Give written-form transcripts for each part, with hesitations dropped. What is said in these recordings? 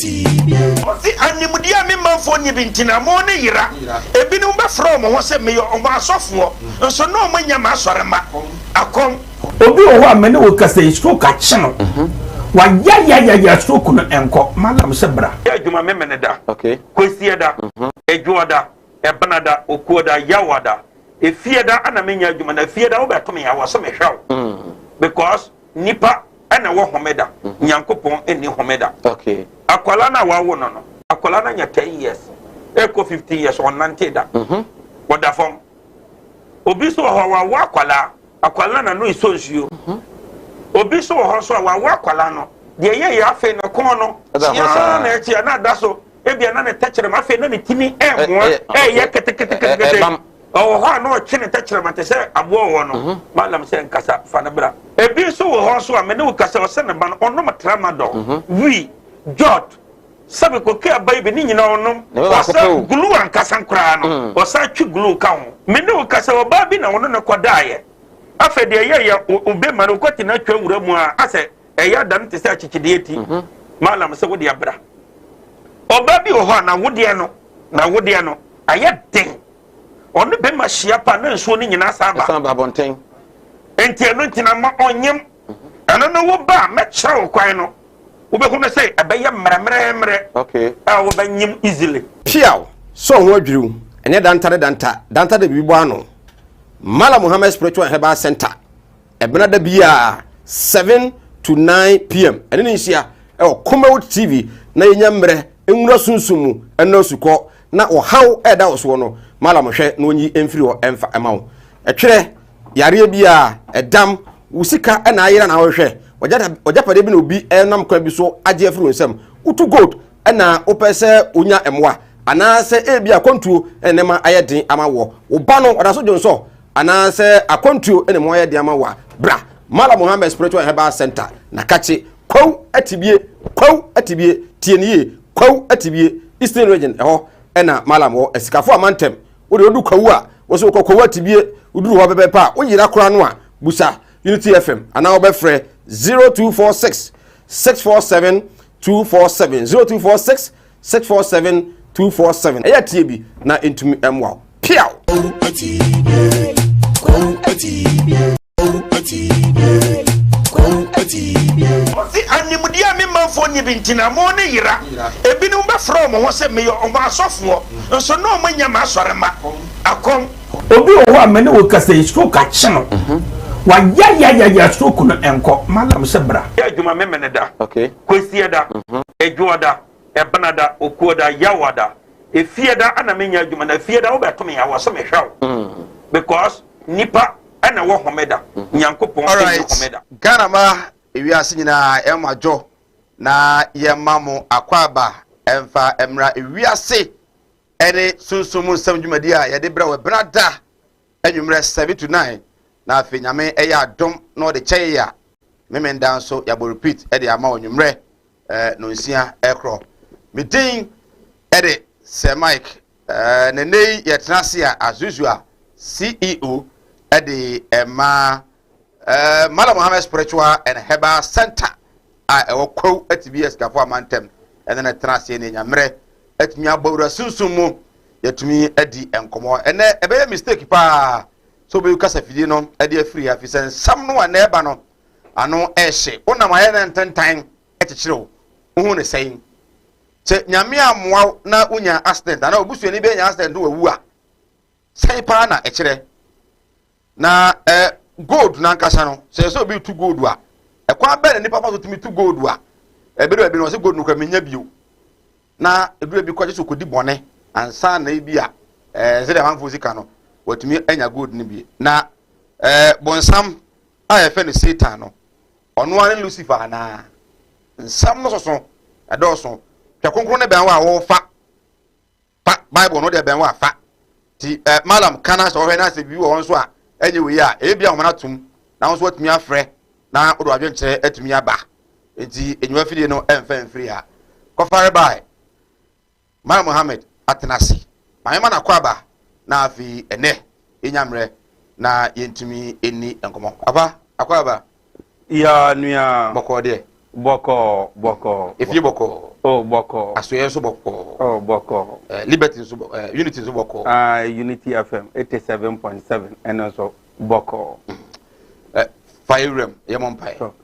Ɔse animdeɛ a me manfoɔ nni bi nti na mo ne yera. Ebinom bɛfrɛ wɔn ho sɛ meyɛ wɔn asɔfoɔ, nso na wɔn nyɛ m'asɔremma. Akɔm. Obi wɔ hɔ a me ne wo kasa yi stroke akye no, wayayayaya stroke no ɛnkɔ, mallam sɛ bra. Yɛ adwuma Memeneda, Kwasiada, Adwoada, Ɛbenada, Okuoda, Yawada, Efiada ana menyɛ adwuma na Efiada wobɛto me a wɔ sɛ mehwɛ wo because nipa ɛna ɛwɔ homeda, Nyankopɔn nni homeda. Akwalaa no a wawo no no, akwalaa no anya 10 years ɛkɔ 15 years ɔnnante da, ɔda fam. Obi nso wɔ hɔ a wawo akwalaa, akwalaa no n'ano esɔ nsuo. Obi nso wɔ hɔ nso a wawo akwalaa no, deɛ ɛyɛ yɛ afei ne kɔn no kyeaa na ɛkyea na ada so. Ebia na ne tɛkyerɛma afei na ne tini ɛmoa ɛyɛ keteketekete. Ɔwɔ hɔ a na ɔtwe ne tɛkyerɛma te sɛ aboa wɔ no. Mhm. Malam sɛ nkasa fa no bra. Ebi nso wɔ hɔ nso a me ne wo kasa ɔsɛ ne ba no ɔnom tramadol, mhm. wii, jot, sɛbi koke aba yi bi ne nyinaa ɔnom. Ɔsɛ glue ankasa koraa no mm. ɔsan twe glue ka ho. Me ne wo kasa ɔbaa bi na ɔno ne kɔdaeɛ. Afei deɛ ɛyɛ yɛ obema no ɔkɔte no atwa wura mu a asɛ Ɛyɛ ada no te sɛ akyekyedeɛ ti. Malam sɛ wode abra. Ɔbaa bi wɔ hɔ a n'awodeɛ no n'awodeɛ no ayɛ den. Ɔne bɛma hyia pa na nsuo no nyinaa san ba. San ba abɔnten. Nti ɛno nti na ma ɔnyem. Ɛno no wo ba a mɛkyerɛ wo kwan no wobɛhu no sɛ ɛbɛyɛ mmerɛmmerɛmmerɛ okay. a wobɛnyem easily. Piaw! Sɛ wo ho adwiriw, ɛnyɛ danta ne danta, danta de biribi bɔ ano. Malam Muhammad Spiritual and Herbal Center. Ɛbena da biara 7 to 9 pm ɛne ne nhyia ɛwɔ Kumawood TV na yɛnya mmerɛ nwura sunsum mu ɛnɔ asukɔ na ɔhaw ɛda wo soɔ no malam hwɛ na ɔnyi mfiri hɔ ɛmfa ɛma wo ɛtwerɛ yareɛ biara ɛdam wo sika ɛna ayera na wohwɛ ɔgyapadeɛ bi na obi ɛnam kwan bi so agye afiri wo nsam wotu gold ɛna wopɛ sɛ wonya mmoa anaasɛ ebi akwantuo ɛna nneɛma ayɛ den ama wɔ wo ba no ɔda so dwonsɔ anaasɛ akwantuo na mu ayɛ den ama wo a, bra Malam Muhammad Spiritual and Herbal Center na kakye Kwawu Atibie, Kwawu Atibie, tie ne yie, Kwawu Atibie, Eastern Region, ɛhɔ ɛna Malam wɔ, Asikafo Amantam. Wode wodu Kwawu a, wo so wokɔ Kwawu Atibie, woduru hɔ pɛpɛpɛ a, woyera koraa no a, busa Unity FM anaa wobɛfrɛ 0246 647 247 0246 647 247. Ɛyɛ tie bi na ɛntumi mmoa wo. Piaw! Ɔse animdeɛ a me manfoɔ nni bi nti na mo ne yera. Ebinom bɛfrɛ wɔn ho sɛ meyɛ wɔn asɔfoɔ, nso na wɔn nyɛ m'asɔremma. Akɔm. Obi wɔ hɔ a me ne wo kasa yi stroke akye no. Wayayayaya stroke no ɛnkɔ. Mallam sɛ bra. Yɛ adwuma Memeneda, Kwasiada, Adwoada, Ɛbenada, Okuoda, Yawada, Efiada ana menya adwuma na Efiada wobɛto me a wɔ sɛ mehwɛ wo because nipa ɛna ɛwɔ homeda Nyankopɔn ɛnni homeda. Ghana ma ewiase nyinaa yɛma mo adwo na yɛma mo akwaaba ɛmfa mmra ewiase ɛne sunsum mu nsɛm dwumadi a yɛde brɛ wɔ ɛbenada anwummerɛ 7 to 9 na afei Nyame ɛyɛ adom na ɔde kyɛ yɛ a Memenda nso yɛabɔ repeat ɛde ama wɔ anwummerɛ eh, nonsia ɛkorɔ. Me din ɛde Sir Mike eh, na nnɛ yi yɛtena ase a as usual CEO ɛde ɛma eh, Malam Mohammed Spiritual and Herbal Center a ɛwɔ Kwawu Atibi Asikafo Amantam ɛne no tena aseɛ ne nyammerɛ atumi abɔ wura sunsum mu yɛtumi adi nkɔmmɔ. Ɛnɛ ɛbɛyɛ mistake paa sɛ wobɛyi kasafidie no ɛde afiri ha fi sɛ nsɛm no a na ɛba no ano ɛhye wo nam ayɛ na ntentan kyekyere wo wohu ne sɛn sɛ Nyame ammoa wo na wonya accident anaa obusuani bi anya accident na wawu a sɛn paa na ɛkyerɛ na eh, gold nankasa no sɛ sɛ obi tu gold a ɛkwan bɛn na nipa fa so tumi tu gold a ɛbɛrɛ baabi no ɔsɛ gold no kura menya bio na ɛduru bi kɔgye so kɔdi bɔne ansa na ebi a ɛɛ sɛdeɛ amanfoɔ sika no watumi anya gold no bi na ɛɛ bonsam a yɛfrɛ no Satan no, ɔno ara ne Lucifer anaa? Nsɛm no soso, ɛdɔɔso. Twa kronkron no bɛn wo a wofa. Fa Bible no deɛ bɛn wo a fa. Ti eh, Malam ka na sɛ ɔhwɛ na sɛ biribi wɔ hɔ nso a ɛnyɛ wei a, ebi a wɔn atom na wo nso watumi afrɛ na wode wadwenkyerɛ atumi aba. Nti enyiwa fidie no ɛmfa mfiri ha. Kɔfare bae. Malam Mohammed atena ase. Maame ma no akwaaba na afei ɛnɛ yɛnya mmerɛ na yɛntumi nni nkɔmmɔ. Papa, akwaaba. Ya nua. Bɔkɔɔ deɛ. Bɔkɔɔ, bɔkɔɔ. Efie bɔkɔɔ. Oh, bɔkɔɔ. Asoeɛ nso bɔkɔɔ. Oh, bɔkɔɔ. Eh, Liberty nso bɔ eh, Unity nso bɔkɔɔ. Ah, Unity FM 87.7 ɛno nso bɔkɔɔ. Eh, fa yɛ wuram, yɛ mɔ mpaeɛ. So,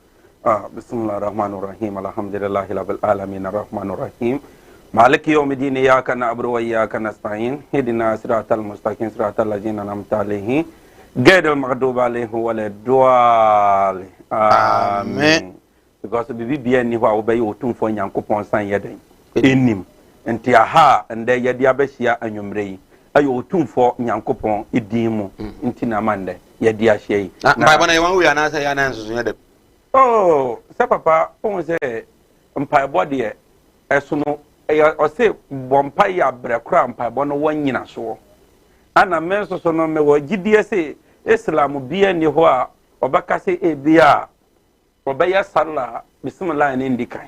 ah, Bismillah rahman rahim, alhamdulillahi rabbil alamin, rahman rahim. Maliki yawmi din, iyyaka na'budu wa iyyaka nasta'in, ihdina siratal mustaqim, siratal ladzina an'amta alaihim, ghayril maghdubi alaihim waladdallin. Amen. Because biribi biara nni hɔ a wobɛyɛ Otumfoɔ Nyankopɔn san yɛ dɛn? Nnim. Nti aha a ndɛ yɛde abɛhyia anwummerɛ yi, ɛyɛ Otumfoɔ Nyankopɔn din mu nti na ama ndɛ yɛde ahyia yi. Na mpaebɔ no yɛ one way anaasɛ yɛ anaa nsusuiɛ dɛm? Oh, sɛ papa, wohu sɛ mpaebɔ deɛ ɛsono, ɛyɛ ɔse bɔ mpaeɛ a berɛ korɔ a mpaebɔ no wɔ nyinasoɔ. Ana me nso so no mewɔ gyidie se Islam biara nni hɔ a ɔbɛka sɛ ebia Ɔbɛyɛ sallah a bisimilahi ne ndi kan.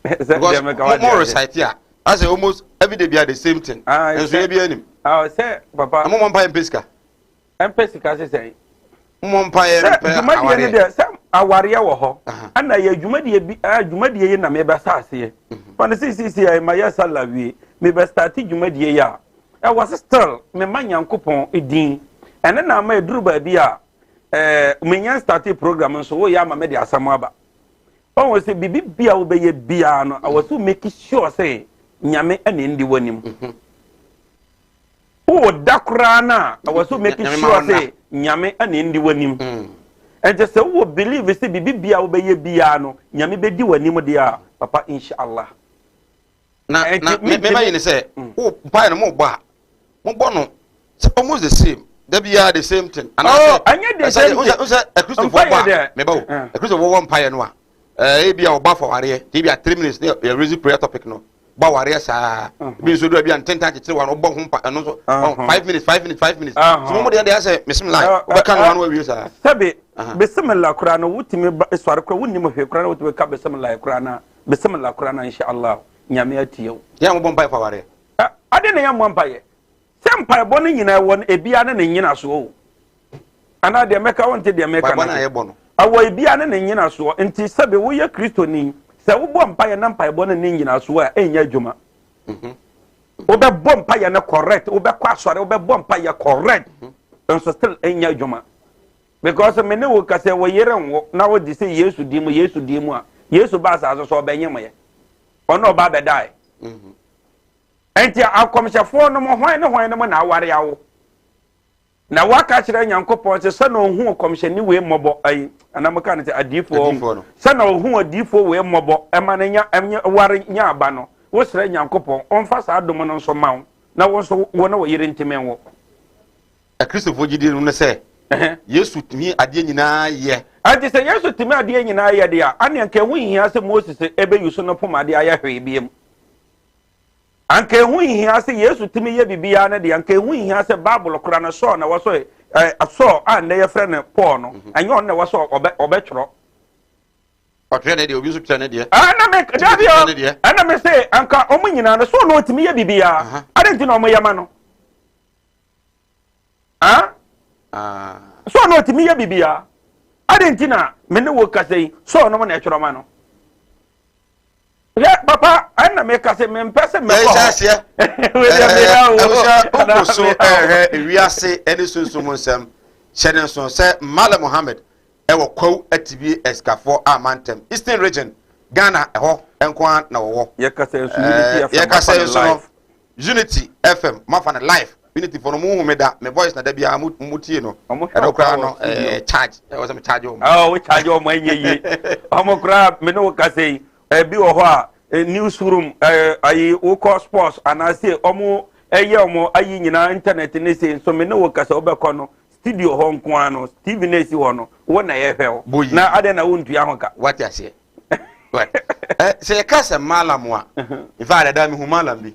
Sɛ deɛ mɛka wa deɛ. Mo recite a, asɛ almost every day bi the same thing. Ah, Nso yɛ bi anim. Ah, sɛ papa. Mo mo mpa yɛ mpɛ sika. Mpɛ sika sisɛn. Mo mpa yɛ mpɛ awareɛ. Dwumadie no deɛ sɛ awareɛ wɔ hɔ. Ɛna yɛ dwumadie bi ɛɛ dwumadie yi na mebɛ sa aseɛ. Fani sisi si yɛ ma yɛ sallah wie mebɛ start dwumadie yi a ɛwɔ sɛ still mema Nyankopɔn din ɛne na ama eduru baabi a. ɛɛ menya starte program nso woyɛ ama me de asɛm aba ɔwɔ sɛ biribi bia wobɛyɛ biara no awɔ so make sure sɛ nyame ɛna ndi w'anim mhm. wowɔ da koraa no a awɔ so make sure sɛ nyame ɛna ndi w'anim mm. ɛnti sɛ wowɔ believe sɛ biribi bia wobɛyɛ biara no nyame bɛdi w'anim deɛ a papa inshallah na na mema yi ne sɛ mm. wo mpaeɛ no mobɔ a mobɔ no sɛ almost the same da biara the same thing anaasɛ oh, ɛnyɛ the same thing sɛ akristofoɔ bɔ a meba o eh. Akristofoɔ bɔ mpaeɛ no a eh, ebi a ɔba fɔ awareɛ ebi a 3 minutes ne yɛ raise prayer topic no bɔ awareɛ saa uh-huh. ebi nso do ebi a ntentan kyekyere wa no ɔbɔ ho mpa ɛno nso oh, 5 minutes 5 minutes 5 minutes so mo mo deɛ deɛ asɛ mesim line wobɛka no ano awie saa. Sɛbi bisimila koraa no wotumi sɔre koraa wonim hwee koraa na wotumi ka bisimila koraa na bisimila koraa na insha Allah Nyame atie wo. Yɛn a mobɔ mpaeɛ fa awareɛ. Ade na yɛmmɔ mpaeɛ. Sɛ mpaebɔ no nyinaa ɛwɔ no ebia ne ne nyinasoɔ o. Anaa deɛ mɛka wonte deɛ mɛka no ase. Yɛbɔ no. Ɛwɔ ebia ne ne nyinasoɔ. Nti sɛbe woyɛ Kristoni, sɛ wobɔ mpaeɛ na mpaebɔ no ne nyinasoɔ a, ɛnyɛ adwuma. Mhm. Wobɛbɔ mpaeɛ no correct, wobɛkɔ asɔre, wobɛbɔ mpaeɛ correct, mhm. nso still ɛnyɛ adwuma. Because me ne wo ka sɛ wo yere nwo na wogye sɛ Yesu din mu, Yesu din mu a, Yesu ba asase so ɔbɛnyem yɛ. Ɔno ɔba abɛdae. Mhm. Nti akɔmhyɛfoɔ no mo hwan ne hwan no mo na aware awo. Na waka kyerɛ Nyankopɔn sɛ sɛ na ɔhu ɔkɔmhyɛni wei mmɔbɔ ayi anaa mo ka no sɛ adiifoɔ sɛ na ɔhu adiifoɔ wei mmɔbɔ ɛma no nya ɛnyɛ ware nya aba no wosrɛ Nyankopɔn ɔmfa saa adom no nso ma wo na wo nso wo ne wo yere ntumi nwo. Akristofoɔ gyidie no ne sɛ Yesu tumi adeɛ nyinaa yɛ. Ɛnti sɛ Yesu tumi adeɛ nyinaa yɛ deɛ a, ɛne anka ɛho nhia sɛ Moses ɛbɛyi so no poma de ayɛ hwee biom. Anka ɛho nhia sɛ Yesu tumi yɛ biribiara no deɛ, anka ɛho nhia sɛ Bible kora no Saul na ɛwɔ so ɛ Saul a nnɛ yɛfrɛ no Paul no, mhm. ɛnyɛ ɔno na ɛwɔ sɛ ɔbɛ ɔbɛtwerɛ. Ɔtwerɛ ne deɛ, obi nso twerɛ ne deɛ. Ɛna me dabi o, ɛna me se anka wɔn nyinaa no Saul na ɔtumi yɛ biribiara, adɛn nti na wɔn yɛ ma no? Ah? Ah. So ɔno ɔtumi yɛ biribiara. Adɛn nti na me ne wo kasa yi so ɔnom na ɛtwerɛ ma no? Hwɛ papa ɛna meka sɛ mempɛ sɛ mɛkɔ hɔ. Aseɛ. Abusua wokɔ so ɛhwɛ ewiase ɛne sunsum nsɛm hyɛ ne nso sɛ Malam Mohammed ɛwɔ Kwawu Atibie Asikafoɔ Amantam Eastern Region Ghana ɛhɔ nko ara na wɔwɔ. Yɛkasa nso Unity FM yɛkasa nso no Unity FM mafa no live. Unity fo no mo hu me da me voice na da biara mo mo tie no. Ɛno koraa no ɛɛ charge ɛwɔ sɛ me charge wɔn. Ɔ wo charge wɔn ɛnyɛ yie. Wɔn koraa me ne wo kasa yi ɛbi wɔ hɔ a news room ɛɛ ayi wokɔ sports anaasɛ wɔn ɛyɛ wɔn ayi nyinaa internet ne se nso me ne wo kasa wobɛkɔ no studio hɔ nko ara no TV na esi hɔ no wo na yɛhwɛ wo na adɛn na wontua ho ka. Wate aseɛ. Sɛ yɛka sɛ malam a in fact dada mehu malam bi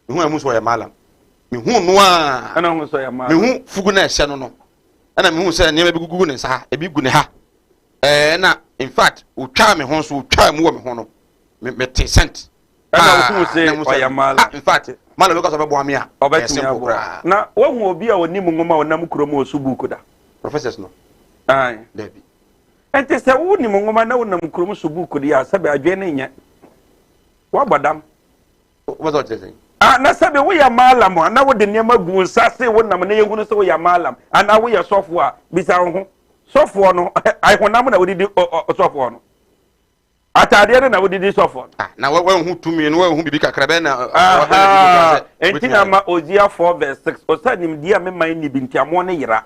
mehu a mu sɛ ɔyɛ malam mehu no a mehu fugu na ɛhyɛ no no ɛna mehu sɛ nneɛma bi gugu ne nsa ha ebi gu ne ha ɛɛ na in fact otwaa me ho nso otwaa mu wɔ me ho no mete scent. Ɛna wohu sɛ ɔyɛ malam. In fact malam bi kɔ sɛ ɔbɛboa me a ɛyɛ simple koraa. Na wohu obi a onim nwoma a ɔnam kurom a ɔso buuku da? Professors no. Dabi. Nti sɛ wonim nwoma na wonam kurom so buuku deɛ a sɛbɛ adwene no nyɛ. Woabɔ dam. Wopɛ sɛ ɔkyerɛ sɛn? Ah, na sɛbe woyɛ maalam a, na wode nneɛma gu wo nsa ase wonam na yɛhunu sɛ woyɛ maalam anaa woyɛ sɔfoɔ a, bisa wo ho. Sɔfoɔ no, honam na wode di sɔfoɔ no. Ataadeɛ no na wode di sɔfoɔ no. Ah, na wɔahu tumi no, wɔahu biribi kakra bɛn na. Enti na ma Hosea 4 verse 6, ɔsɛ nimdeɛ a me man nni bi nti amoɔ no yera.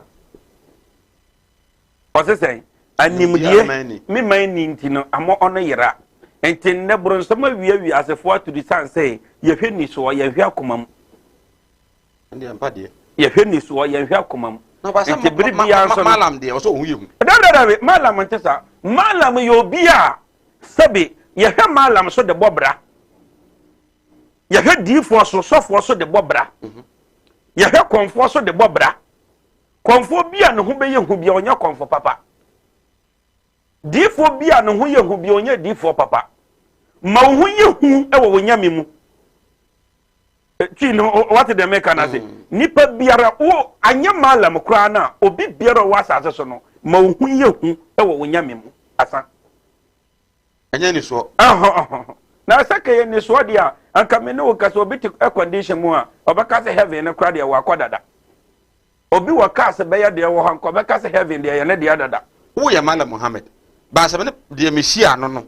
Ɔse sɛn? Animdeɛ me man nni nti no amɔ ɔno yera. Nti nnɛ boronsam awia wiasefoɔ ato di sane sɛ yɛhwɛ nisoɔ yɛnhwɛ akoma mu. Yɛhwɛ nisoɔ yɛnhwɛ akoma mu. Nti bere biara nso no. Malam deɛ ɔsɛ ɔho yɛ hu. Dabi dabi malam nte saa. Malam yɛ obi a sɛbi yɛhwɛ malam so de bɔ bra. Yɛhwɛ diifoɔ so sɔfoɔ so de bɔ bra. Yɛhwɛ kɔnfoɔ so de bɔ bra. Kɔmfoɔ bi a ne ho bɛyɛ hu bia ɔnyɛ kɔmfo papa. Diifoɔ bi a ne ho yɛ hu bia ɔnyɛ diifoɔ papa. Ma wo ho yɛ hu wɔ wo nyame mu. Eh, twi no wate deɛ meka no ase. Mm. Nipa biara wo anyɛ malam koraa no a obi biara ɔwɔ asase so no ma wo ho yɛ hu wɔ wo nyame mu. Asa. Ɛnyɛ nisoɔ. Na sɛ kɛyɛ nisoɔ deɛ a, anka me ne wo kasa obi te air condition mu a, ɔbɛka sɛ heaven no koraa deɛ wakɔ dada. Obi wɔ cars bɛyɛ deɛ wɔ hɔ anka ɔbɛka sɛ heaven deɛ yɛ ne deɛ dada. Woyɛ Mallam Mohammed, but sɛ me ne deɛ mehyia no no,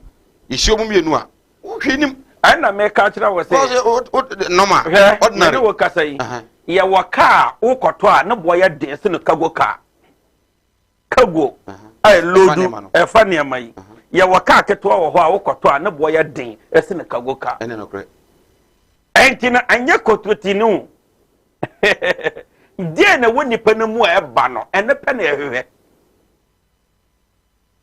yɛhyia wɔn mmienu a, wohwɛ nim. Ɛna meka kyerɛ wo sɛ, normal, hwɛ, me ne wo kasa yi, yɛwɔ car a wokɔtɔ a ne boɔ yɛ den sene cargo car. Cargo a ɛloodu ɛfa nneɛma yi yɛwɔ kaa ketewa wɔ hɔ a wokɔtɔ a ne boɔ yɛ den ɛsene cargo car. Ɛnti no ɛnyɛ kotroti no deɛ na ɛwɔ nipa no mu a ɛba no ɛno pɛ na ɛhwehwɛ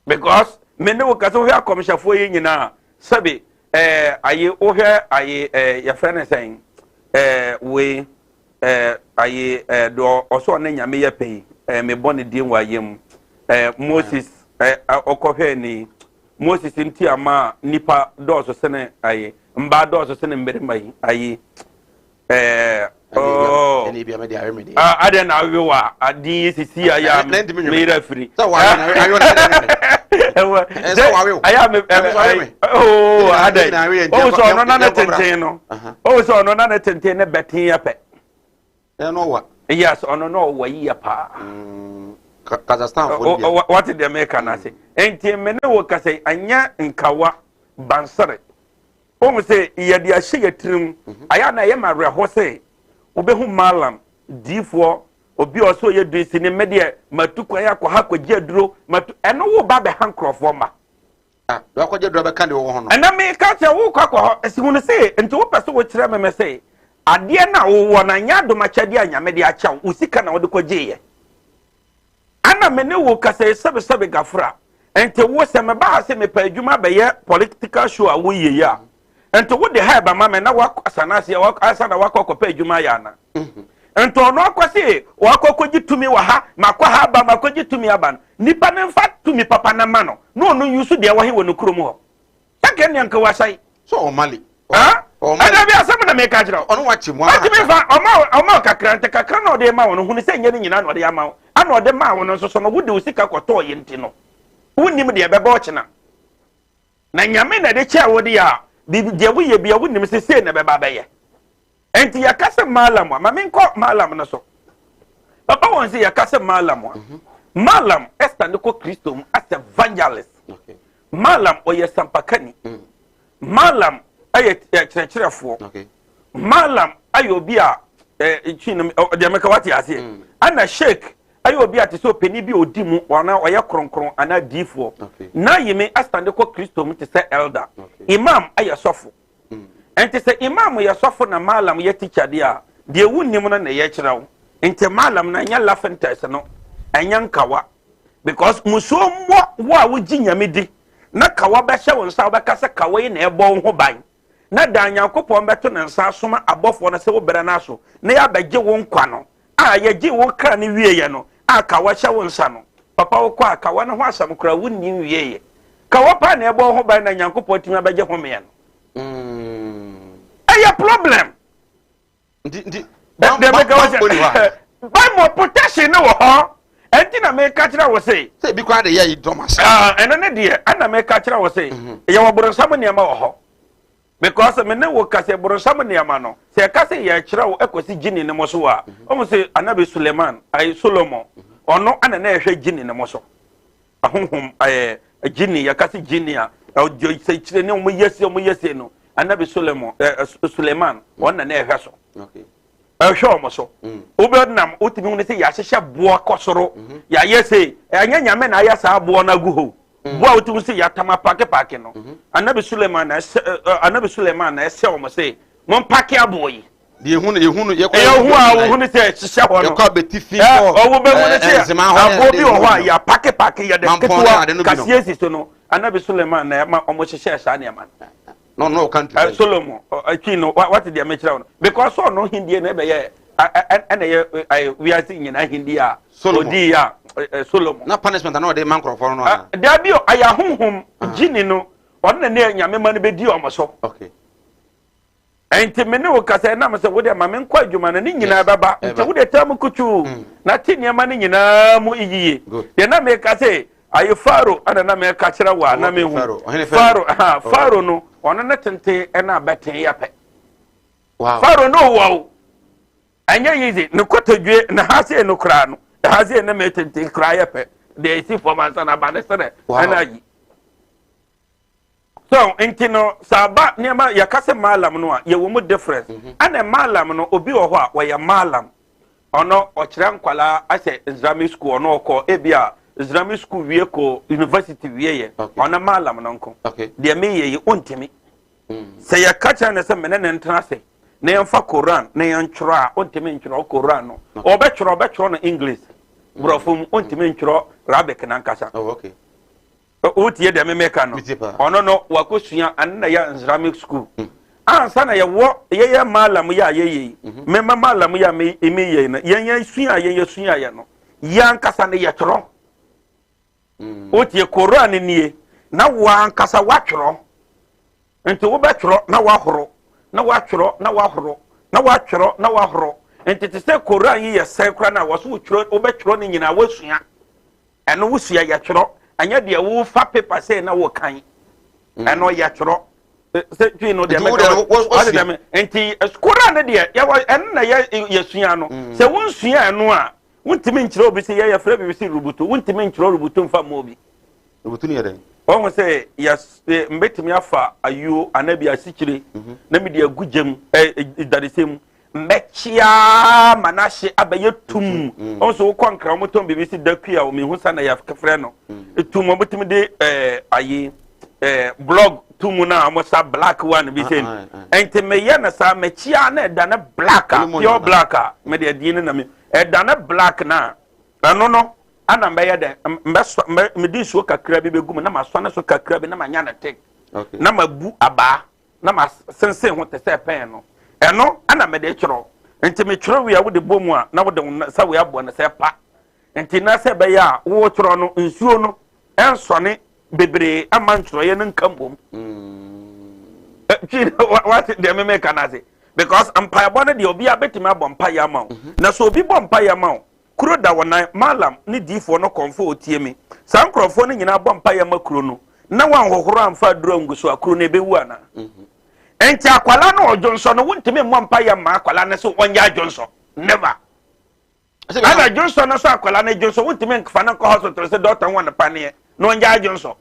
because me ne wo kasa wohwɛ akɔmhyɛfoɔ yi nyinaa sɛbi ɛɛ ayi wohwɛ ayi ɛɛ yɛfrɛ no sɛn ɛɛ wei ɛɛ ayi ɛɛ deɛ ɔsɔ ɔne nyame yɛ pɛ yi ɛɛ mebɔ ne din wɔ ayɛ mu ɛɛ moses ɛɛ ɔkɔhwɛ ni moses nti ama nipa dɔɔso sene ayi mbaa dɔɔso sene mmarima yi ayi. ɛɛ ɔɔ ɛna ebi amadi awe mi deɛ. Aa adeɛ na awe wa adi yi sisi ayɛ a mi yɛrɛ firi. Sɛ wa awe na awe na ɛwɔ sɛ wa awe o. Ayɛ a mi ɛmi ɛmi ooo adɛ owu sɛ ɔno na ne tenten no owu sɛ ɔno na ne tenten ne bɛten yɛ pɛ. Ɛna ɔwa. Yes ɔno na ɔwa yi yɛ paa. Mm, Kazakhstan fo bi. Wate deɛ meka no ase. Nti me ne wo kasa yi anyɛ nkawa bansere. Wohu sɛ yɛde ahyɛ yɛ tirim. Mhm. Ayɛ a na ɛyɛ ma awerɛho sɛ wobɛhu malam diifoɔ obi a ɔsɛ ɔyɛ dunsini me deɛ matu kwan akɔ ha kɔgye aduro matu ɛno wo ba bɛha nkurɔfoɔ ma. Ah, wakɔgye aduro bɛka deɛ wɔwɔ ho no. Ɛna meka kyerɛ wokɔ akɔ hɔ ɛsi hunu sɛ nti wopɛ sɛ wokyerɛ me me sɛ adeɛ no a wowɔ no anyɛ adom akyɛdeɛ a nyame de akyɛ wo wo sika na wode kɔgyeeɛ. Ana me ne wo kasa yi sɛbesɛbe gafra nti wo sɛ meba ha sɛ mepɛ adwuma bɛyɛ political show a woyɛ yi a nti wo de ha ɛbɛma me na wakɔ asana ase ansa na wakɔ akɔpɛ adwuma ayɛ ana nti ɔno akɔ se wakɔ akɔgye tumi wɔ ha makɔ ha aba makɔgye tumi aba no nipa no mfa tumi papa no ma no na ɔno yusu deɛ wɔhe wɔ ne kurom hɔ. Sɛ kɛ nea nka wasae. Sɛ ɔwɔ Mali. Ɛna bi asɛm na meka kyerɛ wo. Ɔno wakye mu ama. Ɔtumi fa ɔma ɔma kakra nti kakra na ɔde ma wo no hunu sɛ nyɛ ne nyinaa na ɔde ama wo. Ana ɔde maa wo no nso so no wode wo sika kɔtɔɔ yɛ nti no wonnim deɛ ɛbɛba ɔkyena. Na nyame na ɛde kyɛɛ wo deɛ a biribi deɛ woyɛ bia wonim sɛ sei na ɛbɛba abɛyɛ. Enti yɛka sɛ Malam a, ma menkɔ Malam no so. Papa wɔn sɛ yɛka sɛ Malam a, mhm. Malam ɛsa ne kɔ Kristo mu as evangelist. Okay. Malam ɔyɛ sampakani. Mm. Malam ɛyɛ kyerɛkyerɛfoɔ. Okay. Malam ayɛ obi a ɛɛ twi no deɛ mɛka wate aseɛ. Mm. Ɛna sheik ayɛ obi a te sɛ ɔpanin bi a ɔdi mu anaa ɔyɛ kronkron anaa diifoɔ. Okay. Na yimi ɛsa ne kɔ Kristo mu te sɛ elder. Okay. Imam ayɛ sɔfo. Ɛnti sɛ imam yɛ sɔfo na malam yɛ teacher deɛ a, deɛ wonnim no na yɛkyerɛ wo. Nti malam no ɛnyɛ laughing test no, ɛnyɛ nkawa. Because musuo mmɔ wo a wogye Nyame di na kawa bɛhyɛ wo nsa a wobɛka sɛ kawa yi na ɛbɔ wo ho ban. Na daa Nyankopɔn bɛto ne nsa asoma abɔfoɔ no sɛ wo brɛ no aso na yɛabɛgye wo nkwa no a yɛgyee wo kra no wieeɛ no a kawa hyɛ wo nsa no. Papa wokɔ a kawa no ho asɛm koraa wonni nwieeɛ. Kawa paa na ɛbɔ wo ho ban na Nyankopɔn atumi abɛgye homeɛ no. Ɛyɛ problem. Nti nti Bible protection no wɔ hɔ. Ɛnti na meka kyerɛ wo se. Sɛ ebi koraa de yɛ dɔm ase. Ɛno ne deɛ ɛna meka kyerɛ wo se. Mhm. Yɛwɔ boronsam nneɛma wɔ hɔ. Because me ne wo kasa boronsam nneɛma no, sɛ yɛka sɛ yɛkyerɛ wo ɛkɔsi gyini no mo so a, ɔmo sɛ anabi Suleiman, ayi Solomon, ɔno ana na ɛhwɛ gyini no mo so. Ahonhom ɛɛ gyini, yɛka sɛ gyini a, ɔgye sɛ kyerɛ ne ɔmo yɛ se ɔmo yɛ se no, anabi Solomon ɛɛ Suleiman, ɔno na na ɛhwɛ so. Ɛhwɛ ɔmo so. Wobɛnam wotumi hu ne sɛ yɛahyehyɛ boɔ kɔ soro, yɛayɛ se, ɛnyɛ Nyame na ayɛ saa boɔ no agu hɔ. Mm. Bo a wotumi sɛ yɛatam apakepaake no. Mhm. Anabi Suleiman na ɛsɛ Anabi Suleiman na ɛsɛ wɔn sɛ mompake aboɔ yi. Deɛ ehu no ehu no yɛkɔ. Ɛyɛ hu a wohu no sɛ hyehyɛ hɔ no. Yɛkɔ abɛti fi kɔ. Ɔwo bɛ hu no sɛ aboɔ bi wɔ hɔ a yɛapakepake yɛde ketewa kaseɛ si so no. Anabi Suleiman na ɛma wɔn hyehyɛ saa nneɛma no. No no country. Solomon ɛtwi no wate deɛ mekyerɛ wo no because ɔno hindie no ɛbɛyɛ ɛna ɛyɛ wiase nyinaa hindie a ɔdii a Solomon. Na punishment na ɔde ma nkurɔfoɔ no ana. Dabi o ɛyɛ ahonhom gyini no ɔno na ne nyame ma no bɛdi ɔmo so. Okay. Nti me ne wo kasa ɛnam sɛ wode ma me nkɔ adwuma no ne nyinaa bɛba nti wode taa mu kutuu mm. na te nneɛma no nyinaa mu yiye. Deɛ na meka sɛ Aye Faro ɛna na mɛka kyerɛ wo a na mehu. Faro ha Faro no ɔno ne tenten ɛna abɛten yɛ pɛ. Faro no wɔ o. Ɛnyɛ yizi ne kotodwe ne ha sei no koraa no ha sei ne me tenten koraa yɛ pɛ. Deɛ esi fam ansa na aba ne srɛ ɛna ayi. So nti no sɛ aba nneɛma yɛka sɛ maalam no a yɛwɔ mu difference mhm. ɛna maalam no obi wɔ hɔ a wɔyɛ maalam ɔno ɔkyerɛ nkwalaa asɛ Islamic school ɔno ɔkɔ ebi a Islamic school wie kɔ university wie yɛ ɔno maalam no nko deɛ meyɛ yi ɔntumi mm. sɛ yɛka kyerɛ no sɛ mene ne ntena ase na yɛmfa Koran na yɛntwerɛ a ɔntumi ntwerɛ Koran no ɔbɛtwerɛ ɔbɛtwerɛ no English mm. borɔfo mu ɔntumi ntwerɛ Arabic nankasa oh, okay. Wotie deɛ memeka no? Ɔno no wakɔsua ɛno na yɛ Islamic school. Mm. Ansa na yɛwɔ yɛyɛ malam yɛ a yɛyɛ yi, mhm. mema malam yɛ a meyɛ no, yɛn yɛn sua a yɛn yɛ sua yɛ no, yɛn ankasa no yɛtwerɛ. Mm. Wotie Koran nie, na wɔn ankasa watwerɛ. Nti wobɛtwerɛ na wahoro, na watwerɛ na wahoro, na watwerɛ na wahoro. Nti te sɛ Koran yi yɛ sɛn koraa na wɔso wotwerɛ wobɛtwerɛ ne nyinaa wasua. Ɛno wo sua yɛtwerɛ ɛnyɛ deɛ wo fa paper sei na wo kan mm. ɛno yɛtwerɛ sɛ twi no deɛ mɛka ɔde dɛm nti kora no deɛ yɛwɔ ɛno na yɛ yɛsua no mm. sɛ wonsua ɛno a wontumi nkyerɛ obi sɛ yɛyɛ frɛ biribi sɛ rubutu wontumi nkyerɛ rubutu mfa mma obi rubutu no yɛ dɛn wɔn sɛ yɛ mbɛtumi afa ayuo anaa bi asikyire mhm. na mede agu gyam ɛ dadesɛ mu Mɛkye ara ma no ahye abɛyɛ tumm. Wɔn nso wokɔ nkran wɔtɔn biribi si dakui a mehu sa na yɛfrɛ no tum. Wɔtumi de ɛɛ ayi ɛɛ blog tum no a wɔsa black one bi sɛ. Nti meyɛ no saa mɛkye ara na ɛda no black a pure black a mede adin no na me ɛda no black na ɛno no ana mbɛyɛ dɛ mbɛsɔ mbɛ mede nsuo kakra bi bɛgu mu na masɔ ne so kakra bi na manya no thick na mabu abaa. na masensen ho te sɛ pɛn no, ɛno na mede kyerɛw. Nti metwerɛ wie a wode bɔ mu a na wode wo nsa wei abɔ no sɛ pa. Nti na sɛ ɛbɛyɛ a wotwerɛ no nsuo no ɛnsɔne bebree ama ntwerɛeɛ no nka mbom. Mm. Twi wate deɛ memeka no ase because mpaebɔ no deɛ obiara bɛtumi abɔ mpaeɛ ama wo mhm. na sɛ obi bɔ mpaeɛ ama wo Kuro da wɔ nan, Mallam ne diifoɔ no kɔmfoɔ ɔtie me. Saa nkorɔfoɔ no nyinaa bɔ mpaeɛ ma kuro no, na wɔanhohoro amfa aduro angu so a, kuro no ɛbɛwu anaa? Enti akwadaa no ɔdwonsɔ no, wontumi mmɔ mpaeɛ mma akwadaa no sɛ ɔnyɛ adwonsɔ. Never. Ɛna dwonsɔ no nso akwadaa no dwonsɔ, wontumi mfa no nkɔ hospital sɛ dɔkta nwɔ no paneɛ na ɔnyɛ adwonsɔ.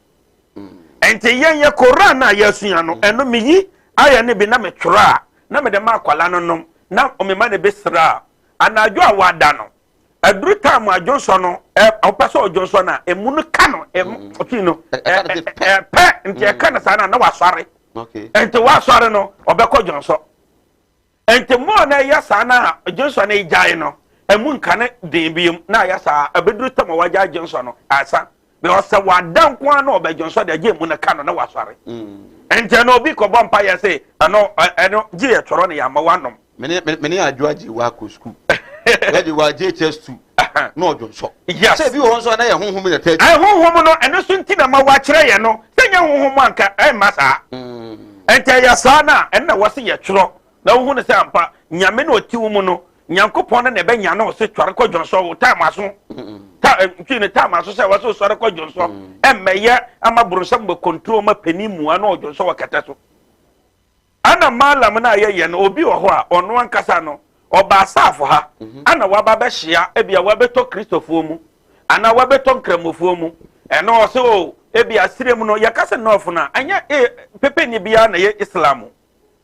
Enti yɛn yɛ Koran a yɛasua no, ɛno meyi ayɛ no bi na metwerɛ a, na mede ma akwadaa no nom, na mema no bi sra a, Anadwo a wada no, aduru time a dwonsɔ no, ɔpɛ sɛ ɔdwonsɔ no a, emu no ka no, emu mm. no, ɛpɛ, nti ɛka no saa na na wasɔre. Nti wasɔre no, ɔbɛkɔ dwonsɔ. Nti mɔɔ na ɛyɛ saa na dwonsɔ no gyae no, emu nka no den biom na ayɛ saa, ɛbɛduru time a wagyae dwonsɔ no, asa. Because sɛ wada nko ara na ɔbɛdwonsɔ deɛ gye emu no ka no na wasɔre. Mm. Nti ɛno obi kɔbɔ mpa yɛ se ɛno ɛno gye yɛ twɔrɔ no yɛ ama wanom. Mene mene adwo agye wa kɔ sukuu. Agye wa JHS 2 na ɔdwonsɔ. Yes. Sɛ ebi wɔ hɔ nso a na yɛ honhom na ɛtɛ. Ɛ honhom no ɛno so nti na ma wakyerɛ yɛ no sɛ nyɛ honhom anka ɛmma saa. Mm. Nti ɛyɛ saa na ɛno na wɔse yɛ twerɛ na wohu no sɛ ampa Nyame na ɔte wo mu no Nyankopɔn no na ɛbɛnya no sɛ tware kɔ dwonsɔ wo time aso ta ntwi ne time aso sɛ wɔsɛ sɔre kɔ dwonsɔ ɛmmɛyɛ ama boronsam bɛ control ma panin mua na ɔdwonsɔ wɔ kɛtɛ so. Ɛna Mallam no a yɛyɛ no, obi wɔ hɔ a ɔno ankasa no ɔba asaafo ha ana waba bɛhyia, ebia wabɛtɔ Kristofoɔ mu anaa wabɛtɔ Nkramofoɔ mu. Ɛno ɔsɛ o, ebia sire mu no yɛka sɛ nɔɔfo no a, ɛnyɛ e pepeni biara na ɛyɛ Islam.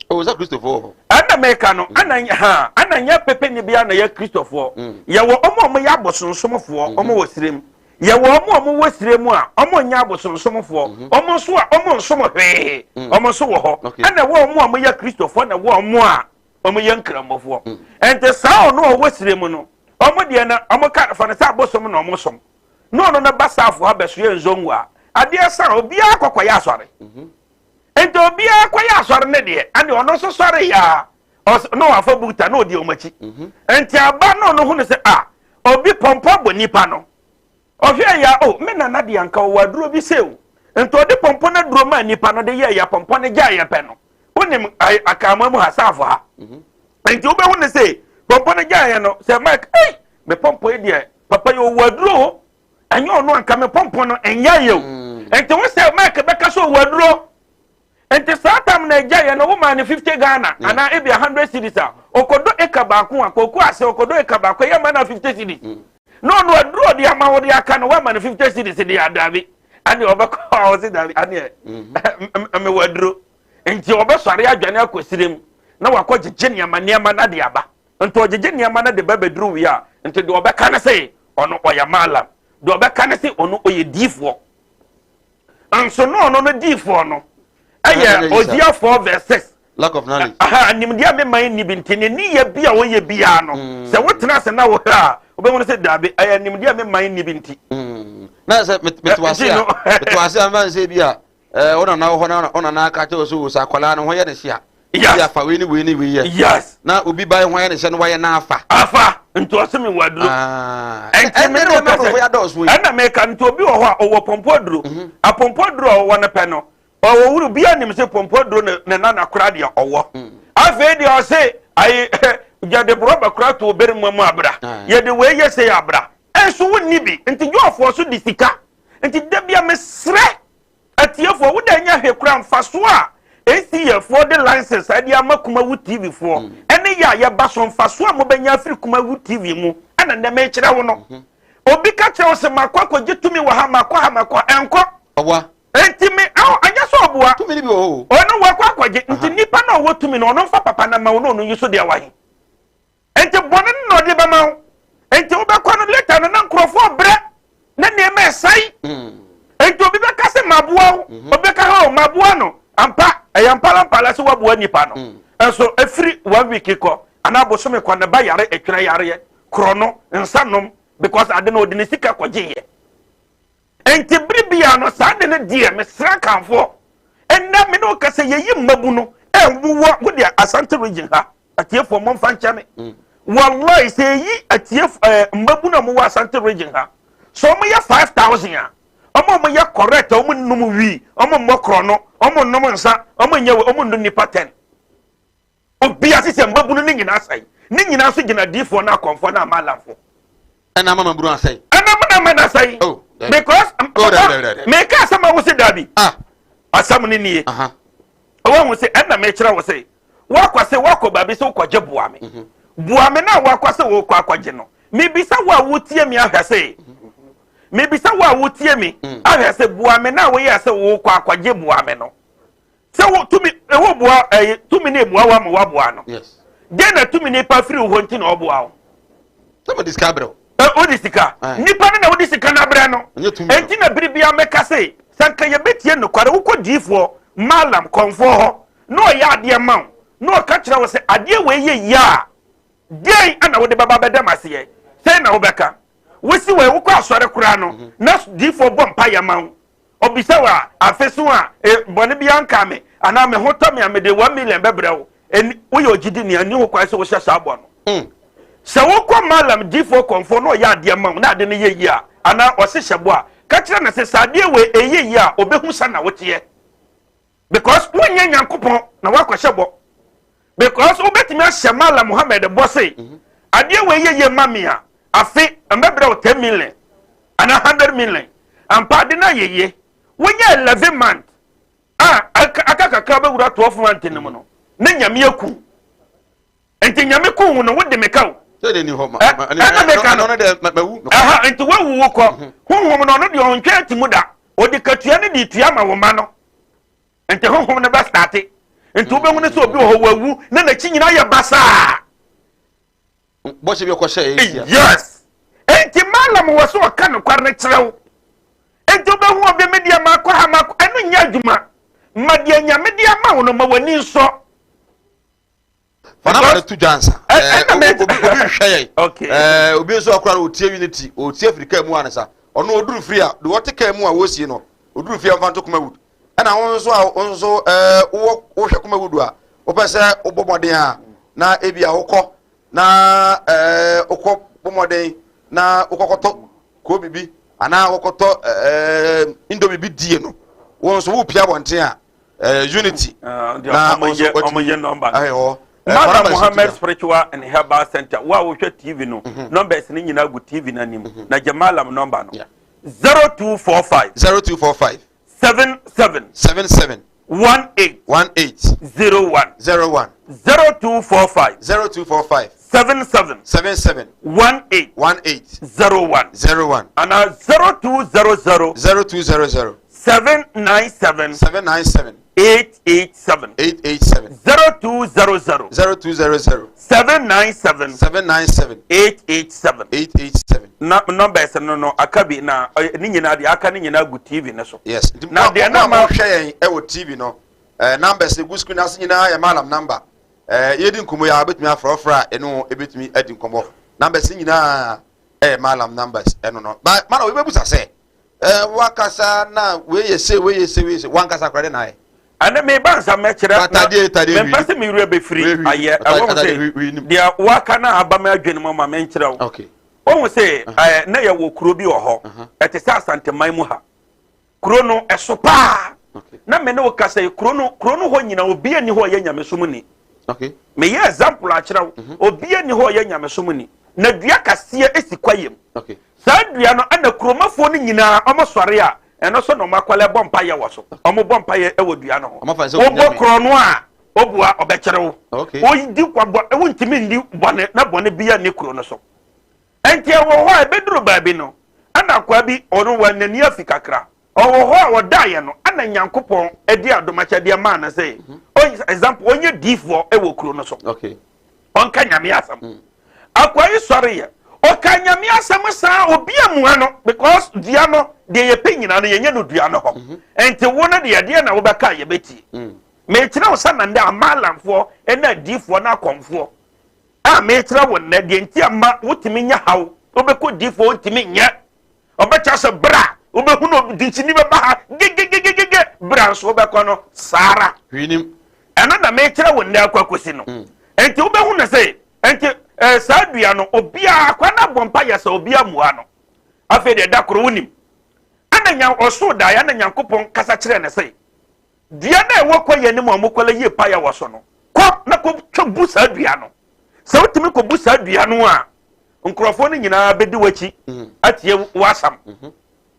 O sɛ Kristofoɔ wɔ hɔ. Ɛna meka no, ɛna ha ɛna nyɛ pepeni biara na ɛyɛ Kristofoɔ. Yɛwɔ ɔmo a ɔmo yɛ abosonsomfoɔ, ɔmo wɔ sire mu. Yɛwɔ ɔmo a ɔmo wɔ sire mu a ɔmo nyɛ abosonsomfoɔ, ɔmo nso a ɔmo nsom hwee, ɔmo nso wɔ hɔ. Ɛna ɛwɔ ɔmo a ɔmo yɛ Kristofoɔ na ɛwɔ ɔmo a ɔmo yɛ Nkramofoɔ. Ɛnti saa ɔno a ɔwɔ sire mu no, ɔmo deɛ no ɔmo ka fa no sɛ abosom na ɔmo som. Na ɔno no ba saafo ha bɛsoɛ nzongo a, adeɛ sa a obiara kɔkɔyɛ asɔre. Nti obiara kɔyɛ asɔre ne deɛ, ɛne ɔno nso sɔre yɛ a, na wafa buta na ɔdi wɔn akyi. Nti aba na ɔno hunu sɛ a obi pɔmpɔ bɔ nipa no, ɔhwɛ ya o, me nana deɛ anka ɔwɔ aduro bi sɛ o. Nti ɔde pɔmpɔ no aduro maa nipa no de yɛ ya, pɔmpɔ no gya yɛ pɛ no, wonim Akanman mu ha, saafo ha. Nti wobɛhu ne sɛ pɔmpɔ no gya yɛ no sɛ Mike, ei, me pɔmpɔ yi deɛ papa yi ɔwɔ aduro o, ɛnyɛ ɔno anka me pɔmpɔ no ɛnyɛ yɛ o. Nti wo sɛ Mike bɛka sɛ ɔwɔ aduro. Nti saa tam na agya yɛ no, wo maa no 50 Ghana anaa ebi 100 cedis a, ɔkɔdɔ eka baako a kɔkɔ ase ɔkɔdɔ eka baako ɛyɛ ma na 50 cedis. Na ɔno aduro ɔde ama wo de aka no, woama no 50 cedis de adabi, ɛne ɔbɛkɔ a ɔse dabi, ɛne mewɔ aduro. Nti ɔbɛsɔre adwane akɔ sire mu na wakɔ gyegye nneɛma nneɛma na de aba. Nti ɔgyegye nneɛma no de ba bɛduru wie a, nti deɛ ɔbɛka ne se ɔno ɔyɛ malam, deɛ ɔbɛka ne se ɔno ɔyɛ diifoɔ. Nso no ɔno no diifoɔ no ɛyɛ Hosea 4 verse 6. Lack of knowledge. Aha, nimdeɛ a mema nni bi nti ne nneyɛ bi a ɔyɛ biara no, sɛ wotena ase na wohwɛ a, wobɛhunu sɛ daabi, ɛyɛ nimdeɛ a mema nni bi nti. Na sɛ mete ase a, mete ase a, mfa nsɛ bi a, wo nana wɔ hɔ na wo nana aka kyerɛ wo sɛ, sɛ akwadaa no ho yɛ ne hye a, Yes. Bi afa wei ne wei ne wei yɛ. Yes. Na obi ba ho ayɛ ne hyɛ no wayɛ na afa. Afa nti ɔse me wɔ aduro. Ah. Ɛnti me ne ɔka sɛ ɛna meka nti obi wɔ hɔ a ɔwɔ pɔmpɔ aduro. Apɔmpɔ aduro a ɔwɔ no pɛ no, ɔwɔ wuru bi anim sɛ pɔmpɔ aduro ne ne nana kora deɛ ɔwɔ. Afei deɛ ɔse ayi yɛde borɔba kora to obere mu mu abra. Yɛde wei yɛ sɛ abra. Ɛnso wonni bi nti dwɔfoɔ so de sika. Nti da bia mesrɛ Atiefoɔ, wo deɛ nyɛ hwee koraa mfasoɔ a ACF foɔ de license de ama Kumawu TV foɔ ɛne yɛ a yɛba so, mfasoɔ a mobɛnya afiri Kumawu TV mu ɛna nnɛ mekyerɛ wo no. Obi ka kyerɛ wo sɛ makɔ akɔgye tumi wɔ ha, makɔ ha, makɔ ha, ɛnkɔ. Ɔboa. Enti me, aw, anyɛ sɛ ɔboa. Tumi no bi wɔ hɔ o. Ɔno wakɔ akɔgye, nti nipa no a ɔwɔ tumi no, ɔno mfa papa no ma wo na ɔno yi so deɛ wahe. Nti bɔne no na ɔde bɛma wo. Nti wobɛkɔ no later no na nkurɔfoɔ brɛ na nneɛma ɛsɛe. Nti obi bɛka sɛ maboa wo, obi bɛka hɔ maboa no. Ampa, ɛyɛ mpalampala sɛ woaboa nipa no. Nso ɛfiri one week kɔ anaa bosome kɔ ne ba yare ɛtwerɛ yareɛ, korɔ no, nsa nom, because ade no ɔde ne sika kɔgyeeɛ. Nti bere biara no saa de no deɛ mesrɛ Akanfoɔ, ɛnnɛ me ne wo kasa yɛyi mmabu no ɛwowɔ wo deɛ Asante region ha. Atiefoɔ momfa nkyɛ me. Wallahi sɛ eyi atiefo ɛɛ mmabunu a wɔwɔ Asante region ha, sɛ wɔyɛ 5,000 a, wɔn a wɔyɛ correct a wɔn nnom wii, wɔn mmɔ korɔno, wɔn nnom nsa, wɔn nyɛ wei, wɔn nnu nipa 10. Obiara sɛ mmabunu ne nyinaa sɛe. Ne nyinaa nso gyina diifoɔ ne akɔmfoɔ ne amalamfoɔ. Ɛna ama mmabunu asɛe. Ɛna ama na ama na asɛe. Oh, because oh, papa meka asɛm a wo se dabi. Ah. Asɛm no nie. Wɔn ho sɛ ɛna mekyerɛ wo sɛ wakɔ sɛ wakɔ baabi sɛ wokɔgye boa me. Boa me na wakɔ sɛ wokɔ akɔgye no. Mebisa wo a wotie me ahwɛ sɛ mebisa wo a wotie me ahwɛ sɛ boa me na woyɛ sɛ wokɔ akɔgye boa me no. Sɛ wo tumi ɛwɔ boa ɛyɛ tumi ne eboa wa ma waboa no. Yes. Den na tumi nipa firi wo hɔ nti na ɔboa wo. Sɛ mo de sika abrɛ wo. Ɛ o de sika. Nipa no na wode sika no abrɛ no. Ɛnyɛ tumi no. Enti na bere biara mɛka se sɛ nka yɛbɛtie nokware, wokɔ diifoɔ, malam, kɔmfoɔ hɔ na ɔyɛ adeɛ ma wo na ɔka kyerɛ wo sɛ adeɛ wei yɛ yie a, deɛn na wode bɛba abɛda m'aseɛ? Sɛn na wobɛka? Wosi wei, wokɔ asɔre koraa no na diifoɔ bɔ mpaeɛ ma wo. Ɔbisa wo a, afe so a, e, bɔne biara nkaa me, anaa me ho tɔ me a, mede 1 million bɛbrɛ wo. Ɛni, woyɛ ogyidini a, nni ho kwan sɛ wohyɛ saa bɔ no. Sɛ wokɔ Malam difoɔ kɔmfoɔ na ɔyɛ adeɛ ma wo na ade no yɛ yie a, anaa ɔse hyɛ bɔ a, ka kyerɛ no sɛ, sɛ adeɛ wei ɛyɛ yie a, ɔbɛhu sɛ na woteɛ. Because wonyɛ Nyankopɔn na woakɔhyɛ bɔ. Because wobɛtumi ahyɛ Malam Muhammad bɔ se, adeɛ wei yɛ yie ma me a, afe mbɛbrɛ wo 10 million anaa 100 million. Ampa ade no ayɛ yie. Wonya 11 month a aka kakra bɛwura 12 month no mu no. Na Nyame aku. Nti Nyame ku wo no, wode me ka o. Ɛna meka no. Ɛha, nti woawu wo kɔ. Mhm. Honhom no, ɔno deɛ ɔntwa ati mu da. Ɔde katua no de tua ma wo ma no. Nti honhom no bɛstate. Nti wobɛhu no sɛ obi wɔ hɔ wawu na n'akyi nyinaa yɛ basaa. Bɔhyɛ bi ɔkɔhyɛ yɛ ntia. Yes. Enti malam wɔ so ɔka nokware no kyerɛ wo. Enti wobɛhu obi me deɛ makɔ ha makɔ ɛno nyɛ adwuma. Ma deɛ Nyame de ama wo no ma w'ani nsɔ. Fanama no to dwa nsa. Obi obi hwɛ yɛn. Obi nso akora no otie unity otie firi kaa mu ansa. Ɔno oduru firi a deɛ ɔte kaa mu a wɔsie no oduru fie a ɔmfa nto Kumawood. Ɛna wo nso a wo nso wowɔ wohwɛ Kumawood a wopɛ sɛ wobɔ mmɔden a na ebi a wokɔ na ɛɛ wokɔ bɔ mmɔden na wokɔkɔtɔ koobi bi anaa wokɔtɔ ɛɛ indomie bi die no wo nso wopia abɔnten a ɛɛ unity ah, na wo nso watumi ayɛ hɔ. Mada Muhammad Spiritual and Herbal Center wo a wohwɛ TV no mhm. numbers no nyinaa gu TV no anim mhm. na gye malam number no 0245 0245 77 77 18 18 01 01 0245 0245 77 77 18 18 01 01 ana 0200 0200 797 797 887 887 0200 0200 797 797 887 887 na numbers no no aka bi na ne nyinaa deɛ aka ne nyinaa gu TV no so. Yes nti na deɛ na ma hwɛ yɛn ɛwɔ TV no ɛɛ numbers egu screen ase nyinaa yɛ malam number ɛɛ yɛdi nkɔmɔ yɛ a wobɛtumi afrɛfrɛ a ɛno ebɛtumi adi nkɔmɔ numbers nyinaa ɛyɛ malam numbers ɛno no ba mana obi bɛbusa sɛ ɛɛ wakasa na wei yɛ se wei yɛ se wei yɛ se wankasa koraa de na ayɛ. Ɛnɛ meba nsa mɛkyerɛ na mempɛ sɛ me werɛ bɛfiri ayɛ ɛwɔ ho sɛ deɛ waka no aba me adwene mu ma menkyerɛ wo. Wohu sɛ ɛɛ na yɛwɔ kuro bi wɔ hɔ ɛte sɛ Asanteman mu ha. Kuro no ɛso paa. Na me ne wo kasa yi kuro no kuro no hɔ nyina obi ani hɔ ɔyɛ nyamesom ni. Meyɛ example akyerɛ wo. Mhm. Obi ani hɔ ɔyɛ nyamesom ni. Na dua kaseɛ esi kwaeɛ mu. Saa dua no ɛna kuromafoɔ no nyinaa wɔn sɔre a ɛno so na wɔn akɔlɛ bɔ mpaeɛ wɔ so. Wɔn bɔ mpaeɛ wɔ dua no ho. Wobɔ korɔ no a obua ɔbɛkyerɛ wo. Wodi kwa bɔ wontumi nni bɔne na bɔne bia ne kuro no so. Enti ɛwɔ hɔ a ɛbɛduru baabi no, ɛna akoa bi, ɔno wa n'ani afi kakra. Ɔwɔ hɔ a ɔdaeɛ no, ɛna Nyankopɔn de adomakyɛdeɛ maa no sɛ, mm. example, ɔnyɛ diifoɔ wɔ kuro no so. Ɔnka Nyame asɛm. Mm. Akoa yi sɔreeɛ, ɔka Nyame asɛm saa obi amua no because dua no deɛ yɛpɛ nyinaa no yɛnyɛ no dua no hɔ. Mm-hmm. Enti wo no deɛ deɛ na wobɛka a yɛbɛtie. Mm. Mekyerɛ wo sɛ na ndɛ amalamfoɔ ne adiifoɔ ne akɔmfoɔ a mekyerɛ wo nnɛ deɛ nti a ma wotumi nya haw wobɛkɔ difoɔ wontumi nyɛ ɔbɛkyɛ sɛ berɛ a wobɛhu no dinkyini bɛba ha gegegegege berɛ a nso wobɛkɔ no saa ara ɛno na mekyerɛ wo nnɛ akɔ akɔsi no mm. nti wobɛhu no sɛ nti eh, saa dua no obiara kwa no abɔ mpa yɛ sɛ obiara mmua no afei deɛ da koro wonim ɛna nya ɔsoro daeɛ ɛna nyankopɔn kasa kyerɛ no sɛ Dua no a ɛwɔ kwaeɛ no mu a wɔkɔla yie paeɛ wɔ so no, kɔ na kɔtwa bu saa dua no. Sɛ wotumi kɔbu saa dua no a, nkurɔfoɔ no nyinaa bɛdi w'akyi mm. atie w'asɛm. Mm-hmm.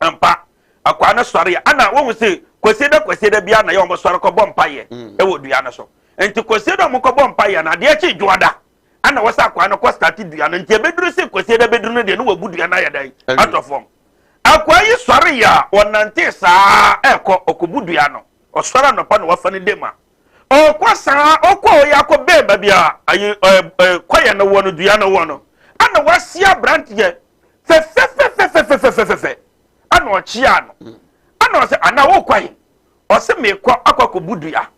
Ampa, akwaa no sɔre a, ana wɔhu sɛ kwasieda kwasieda biara na yɛ wɔn sɔre kɔbɔ mpaeɛ mm. wɔ dua no so. Nti kwasieda wɔn kɔbɔ mpaeɛ no, adeɛ kye dwoada ana wɔsɛ akwaa no kɔ starte dua no. Nti ɛbɛduru sɛ kwasieda bɛduru no deɛ no wabu dua no ayɛ dɛn atɔ fam. Akoa yi sɔree a ɔnantee saa ara rekɔ, ɔkɔbu dua no. Ɔsɔre anɔpa na wafa ne dam a ɔrekɔ saa ɔkɔ a ɔyɛ akɔ bɛn baabi a ayi ɛɛ ɛɛ kwaeɛ no wɔ no dua no wɔ no ɛna wasi aberanteɛ fɛfɛfɛfɛfɛfɛfɛfɛ ɛna ɔkyea no ɛna ɔsɛ ana wokɔ he ɔsɛ mekɔ akɔ akɔbu dua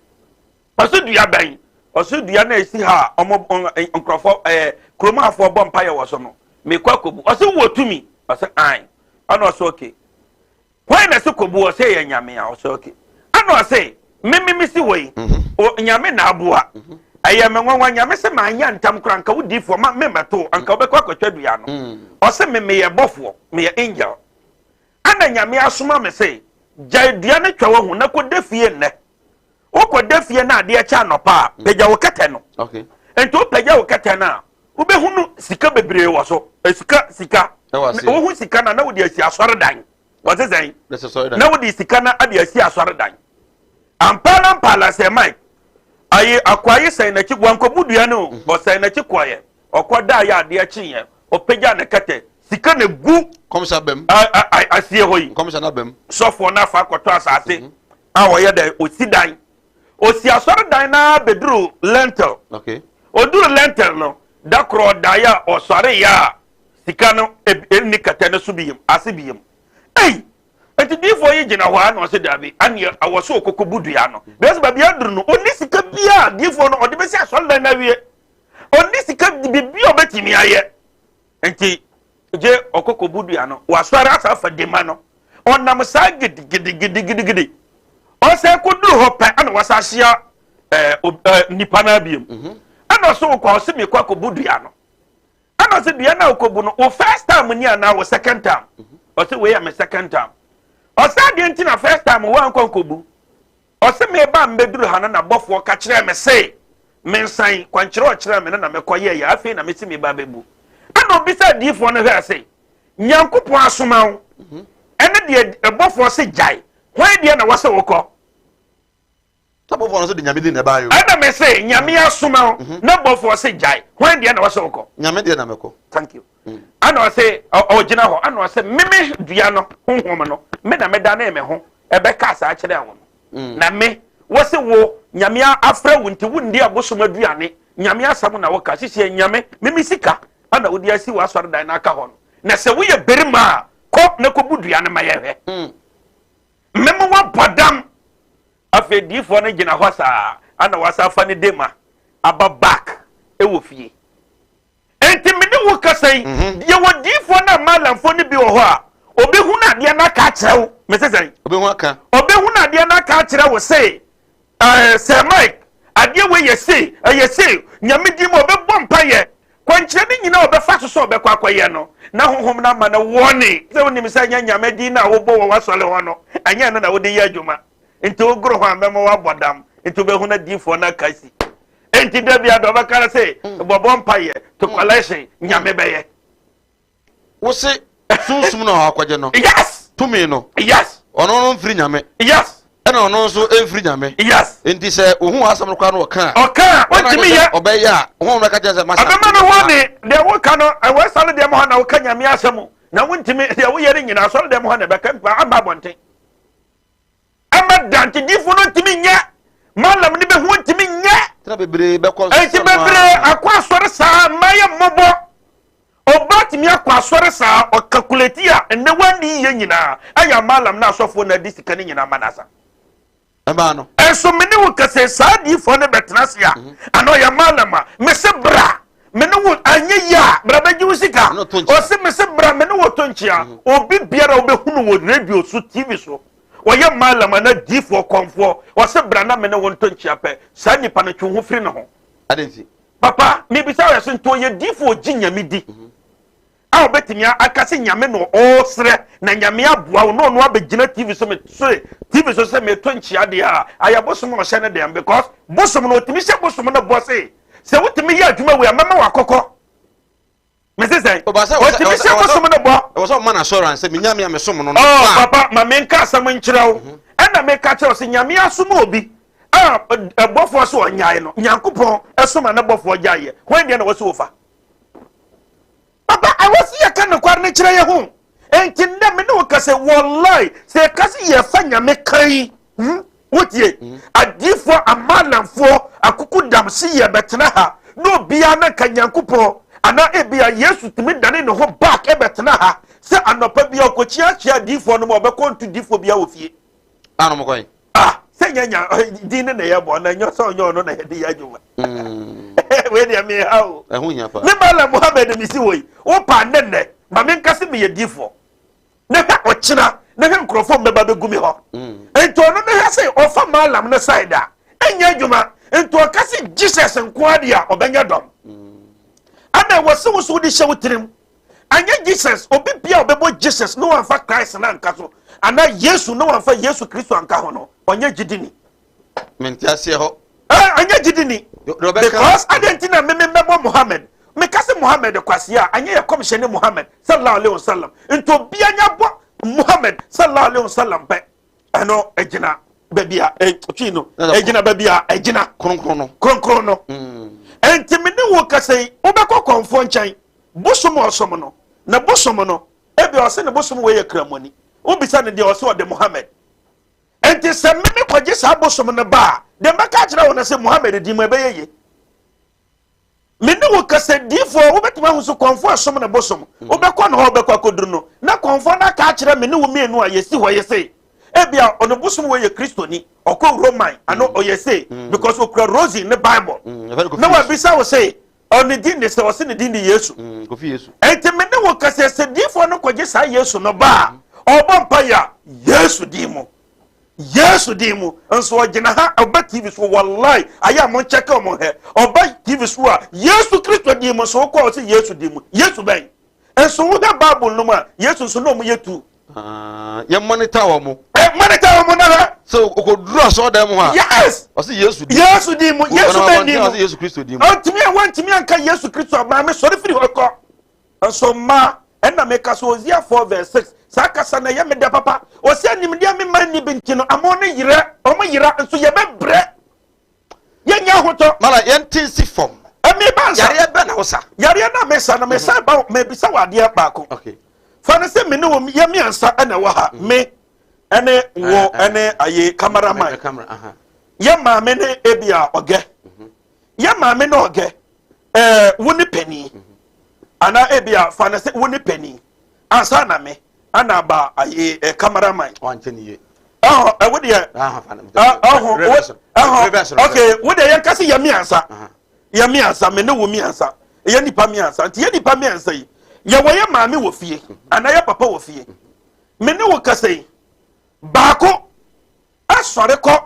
Ɔse dua bɛn? Ɔse dua no a esi ha a ɔmo nkorɔfoɔ ɛɛ kurom hafoɔ bɔ mpaeɛ wɔ so no, mekɔ akɔbu. Ɔse wowɔ tumi? Ɔse ae. Ɛna ɔse okay. Hwan na ɛse kɔbu? Ɔse ɛyɛ Nyame a. Ɔse okay. Ɛna ɔse me me mesi hɔ yi, mhm. o Nyame na aboa. Mhm. Ɛyɛ me nwanwa Nyame sɛ manyɛ ntam koraa anka wo diifoɔ ma me mɛto anka wobɛkɔ akɔtwa dua no. Mm. Ɔse me meyɛ bɔfoɔ, meyɛ angel. Ɛna Nyame asoma me se gyae dua no twa wahu na kɔda fie nnɛ. Wokɔda fie na adeɛ kyɛ anɔpa a, mm. pagya wo kɛtɛ no. Nti wopagya wo kɛtɛ no a, wobɛhunu sika bebree wɔ so. Eh, sika, sika. Wohu sika no na wode asi asɔredan. Wɔse sɛn? Na wode sika no ade asi asɔredan. Ampa na mpa la sɛ Mike. Ayi akoa yi sɛn n'akyi wankɔbu dua no o mhm. ɔsɛn n'akyi kɔeɛ ɔkɔdaa yɛ adeɛ kyeeɛ ɔpagya ne kɛtɛ sika na gu nkɔmhyɛ abam asie hɔ yi nkɔmhyɛ no abam sɔfoɔ no afa akɔtɔ asase mhm. a ɔyɛ dɛ ɔsi dan ɔsi asɔredan no ara bɛduru lentil okay. ɔduru lentil no da korɔ ɔdaeɛ a ɔsɔreeɛ a sika no ɛnni kɛtɛ no so biem ase biem ei Enti diyifoɔ yi gyina hɔ ara na ɔse daabi, aneɛ awɔ so ɔkɔkɔ bu dua no. Because baabi aduru no, ɔnni sika biara diyifoɔ no ɔde bɛsi asɔredan no awie. Ɔnni sika biribi a ɔbɛtumi ayɛ. Enti gye ɔkɔkɔ bu dua no, wasɔre asa afa dema no. Ɔnam saa gidigidigidigidi. Ɔsɛ kɔduru hɔ pɛ ɛna wasa ahyia ɛɛ eh, nipa no abiem. Mhm. Ɛna ɔso wokɔ ɔse mekɔ akɔbu dua no. Ɛna ɔsɛ dua no a wokɔbu no wo first time ni anaa wo second time? Ɔsɛ wei yɛ me second time. Ɔsɛ adeɛ nti na first time woankɔ nkɔbu? Ɔsɛ meba mbɛduru ha no na bɔfoɔ ka kyerɛɛ me se mensan kwankyerɛ ɔkyerɛɛ me no na mekɔyɛeɛ afei na mesi meba bɛbu. Ɛna ɔbisa adiyifoɔ no hwɛɛ se Nyankopɔn asoma wo ɛne deɛ ɛbɔfoɔ se gyae hwan deɛ na wɔsɛ wokɔ? Sɛ bɔfoɔ no nso de Nyame din na ɛbaeɛ o. Ɛna me se Nyame asoma wo mhm. na bɔfoɔ se gyae hwan deɛ na wɔsɛ wokɔ? Nyame deɛ na mɛkɔ. Thank you. Mm. Ɛna ɔse ɔgyina hɔ ɛna ɔse meme dua no honhom no me na medane me ho ɛbɛka saa kyerɛ wo no. Mm. Na me wɔse wo Nyame afrɛ wo nti wondi abosom aduane Nyame asɛm na woka sisi Nyame meme sika ɛna wode asi w'asɔredan no aka hɔ no na sɛ woyɛ berima a kɔ na kɔbu dua no ma yɛhwɛ. Mm. Meme woabɔ dam Afei diifoɔ no gyina hɔ saa ana wasa afa ne dema aba back wɔ fie. Enti me ne wo kasa yi, mhm. yɛwɔ diifoɔ no a malamfoɔ no bi wɔ hɔ a obɛhunu adeɛ no aka akyerɛ wo. Mese sɛn? Obɛhu aka. Obɛhunu adeɛ no aka akyerɛ wo se, eh, Sir Mike, adeɛ wei yɛ sei, ɛyɛ sei, Nyame din mu ɔbɛbɔ mpayɛ. Kwankyerɛ no nyinaa ɔbɛfa so sɛ ɔbɛkɔ akɔyɛ no, na honhom no ama no wɔne sɛ wonim sɛ ɛnyɛ Nyame din no a wobɔ wɔ w'asɔre hɔ no, ɛnyɛ ɛno na wode yɛ adwuma. Nti wogoro ho a mɛma woabɔ dam. Nti wobɛhu na diifoɔ no aka si. Nti da bia deɛ ɔbɛka no se bɔbɔ mpayɛ to collection Nyame bɛyɛ. Wo se sunsum na ɔakɔgye no. Yes. Tumi no. Yes. Ɔno no mfiri Nyame. Yes. Ɛna ɔno nso mfiri Nyame. Yes. Nti sɛ ohun asɛm no koraa no ɔka a. Ɔka a ɔntumi yɛ. Ɔbɛyɛ a honhom no ka kyerɛ sɛ masa. Ɔbɛma no hɔ ne deɛ woka no ɛwɔ sɔre deɛ mu hɔ na woka Nyame asɛm na wontumi deɛ woyɛ no nyinaa sɔre deɛ mu hɔ na ɛbɛka mpa aba abɔnten. Ɛma dantedifo no ntumi nyɛ. Malam no bɛhu ntumi nyɛ. Tena bebree bɛkɔ Enti bebree akɔ asɔre saa mma yɛ mmɔbɔ. Ɔbaa tumi akɔ asɔre saa ɔkakuleti a ɛnɛ wanni yie nyinaa ɛyɛ malam no asɔfoɔ na adi sika no nyinaa ma no asa. Ɛmaa no. Ɛnso me ne wo kasa saa adiifoɔ no bɛtena ase a mhm. ana ɔyɛ malam a mese bra me ne wo anyɛ yie a bra bɛgye wo sika ɔse mese bra me ne wo to nkyea mhm. obi biara wobɛhunu wɔ radio so tv so ɔyɛ malam anaa diifoɔ kɔnfoɔ ɔse bra na me ne wo nto nkyea pɛ saa nipa no twe ho firi ne ho papa mebisa wɔ so nti ɔyɛ diifoɔ ɔgye nyame di mhm. a ɔbɛtumi aka sɛ nyame na ɔresrɛ na nyame aboa wo na ɔno abɛgyina tv so me so tv so sɛ meto nkyea deɛ a ayɛ bosom a ɔhyɛ no dɛm because bosom no ɔtumi hyɛ bosom no bɔ se sɛ wotumi yɛ adwuma wei a mɛma wakɔkɔ mese sɛn ɔtumi hyɛ bosom no bɔ ɛwɔ sɛ ɔma no assurance sɛ menyame a mesom no no oh, papa ma menka asɛm nkyerɛ wo mhm. ɛna meka kyerɛ wo sɛ nyame asom obi a ɛbɔfoɔ so ɔnyae no nyankopɔn ɛsoma ne bɔfoɔ gyaeɛ hwan deɛ na wɔ sɛ wɔfa Papa, ɛwɔ sɛ yɛka nokware no kyerɛ yɛn ho. Enti nnɛ me ne wo ka sɛ, wallahi, sɛ yɛka sɛ yɛfa Nyame kan yi, hmm, wotie, hmm. adiifoɔ, amaanamfoɔ, akuku dam se yɛbɛtena ha, na obiara na nka Nyankopɔn, anaa ebia Yesu tumi dane ne ho back ɛbɛtena ha, sɛ anɔpa bia ɔkɔkyiakyia adiifoɔ no ma ɔbɛkɔ nto diifoɔ bia wɔ fie. Anom kwan. Ah, sɛ nyɛ nya eh, din ne na yɛ bɔ na nyɛ sɛ ɔnyɛ ɔno na yɛde yɛ adwuma. Mm. Wei deɛ meha o. Ɛho hia pa. Me Bala Muhammad mesi wɔ yi, wopa nnɛ nnɛ, ma menka sɛ meyɛ difoɔ. Na hwɛ ɔkyena, na hwɛ nkurɔfoɔ mmɛba bɛgu me hɔ. Mm. Nti ɔno no hwɛ sɛ ɔfa Malam no side a, ɛnyɛ adwuma. Nti ɔka sɛ Jesus nko adeɛ a ɔbɛnyɛ dɔm. Mm. Ɛna ɛwɔ sɛ wo so wode hyɛ wo tirim. Anyɛ Jesus, obi bia ɔbɛbɔ Jesus na wamfa Christ no anka so, anaa Yesu na wamfa Yesu Kristo anka ho no, ɔnyɛ gyidini. Mente aseɛ hɔ. Eh, ɔnyɛ gyidini. Because adɛn nti na meme mɛbɔ Muhammad? Meka sɛ Muhammad kwasia a, anyɛ yɛ kɔmhyɛne Muhammad sallallahu alaihi wasallam. Nti obia nya bɔ Muhammad sallallahu alaihi wasallam pɛ, ɛno agyina. baabi a twi no ɛgyina baabi a ɛgyina. Kronkron no. Kronkron no. Nti me ne wo kasa yi, wobɛkɔ kɔnfoɔ nkyɛn, bosom a ɔsom no, na bosom no, ebi ɔse ne bosom wei yɛ kramoni. Wobisa no deɛ, ɔse ɔde Muhammad. Nti sɛ me me kɔgye saa bosom no ba a, deɛ mɛka akyerɛ wo no sɛ Muhammad din mu ɛbɛyɛ ye. Me ne wo kasa, diifoɔ, wobɛtumi ahu so kɔnfoɔ ɛsom ne bosom. Wobɛkɔ ne hɔ, wobɛkɔ akɔduru no na kɔnfoɔ no aka akyerɛ me ne wo mmienu a yɛsi hɔ yɛ sei, ebia ɔno bosom wɔ yɛ Kristoni, ɔkɔ Roman ano, ɔyɛ sei because okura rosary ne Bible na wabisa wo sei, ɔne din de sɛ, ɔse ne din de Yesu. Enti me ne wo kasa, sɛ diifoɔ no kɔgye saa Yesu no ba a, ɔbɔ mpa yɛ a, Yesu din mu, Yesu din mu, nso ɔgyina ha, ɔba TV so, wallahi, ayɛ a monkyɛke ɔmo hɛ, ɔba TV so a, Yesu Kristo din mu, nso wokɔ, ɔsɛ Yesu din mu. Yesu bɛn? Nso wohwɛ Bible no mu a, Yesu nso na ɔmo yɛ tu. Ah, yɛ monitor wɔn mo. Ɛ monitor wɔn mo na hwɛ. Sɛ okoduru asɔɔdan mu hɔ a. Ɔsɛ Yesu din. Yesu din mu, Yesu bɛn din mu? Ɔsɛ Yesu Kristo din mu. Ɔntumi a wɔntumi anka Yesu Kristo a, maame, sɔre firi hɔ kɔ. Nso mmaa, ɛna meka so Hosea 4 verse 6, saa kasa na ɛyɛ me dɛ papa. Ɔsɛ animdeɛ me man ni bi nti no, amo no yerɛ, ɔmo yera, nso yɛbɛbrɛ, yɛnyɛ ahotɔ. Mala yɛnte nsi fam. Ɛmi ba nsa. Yareɛ bɛ na wosa? Yareɛ na mesa no, mesa ba, mebisa wɔ adeɛ baako. Fa no sɛ me ne wo yɛ mmiɛnsa ɛna ɛwɔ ha, me ɛne wo ɛne aye cameraman. Yɛ maame ne ebi a ɔgɛ. Yɛ maame ne ɔgɛ, wo ne panin. Anaa ebi a fa no sɛ wo ne panin ansa na me ana aba aye cameraman. Wankyɛ ne yie. Ɛhɔ ɛwo deɛ ɛho ɛho, okay, wo deɛ yɛn kasi yɛ mmiɛnsa, yɛ mmiɛnsa, me ne wo mmiɛnsa, yɛ nipa mmiɛnsa. Nti yɛ nipa mmiɛnsa yi, yɛwɔ yɛ maame wɔ fie anaa yɛ papa wɔ fie. Me ne wo kasa yi, baako asɔre kɔ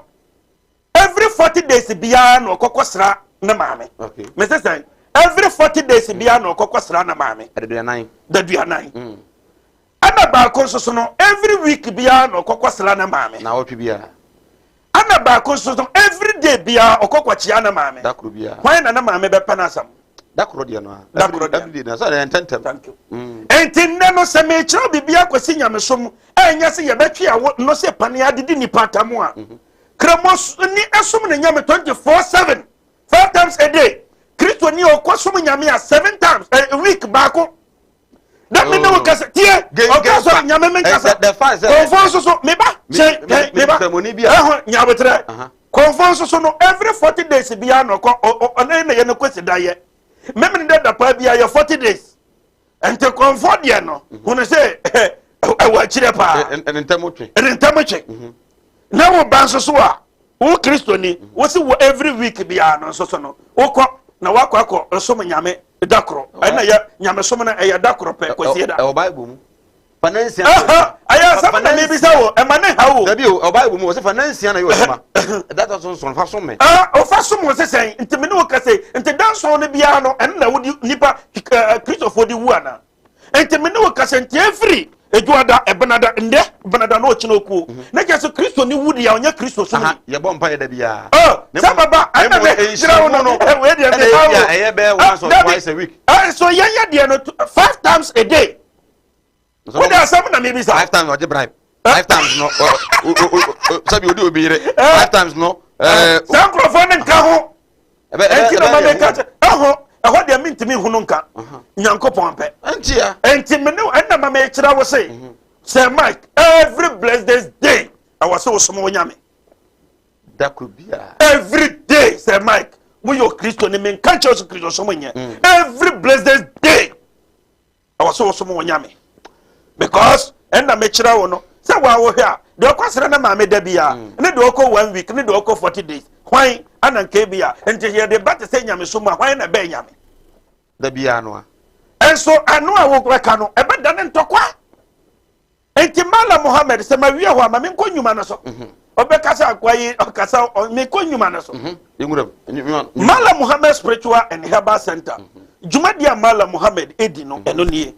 every 40 days biara na ɔkɔkɔ sra ne maame. Me sɛ sɛn? Every 40 days biara na ɔkɔkɔ sra ne maame. Aduanan. Daduanan. Ɛna baako nso so no, every week biara na ɔkɔkɔ sra ne maame. Na ɔtwe biara. Ɛna baako nso so, every day biara ɔkɔkɔ kyia ne maame. Dakoro biara. Hwan na ne maame bɛpɛ n'asɛm? Dakoro deɛ no a. Dakoro deɛ. Every day na sɛ ɛyɛ ntɛntɛm. Thank you. Nti nnɛ no, sɛ mekyerɛw biribi akɔsi nyamesom, ɛnyɛ sɛ yɛbɛtwe awo no sɛ panea didi nipa atam a, kramoni ɛsom ne Nyame 24/7, five times a day. Kristoni ɔkɔ som Nyame a, seven times a week baako na me ne wo kasa tie, ɔka sɔrɔ Nyame me nkasa. Kɔnfɔ nso so, meba kyɛn kyɛn, meba ɛho nyabotrɛ. Kɔnfɔ nso so no, every 40 days biara na ɔkɔ, ɔne na yɛ no kɔsi da yɛ memene dɛ dapa biara yɛ 40 days. Nti kɔnfɔ deɛ no, hunu sɛ ɛwɔ akyirɛ paa. Ne ntɛm twe. Ne ntɛm twe. Na wo ba nso so a wo Kristoni, wo si wɔ every week biara no nso so no, wokɔ na wakɔ akɔ nsom Nyame da koro. Ɛna yɛ nyamesom no ɛyɛ da koro pɛ, kɔsie da. Ɛwɔ Bible mu, fa nansia. Ɛyɛ asɛm na mebisa wo, ɛma ne ha wo. Dabi o, ɛwɔ Bible mu, wɔsɛ fa nansia na yɛ ɔdwuma, ɛda tɔ so nson fa som me. Ɔfa som wo sesɛn? Nti me ne wo kasa, nti da nson no biara no, ɛno na wodi nipa Kristofoɔ de wu ana? Nti me ne wo kasa, nti efiri edwuada, ɛbenada, ndɛ benada na ɔkyena okuo ne kyɛ sɛ Kristo ne wu deɛ, ɔnyɛ Kristo som ni. Yɛbɔ mpa yɛ da biara. Sɛ baba ɛna me kyerɛ wo no, wei deɛ me ha wo. Ɛyɛ bɛyɛ once or twice a week. So yɛn yɛ deɛ no five times a day. Wo de asɛm na mi bisa. Five times ɔgye bribe, five times no sɛbi odi obi yere five times no. Saa nkurɔfoɔ ne nka ho, ɛnti na ma mi ka kyɛ ɛho ɛhɔ deɛ mi ntumi hunu nka Nyankopɔn pɛ. Nti ya. Nti mi ne ɛnna ma mi kyerɛ wo se sɛ Mike, every blessed day ɛwɔ sɛ wosom wo Nyame. Dako biara. Every day, sɛ Mike, woyɛ Kristo ni, mi nka kyerɛ so Kristo som nyɛ, every blessed day ɛwɔ sɛ wosom wo Nyame, because ɛnna mekyerɛ wo no sɛ wɔa wohwɛ a, deɛ ɔkɔ srɛ ne maame da bia ne deɛ ɔkɔ one week ne deɛ ɔkɔ 40 days, hwan ana nka bi a? Nti yɛde ba te sɛ nyame som a, hwan na ɛbɛn Nyame? Da biara no a. Ɛnso ano a wobɛka no ɛbɛda ne ntɔkwa. Nti Mala Muhammed, sɛ mawie hɔ a, ma menkɔ nnwuma no so. Ɔbɛka sɛ akoa yi ɔkasa, mekɔ nnwuma no so. Mala Muhammed Spiritual and Herbal Center, dwumadi a Mala Muhammed edi no, ɛno nie.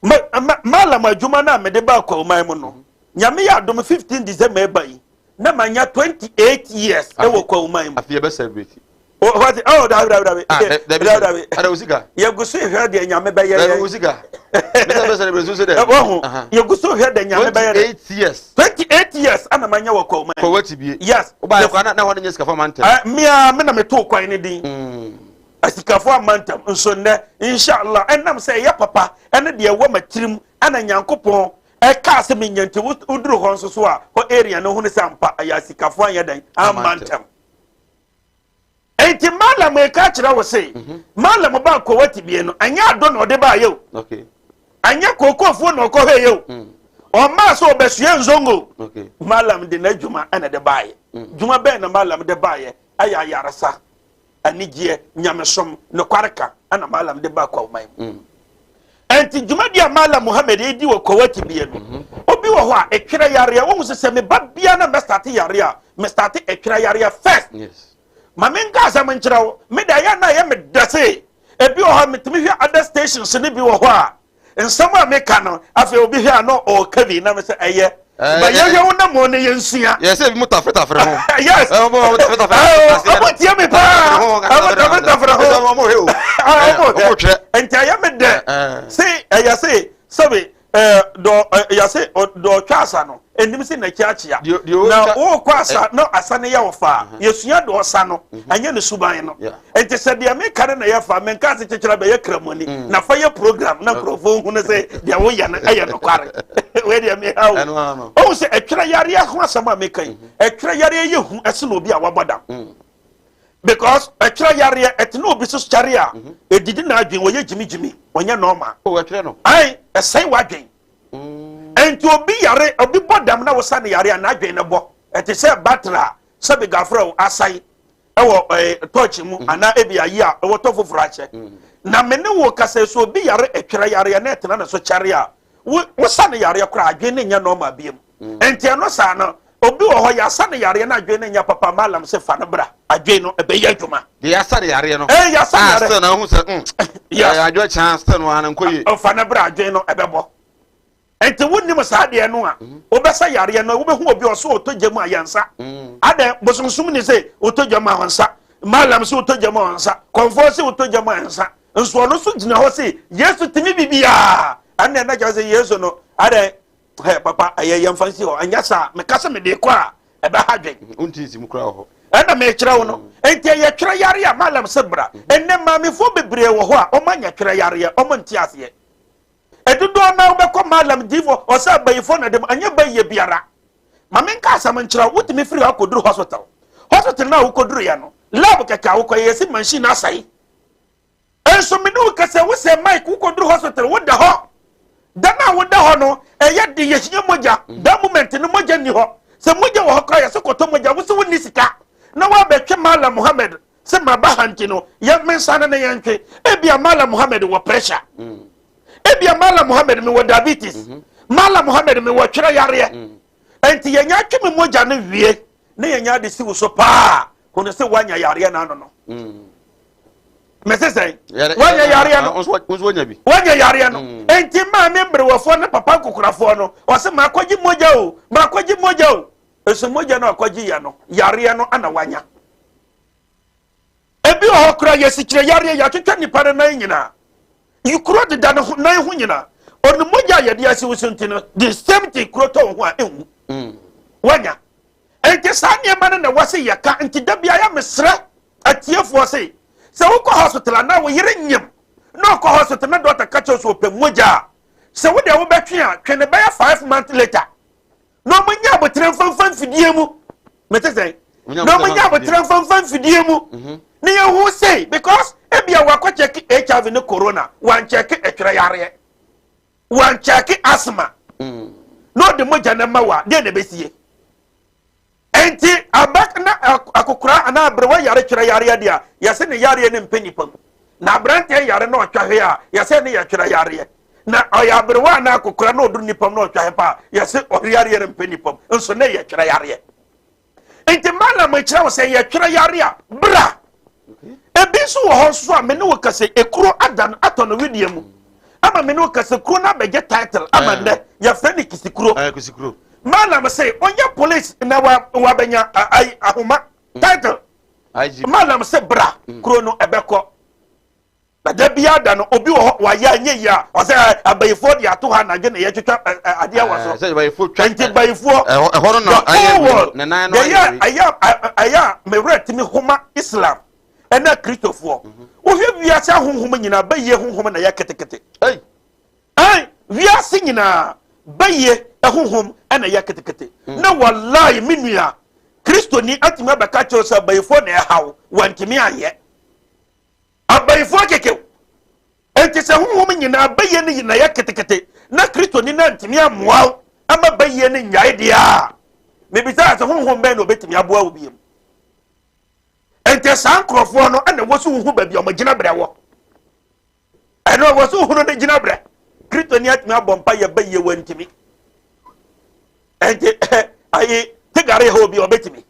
Malam adwuma no a mede ba akwaman mu no, Nyame yɛ adom, 15 December ɛba yi na manya 28 years ɛwɔ kwaman mu. Afei yɛbɛ celebrate. Wate oh dabi dabi dabi. Ah dabi dabi. Ada osika. Yɛgu so hwɛ deɛ Nyame bɛyɛ yɛ. Dabi osika. Bisa bɛsɛ ne bɛsu sɛ dɛ. Wɔho yɛgu so hwɛ deɛ Nyame bɛyɛ dɛ. 28 years. 28 years ana manya wɔ Kwawu man. Kwawu Atibie. Yes. Wobaa yɛ kwa na na hɔ ne nyɛ sikafo amantam. Eh mea me na metoo kwan ne din. Mm. Asikafo amantam nso nnɛ inshallah ɛnam sɛ ɛyɛ papa ɛne deɛ ɛwɔ matirim ɛna Nyankopɔn ɛkaa sɛ menya nti woduru hɔ nso so a hɔ area no hunu sɛ ampa ɛyɛ asikafo anyɛ dɛn amantam. Enti Malam reka akyerɛ wo se, mhm. Malam ba nkowa tibie no, ɛnyɛ ado na ɔde baayɛ o. Ɛnyɛ kookoofuo na ɔkɔhwɛ yɛ o. Mm. Ɔmaa sɛ ɔbɛsua nzongo. Malam de n'adwuma ɛna de baayɛ. Mm. Dwuma bɛn na Malam de baayɛ? Ɛyɛ ayaresa, anigyeɛ, nyamesom, nokware ka ɛna Malam de ba Kwawman mu. Mm. Enti dwumadi a Malam Muhammad redi wɔ Kuwait bie no, mhm. obi wɔ hɔ a ɛtwerɛ yareɛ, wohu sɛ sɛ meba bia na mɛstate yareɛ a, mestate ɛtwerɛ yareɛ first. Yes. Ma menka asɛm nkyerɛ wo, me da yɛ na ɛyɛ me dɛ se, ebi wɔ hɔ a metumi hwɛ other stations no bi wɔ hɔ a, nsɛm a meka no, afei obi hwɛ a na ɔreka bi na me sɛ ɛyɛ. Eh, Ba eh, yɛhwɛ wo na mo ne yɛnsua. Yɛ sɛ ebi mu tafretafre ho. Yes. Ɔmo ɔmo tafretafre. Ɔmo tie me paa. Ɔmo tafretafre ho. Ɔmo hwɛ o. Ɔmo Ɔmo twɛ. Nti ɛyɛ me dɛ. Se ɛyɛ se sɛbi ɛɛ dɔ ɛyɛ se dɔ ɔtwa asa no enim se n'akyi akyea. Na wokɔ asa na asa no yɛ wo fa a yɛsua dɔ ɔsa no ɛnyɛ ne suban no. Nti sɛ deɛ meka no na yɛ fa menka ase kyekyere bɛyɛ kramoni mm. na fa yɛ program na nkurɔfoɔ hu no sɛ deɛ woyɛ no ɛyɛ nokware. Wei deɛ meha wo. Ɔhu sɛ ɛtwerɛ yareɛ ho asɛm a meka yi, ɛtwerɛ yareɛ yɛ hu ɛsene obi a wabɔ dam. Mm. Because ɛtwerɛ yareɛ ɛte ne obi so kyare a ɛdidi mhm. n'adwen, wɔyɛ gyimigyimi, wɔnyɛ normal. Oh, ɛtwerɛ no. Ae, ɛsɛe w'adwen. Mm. Nti obi yare, obi bɔ dam na wosa ne yare a n'adwen no bɔ. Ɛte sɛ batra sɛ begafrɛ asae ɛwɔ ɛɛ tɔɔkye mu mm. anaa ebi ayi a ɛwɔ tɔ foforɔ akyɛ mm. Na me ne wo kasa so obi yare ɛtwerɛ yareɛ na ɛtena ne so kyɛre a wosa ne yareɛ koraa adwene ne nyɛ nɔɔma biem. Mm. Nti ɛno saa no obi wɔ hɔ yasa ne yareɛ na adwene ne nyɛ papa malam sɛ fa no bra adwene no ɛbɛyɛ adwuma. De yasa ne yareɛ no. Ɛɛ yasa ne yareɛ. Ah, na ohun sɛ Yes. Ɛɛ adwene kyan sɛ no ara nkɔ yie. Fa no bra adwene no ɛbɛbɔ. Nti wonnim saa adeɛ no a mhm. wobɛsa yareɛ no wobɛhu obi ɔso ɔtɔ gya mu a yɛnsa mm. adɛn bosomsom ni sɛ wotɔ gya mu a ɔnsa malam sɛ wotɔ gya mu a ɔnsa kɔmfoɔ sɛ wotɔ gya mu a ɛnsa nso ɔno nso gyina hɔ sɛ Yesu tumi biribiaa ɛnna ɛna kyerɛ sɛ Yesu no adɛn hɛ papa ɛyɛ yɛmfa nsi hɔ ɛnyɛ saa meka sɛ mede kɔ a ɛbɛha dwen wonti nsi mu koraa wɔ hɔ ɛna mekyerɛ wo no mm. nti ɛyɛ twerɛ yareɛ a malam sɛ bra mm. ɛnnɛ maamefoɔ bebree wɔ hɔ a ɔma nya twerɛ yareɛ ɔmo nte aseɛ Ɛdodoɔ no ara wobɛkɔ Mallam diifoɔ ɔsɛ abayifoɔ na de ɛnyɛ bayie biara. Ma menka asɛm nkyerɛ wo, wotumi firi hɔ akɔduru hospital. Hospital no a wokɔduruiɛ no, lab kɛkɛ a wokɔyɛ yɛsi machine no asɛe. Nso me ne wo kasa wo sɛ Mike wokɔduru hospital woda hɔ. Da no a woda hɔ no, ɛyɛ de yɛhia mogya. Mm. That moment no mogya nni hɔ. Sɛ mogya wɔ hɔ koraa yɛsɛ kɔtɔ mogya, wo sɛ wonni sika. Na woabɛtwe Mallam Muhammad sɛ maba ha nti no yɛ me nsa no ne yɛntwe. Ebia Mallam Muhammad wɔ pressure. Mm. Ebia Mallam Muhammad mewɔ diabetes. Mm -hmm. Mallam Muhammad mewɔ twerɛ yareɛ. Mm. Nti yɛnya atwe me mogya no wie ne yɛnya de si wo so paa hunu sɛ woanya yareɛ no ano no. Mm. Mese sɛn? Woanya yareɛ no. Woanya yareɛ no. Mm. Nti maame mmerewɔfoɔ ne papa nkokorafoɔ no ɔsɛ makɔgye mogya o makɔgye mogya o. Nso mogya no akɔgye yɛ no yareɛ no ana wanya. Ebi wɔ hɔ koraa yɛ sikyerɛ yareɛ yɛatwitwa nipa no nan nyinaa kuro deda ne nan ho nyinaa ɔne mogya a yɛde asi wo so nti no the same thing kuro tɔ wo ho a ɛnwu mm. wanya nti saa nneɛma no na ɛwɔ se yɛka nti da biara mesrɛ atiefoɔ se sɛ wokɔ hospital anaa wo yere nyem na ɔkɔ hospital na dɔkta ka kyerɛ so ɔpɛ mogya a sɛ wo deɛ wobɛtwe a twe ne bɛyɛ 5 month later na ɔmo nya aboterɛ mfamfa mfidie mu mete sɛn na ɔmo nya aboterɛ mfamfa mfidie mu mhm. ne yɛn ho sei because ebia wakɔ kyɛke HIV ne corona wankyɛke ɛtwerɛ yareɛ wankyɛke asthma mm. na ɔde mogya no ma wa deɛ na ɛbɛsie nti aba na akokora anaa aberewa yare twerɛ yareɛ deɛ a yɛsɛ ne yareɛ no mpɛ nipa mu na aberanteɛ yare na ɔtwa hwe a yɛsɛ ne yɛtwerɛ yareɛ na ɔyɛ aberewa anaa akokora na ɔduru nipa mu na ɔtwa hwe pa a yɛsɛ ɔyare yareɛ no mpɛ nipa mu nso ne yɛtwerɛ yareɛ nti malam kyerɛ wo sɛ yɛtwerɛ yareɛ a bra ebi nso wɔ hɔ nso a me ne wo kasa ekuro ada no atɔ no wedeɛ mu ama me ne wo kasa kuro no abɛgye title ama nnɛ yɛfrɛ no kisikuro. Kisikuro. Malam sɛ ɔnyɛ police na wabɛnya ahoma mm. title. Malam sɛ bra mm. kuro no ɛbɛkɔ. Na da biara da no obi wɔ hɔ wayɛ anyɛ yie a ɔsɛ ɛ abayifoɔ de ato ha anadwo na yɛtwitwa ɛ ɛ adeɛ wɔ so. Nti bayifoɔ the whole world deɛ ɛyɛ ɛyɛ ɛyɛ a me werɛ tumi homa Islam ɛna Kristofoɔ. Mhm. Wohwɛ wiase ahonhom nyinaa bayie honhom na ɛyɛ ketekete. Ɛn wiase nyinaa bayie honhom na ɛyɛ ketekete. Mm. Na wallahi me nua Kristoni atumi abɛka kyerɛ sɛ bayifoɔ na ɛhaw wantumi anyɛ. Abayifoɔ kekew. Enti sɛ honhom nyinaa bayie no nyinaa yɛ ketekete na Kristoni no antumi ammoa wo ama bayie no nnyae deɛ a, mebisa sɛ honhom bɛn na ɔbɛtumi aboa wo biom? Enti saa nkurɔfoɔ no ɛna wɔ so wohu baabi a wɔn gyinaberɛ wɔ. Ɛno wɔ so wohunu ne gyinaberɛ. Kristoni atumi abɔ mpa yɛ bayie wantumi. Enti ayi tigare hɔ obi a ɔbɛtumi.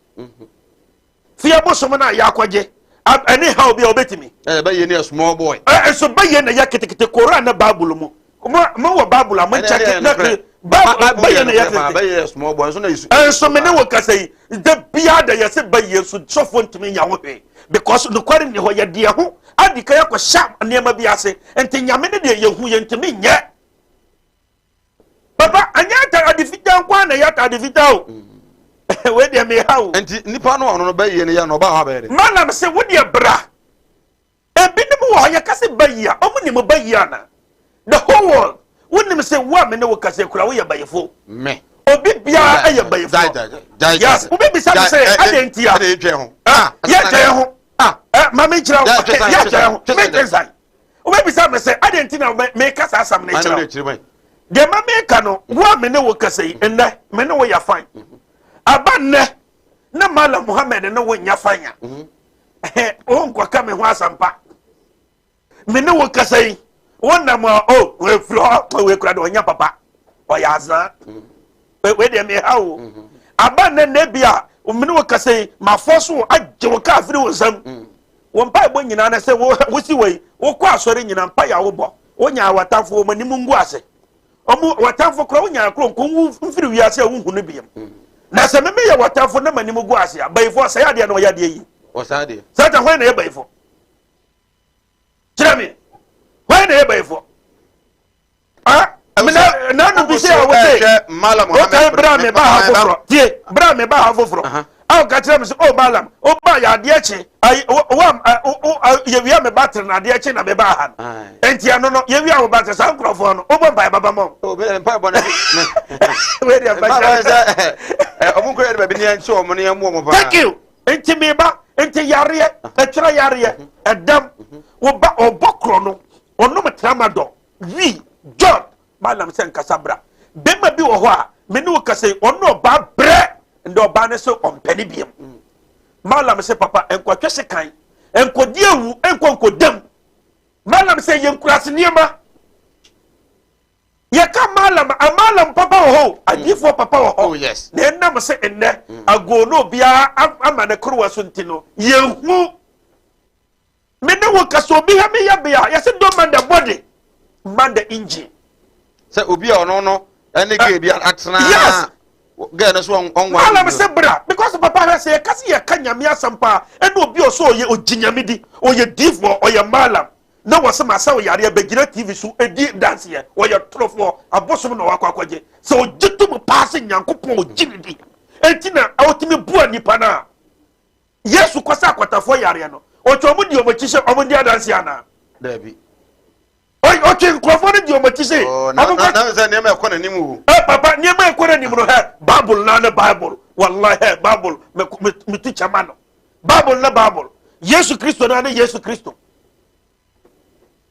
Fie bosom no a yɛakɔgye ɛne haw bi a ɔbɛtumi. Ɛyɛ bɛyɛ ne yɛ small boy. Ɛ nso bɛyɛ na yɛ ketekete Koran ne Bible mu. Mo mo wɔ Bible a mo nkyɛke na kiri Bible bɛyɛ na yɛ ketekete. Bɛyɛ yɛ small boy nso na yɛ. Nso me ne wo kasa yi da biara da yɛse bɛyɛ nso sɔfoɔ ntumi nya ho hwee because nokware nni hɔ yɛde yɛn ho adi kan akɔhyɛ nneɛma bi ase nti nyame ne deɛ yɛhu yɛntumi nyɛ. Papa, anyɛ atade fitaa nko ara na ɛyɛ atade fitaa o. Mm. Wei deɛ meha o. Nti nipa no ɔno no bɛyie no yɛ no ɔba hɔ abɛyɛ dɛ. Malam sɛ wo deɛ bra. Ebinom wɔ hɔ yɛka sɛ bayi a, ɔmo nim bayi ana? The whole world. Wonim sɛ wo a me ne wo kasa kura woyɛ bayifo. Me. Obi biara yɛ bayifo. Yes, wobɛbisa me sɛ adɛn nti a. Yɛtwɛn ho. Yɛtwɛn ho. Ma menkyerɛ wo. Yɛtwɛn ho. Mentwe nsan. Wobɛbisa me sɛ, adɛn nti na meka saa asɛm no kyerɛ wo? Deɛ ma meka no, wo a me ne wo kasa yi, nnɛ, me ne wo yɛ fan. Aba nnɛ, na Malam Muhammad ne wo nyɛ fan a, wonkɔka me ho asɛmpa. Me ne wo kasa yi, wonam a, o, oh, wefiri hɔ, wei kura de ɔnyɛ papa, ɔyɛ azaa. Wei deɛ meha wo. Aba nnɛ nnɛ bi a, me ne wo kasa yi, mafɔ so agye wo kaa firi wo nsam. Wo mpaebɔ nyinaa ne sɛ wo wosi wei, wokɔ asɔre nyinaa mpaeɛ a wobɔ, wonya w'atamfo wɔn anim ngu ase. Ɔmo w'atamfo koraa wonya koro nko nwu mfiri wiase a wonhu no biam. Na sɛ me meyɛ w'atamfo na m'anim gu ase a, bayifo ɔsɛe adeɛ na ɔyɛ adeɛ yi. Ɔsɛe adeɛ. Satan hwan na ɛyɛ bayifo? Kyerɛ me. Hwan na ɛyɛ bayifo? Nanu bi sɛ ɔwɔ sɛ ɔka bere a meba ha foforɔ tie bere a meba ha foforɔ a ɔka kyerɛ me sɛ o malam ɔba yɛ adeɛ kye ayi wa yɛwia me ba tere na adeɛ kye na meba ha no nti ɛno no yɛwia wo ba tere saa nkurɔfoɔ no wobɔ mpaeɛ baba ma Thank you. Nti meba nti yareɛ ɛtwerɛ yareɛ ɛdam woba ɔbɔ korɔ no ɔnom tramadol Wi, John, Balaam sɛ nkasa bra. Bɛrima bi wɔ hɔ a, me ne wo kasa yi, ɔne ɔbaa brɛ, ndɛ ɔbaa no sɛ ɔmpɛ ne biam. Balaam sɛ papa, nkɔtwe sekan, nkɔdi awu, nkɔ nkɔdam. Balaam sɛ yɛ nkurase nneɛma. Yɛka Balaam, a Balaam papa wɔ hɔ o, adiifoɔ papa wɔ hɔ. Oh, yes. Na ɛnam sɛ nnɛ, agoo no obiara ama ne korowa so nti no, yɛnhu. Me ne wo kasa obi ha me yɛ bea yɛsɛ don't man the body man the engine. Sɛ obi a ɔno no ɛne gay bi atena. Yes. Gay no so ɔnwa. Malam sɛ bra because papa hwɛ sɛ yɛka sɛ yɛka nyame asɛm paa ɛne obi ɔsɛ ɔyɛ ɔgye nyame di ɔyɛ diifoɔ ɔyɛ malam na wɔsɛ ma sɛ ɔyareɛ bɛgyina tv so ɛdi danseɛ ɔyɛ torofoɔ abosom na wakɔ akɔgye sɛ ɔgye tom paa sɛ nyankopɔn ɔgye ne di ɛnti na ɔtumi boa nipa no a Yesu kɔsa akwatafoɔ yareɛ no, ɔtwe wɔn di wɔn akyi sɛ wɔn di adanseɛ anaa? Daabi. Ɔtwe nkurɔfoɔ no di wɔn akyi sɛ. Oh, na na na sɛ nneɛma ɛkɔ n'anim o. Ɛ papa nneɛma ɛkɔ n'anim no hɛ Bible na ne Bible wallahi hɛ Bible me me me tu kyɛma no Bible ne Bible Yesu Kristo na ne Yesu Kristo.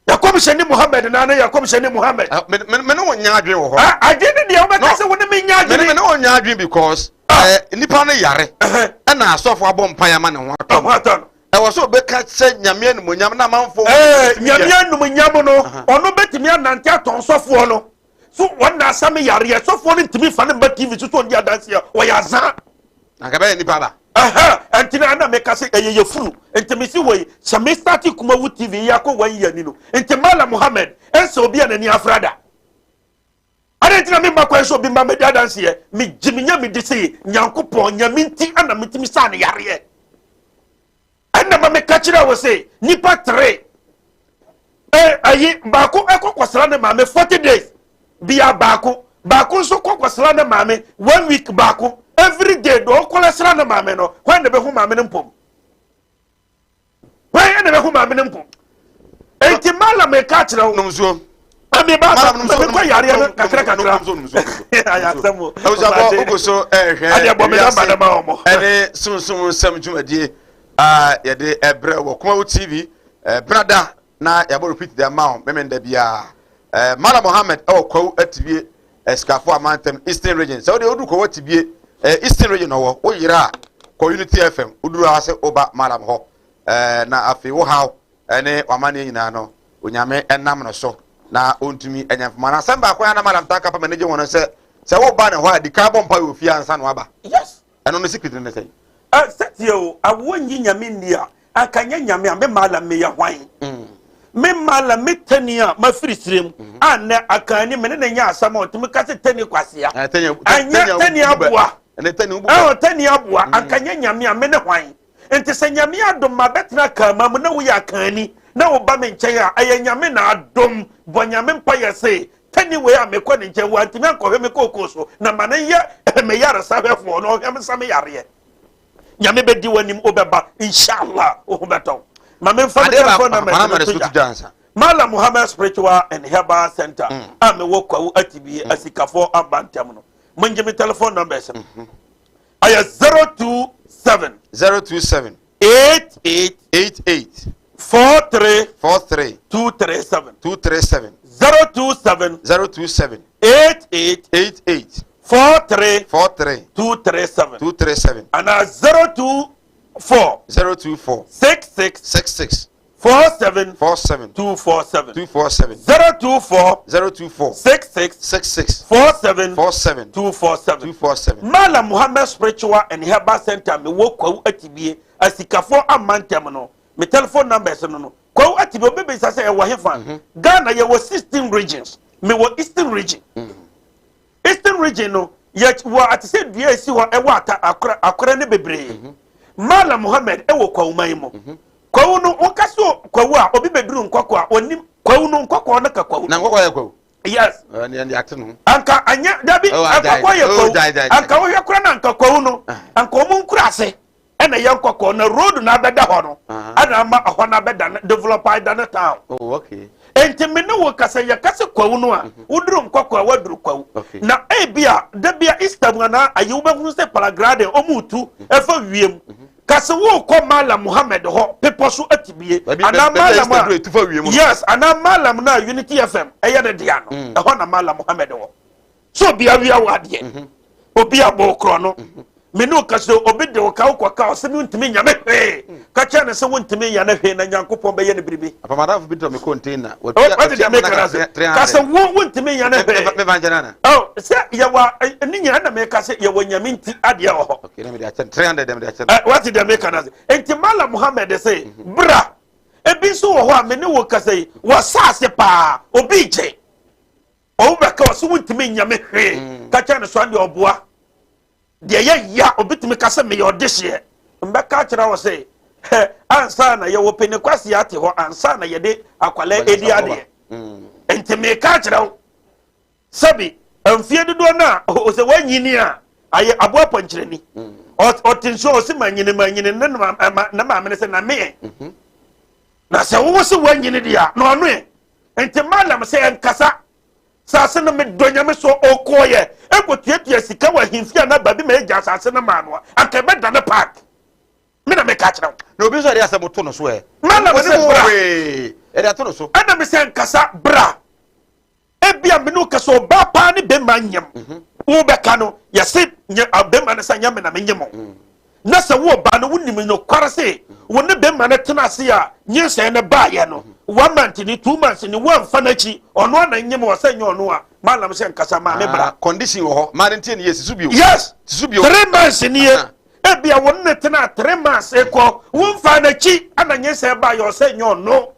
Yɛkɔmhyɛni Muhammad na ne yɛkɔmhyɛni Muhammad. Ah, me me ne wo nya adwene wɔ hɔ. Ah, adwene ne deɛ wobɛka sɛ wo ne me nya adwene. Me ne wo nya adwene because ah. eh, nipa no yare ɛna asɔfo abɔ mpaeɛ ama ne ho atɔ no. Ɛwɔ sɛ ɔbɛka sɛ nyame animonyam na amanfoɔ. Eh, nyame animonyam no ɔno bɛtumi anante atɔn sɔfoɔ no so wɔn na asame yareɛ sɔfoɔ no ntumi fa ne mba tv so so ɔndi adanseɛ ɔyɛ azaa. Anka bɛyɛ nipa ba. Ɛhɛn, ɛnti na na meka sɛ ɛyɛ yɛfunu. Nti mesi wɔ yi, sɛ me starte Kumawu TV yi akɔ one year ni no, nti Mallam Mohammed ɛnsɛ obi a n'ani afra da. Adɛn nti na memma kwan sɛ obi mma mɛdi adanseɛ? Megye me Nyame di se Nyankopɔn, Nyame nti na metumi saa no yareɛ. Ɛna ma meka kyerɛ wo se nipa tere ayi baako ɛkɔ kɔsra ne maame 40 days bia baako baako nso kɔ kɔsra ne maame one week baako every day do ɔkɔlɛ sra ne maame no hwan na bɛhu maame no mpom hwan na bɛhu maame no mpom enti malam ɛka kyerɛ wo nom nsuo ɛmi ba sa mekɔ yareɛ no kakra kakra ayasɛm o abusuafo wogu so ɛhwɛ adeɛ bɔ me namba dama wɔn ɛne sunsum nsɛm dwumadie a yɛde ɛbrɛ wɔ Kumawu TV brada na yɛabɔ repeat de ama wo memenda biara. Malam Mohammed ɛwɔ Kwawu Atibie Asikafo Amantam Eastern Region. Sɛ wode wodu Kwawu Atibie Eastern Region ɔwɔ wo yere a kɔ Unity FM woduru ha sɛ woba Malam hɔ na afei wo haw ɛne w'amanneɛ nyinaa no Onyame ɛnam no so na ɔntumi ɛnyɛ mfoma. Na asɛm baako a na Malam taa ka pa m'ani gye ho no sɛ sɛ woba ne hɔ a di kan bɔ mpa wɔ fie ansa na waba. Yes. Ɛno no secret no ne sɛn? Eh, sɛ tie o, awoɔ nyi nyame nni a, anka nyɛ nyame a, me maala meyɛ hwan? Me maala me tani a mafiri serɛ mu, a nnɛ akanni me ne ne nyɛ asɛm a ɔtumi ka sɛ tani kwasea. Eh, tani, Anyɛ tani aboa. Ɛnɛ tani wo bu Eh, tani aboa, anka nyɛ nyame a, me ne hwan? Nti sɛ nyame adom ma bɛtena kaama mu na woyɛ akanni na woba me nkyɛn a, ɛyɛ nyame na adom. Bɔ nyame mpaeɛ se, Tani wei a mekɔ ne nkyɛn, wantumi ankɔhwɛ me kookoo so, na ma no nyɛ me yaresa hwɛfoɔ na ɔhwɛ me sa me yareɛ. Nyame bɛdi w'anim, wobɛba, inshallah, wo ho bɛtɔ wo. Ma memfa me telephone number no to dwa. Malam Muhammad Spiritual and Herbal Center a mewɔ Kwawu Atibie, Asikafoɔ aba ntɛm no. Mongye me telephone numbers no. Ɛyɛ 027 027 88 88 43 43 237 237 027 027 88 88 43 43 237 237 anaa 024 024 66 66 47 47 247 247 024 024 66 66 47 47 247 247. Malam Muhammad Spiritual and Herbal Center mewɔ Kwawu Atibie asikafoɔ amma ntɛm no me telephone numbers no no Kwawu Atibie obi bisa sɛ ɛwɔ hefa Ghana yɛwɔ 16 regions mewɔ Eastern region Eastern region no yɛ wɔ ate sɛ dua esi hɔ ɛwɔ ata akora akora ne bebree Malam Muhammad ɛwɔ Kwawuman mu Kwawu no woka so Kwawu a obi bɛduru nkɔkɔ a onim Kwawu no nkɔkɔɔ no ka Kwawu Na nkɔkɔ yɛ Kwawu. Yes. Ɛɛ ne ate no. Anka anyɛ dabi nkɔkɔ yɛ Kwawu. Anka wohwɛ kora na anka Kwawu no anka wɔn nkura ase ɛna yɛ nkɔkɔ na road na abɛda hɔ no ɛna ama ɛhɔ na abɛda no develop ada no town. Oh, okay. Enti me ne wo kasa yɛ kasa Kwawu no a woduru nkɔkɔ a waduru Kwawu. Na ebi a dabi a Easter mu anaa ayi wobɛhunu sɛ paragliding ɔmo tu ɛfa wiem. Kase wokɔ Malam Muhammad hɔ pepɔ so atibie anaa Malam a yes anaa Malam no a Unity FM ɛyɛ ne dea no mm. ɛhɔ na Malam Muhammad wɔ. So obi awia wɔ adeɛ mhm. obi abɔ korɔ no mhm. me ne woka sɛ obi de wo ka wokɔ ka ɔsɛ me wontumi nya me hwee mm. ka kyerɛ no sɛ wontumi nya no hwee na Nyankopɔn bɛyɛ no biribi. Apamadafo bi tɔ me container. Wate deɛ meka no ase ka sɛ wo wontumi nya no hwee. Oh, sɛ yɛwɔ ne nyinaa na meka sɛ yɛwɔ nyame nti adeɛ wɔ hɔ. Okay, na mede akyɛ 300 mede akyɛ. Eh, wate deɛ meka no ase. Enti Malam Muhammad sɛ mhm. bra ebi nso wɔ hɔ a me ne wo kasa yi wɔ saase paa obi gye. Ɔwo bɛka wɔ so wontumi nya me hwee. Mm. Ka kyerɛ no so adeɛ ɔboa. Deɛ yɛ ya obi tumi ka sɛ meyɛ ɔdehyeɛ. Mbɛka akyerɛ wo sɛ hɛ ansa na yɛwɔ penikwasi ate hɔ ansa na yɛde akwalɛ edi adeɛ. Mm. Enti meka akyerɛ wo Sɛbi, mfie dodoɔ no a ɔsɛ wanyini a ayɛ aboa pɔnkyerɛni. Mm. Ɔte nsuo ɔse manyini manyini ne ne maame no sɛ na meɛ. Mhm. Na sɛ wowɔ sɛ wanyini deɛ a na ɔno ɛ. Nti malam sɛ ɛnkasa saase no medɔ nyame so ɔkɔɔyɛ ɛkɔtuatua sika wɔ ahemfie anaa baabi ma ɛgya asase no maa no a anka ɛbɛda ne park. Me na meka kyerɛ wo. Na obi nso ɛde asɛm to no so ɛ. Malam sɛ bra. Ɛde ato no so. Ɛna me sɛ nkasa bra. Ebia me ne wo kasa ɔbaa paa ne bɛrima nyem. Mhm. Wobɛka no yɛse bɛrima no sɛ nyɛ me na menyem o. Mm. Na sɛ wo ɔbaa no wonim nokware se wo ne bɛrima no tena ase a nyinsɛn no baayɛ no mhm. 1 month ni 2 months ni woamfa n'akyi ɔno ana nyem wɔ sɛ nyɛ ɔno a malam sɛ nkasa maame bra. Ah, condition wɔ hɔ maa ne ntie ne yɛ sisu bio. Yes. Sisu bio. 3 months nie. Ebia wo ne tena 3 months ekɔ womfa n'akyi ana nyinsɛn baayɛ ɔsɛ nyɛ ɔno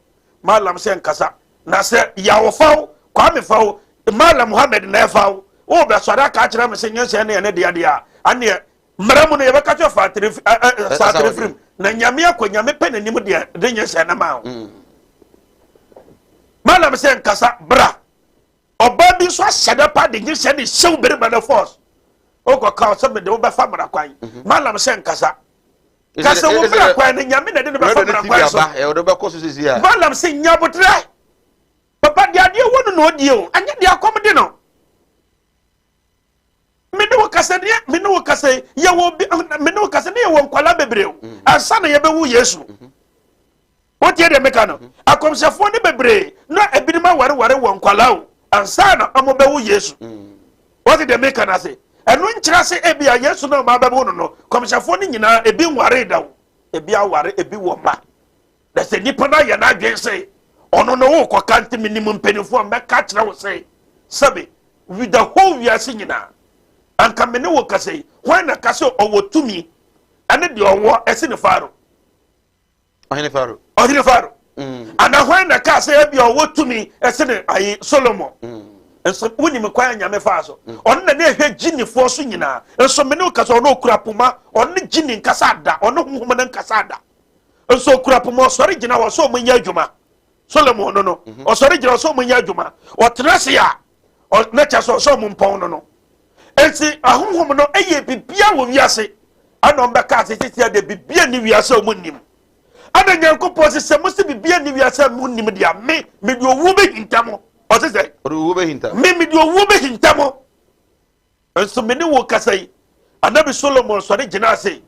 malam sɛ nkasa. Na sɛ Yaw fa wo, Kwame fa wo, Mallam Muhammad na ɛfa wo, wobɛsɔre aka akyerɛ me sɛ nyansa ne ɛne deɛ deɛ a, aneɛ mmara mu no yɛbɛka kyerɛ fa atere firim. Na Nyame akɔ Nyame pɛ n'anim deɛ de nyinsɛn no maa wo. Malam sɛ nkasa bra. Ɔbaa bi nso ahyɛ da pa de nyinsɛn de hyɛ wo barima no force. Wokɔ ka sɛ mede wo bɛfa mmara kwan. Malam sɛ nkasa. Kasa wo mmara kwan no Nyame na de no bɛfa mmara kwan so. Malam sɛ nya abotrɛ. Papa deɛ adeɛ wɔ no na ɔdie o, ɛnyɛ deɛ akɔm de no. Me ne wo kasa deɛ, me ne wo kasa yi, yɛwɔ bi, me ne wo kasa ne yɛwɔ nkwalaa bebree o. Ansa na yɛbɛwu Yesu. Wotie deɛ meka no? Akɔmhyɛfoɔ no bebree na ebinom awareware wɔ nkwalaa o, ansa na wɔbɛwo Yesu. Wote deɛ meka no ase? Ɛno nkyerɛ sɛ ebi a Yesu na ɔma bɛwo no no, kɔmhyɛfoɔ no nyinaa ebi nwaree da o. Ebi aware, ebi wɔ mma. Na sɛ nipa no ayɛ n'adwene sɛ ɔno no wokɔka nti menim mpanimfoɔ a mɛka kyerɛ wo sɛ sɛbe with the whole wiase nyinaa anka me ne wo kasa yi hwan na ka sɛ ɔwɔ tumi ɛne deɛ ɔwɔ ɛsi ne Faro? Ɔhene Faro. Ɔhene Faro. Ana hwan na ka sɛ ebi ɔwɔ tumi ɛsi ne ayi Solomon? Nso wonim kwan a Nyame faa so. Ɔno na ne ɛhwɛ gyinifoɔ so nyinaa. Nso me ne wo kasa ɔno okura poma, ɔno ne gyini nkasa ada, ɔno honhom no nkasa ada. Nso okura poma ɔsɔre gyina hɔ sɛ ɔmo nyɛ adwuma. Solomon no no, ɔsɔre gyina hɔ sɛ ɔmo nyɛ adwuma. Ɔtena ase a, na kyerɛ sɛ ɔsɛ ɔmo mpɔn no no. Enti ahonhom no yɛ bibia wɔ wiase. Ɛna ɔmo bɛka ase sisi ɛde bibia ni wiase a ɔmo nnim. Ɛna Nyankopɔn sɛ sɛ mo se bibia ni wiase a mo nnim deɛ me mede owuo bɛhinta mo. Ɔse sɛ Ɔde owuo bɛhinta. Me mede owuo bɛhinta mo. Nso me ne wo kasa yi, Anabi Solomon sɔre gyina ase.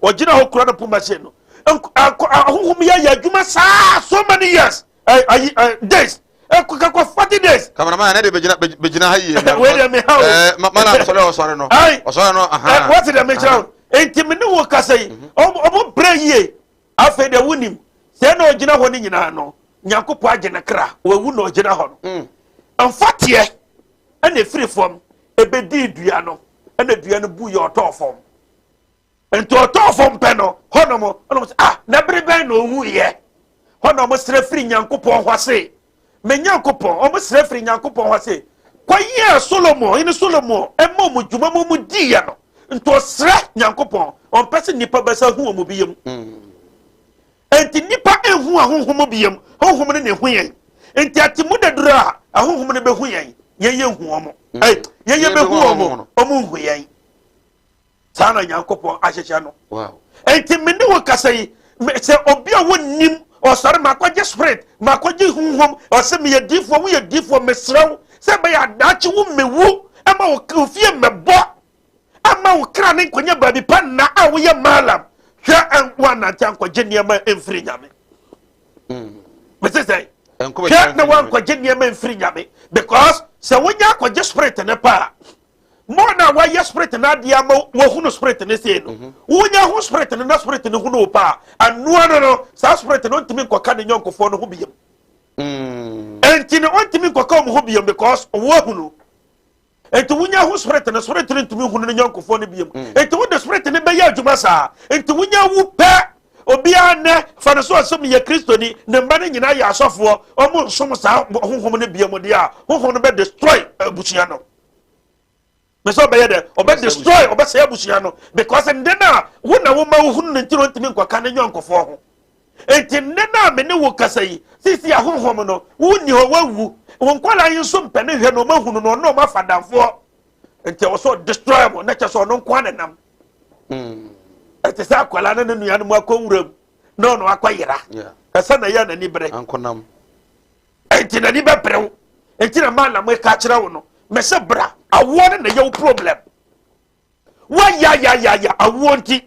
Ɔgyina hɔ kura no poma se no. Ahonhom yɛ yɛ adwuma saa so many years, ayi days. Ɛkɔkɔ 40 days. Cameraman ne de bɛgyina bɛgyina ha yie. Wei deɛ me ha o. Ɛɛ mana ɔsɔre ɔsɔre no. Ayi. Ɔsɔre no aha. Wɔte deɛ mekyerɛ wo. Nti me ne wo kasa yi, ɔmo brɛ yie. Afei deɛ wonim, sɛ na ɔgyina hɔ no nyinaa no, Nyankopɔn agye ne kra, wawu na ɔgyina hɔ no. Mfateɛ ɛna efiri fam ebedii dua no, ɛna dua no bu yɛ ɔtɔɔ fam. Nti ɔtɔɔ fam pɛ no, hɔnom ɛna ɔmo sɛ, ah, na bere bɛn na owu yɛ? Hɔ na ɔmo srɛ firi Nyankopɔn hɔ se, me Nyankopɔn, ɔmo srɛ firi Nyankopɔn hɔ se, kɔyɛ Solomon, ɔhene Solomon, ɛma ɔmo dwuma mu ɔmo diiɛ no. Nti ɔsrɛ Nyankopɔn, ɔmpɛ sɛ nnipa bɛsa hu ɔmo biyam. Enti nnipa nhu ahonhom biam, honhom no na ehu yɛn. Enti atemmu da duru a, ahonhom no behu yɛn, yɛn yɛnhu wɔn. Ɛy, yɛn yɛbehu wɔn, wɔn nhu yɛn. Saa na Nyankopɔn ahyehyɛ no. Enti me ne wo kasa yi, sɛ obi a wonnim ɔsɔre makɔgye spirit, makɔgye honhom, ɔsɛ meyɛ diifoɔ, woyɛ diifoɔ, mesrɛ wo sɛ ɛbɛyɛ adaakye wo mmewu ɛma wo fie mmɛbɔ ama wo kra ne nkɔnya baabi pa nna a woyɛ maalam hwɛ woanante ankɔgye nneɛma mfiri Nyame. Mese sɛ hwɛ na woankɔgye nneɛma mfiri Nyame because sɛ wonya akɔgye spirit ne pa a mo na wayɛ spirit no adeɛ ama wahunu spirit no sei no, wonya ho spirit no na spirit no hunu wo pa a anoa no no saa spirit no ntumi nkɔka ne nyɔnkofoɔ no ho biam. Enti no ɔntumi nkɔka wɔn ho biam because woahunu. Enti wonya ho spirit no, spirit no ntumi nhunu ne nyɔnkofoɔ no biom. Enti wode spirit no bɛyɛ adwuma saa. Enti wonya wu pɛ, obiara nnɛ fa no so ɔsɛ meyɛ Kristoni, ne mma no nyinaa yɛ asɔfoɔ, ɔmo nsom saa honhom no biom deɛ a, honhom no bɛ destroy abusua no. Mɛ sɛ ɔbɛyɛ dɛ, ɔbɛ destroy, ɔbɛsɛe abusua no because nde no a wo na woma wohunu no nti na ɔntumi nkɔka ne nyɔnkofoɔ ho. Enti nnɛ no a me ne wo kasa yi, seesei ahonhom no, wonni hɔ, wɔawu. Wo nkwadaa yi nso mpɛ ne hwɛ na wɔahunu no, ɔne wɔn afa adamfoɔ. Enti ɛwɔ sɛ ɔdestroy mo, na kyɛ sɛ ɔno nko ara na nam. Ɛte sɛ akwadaa ne ne nuanom akɔ nwuram na ɔno akɔyera. Ɛsɛ na ɛyɛ n'ani bere. Ankonam. Enti n'ani bɛbere wo. Enti na maa na meka kyerɛ wo no, mɛsɛ bra, awoɔ no na ɛyɛ wo problem. Woayayayaya awoɔ nti,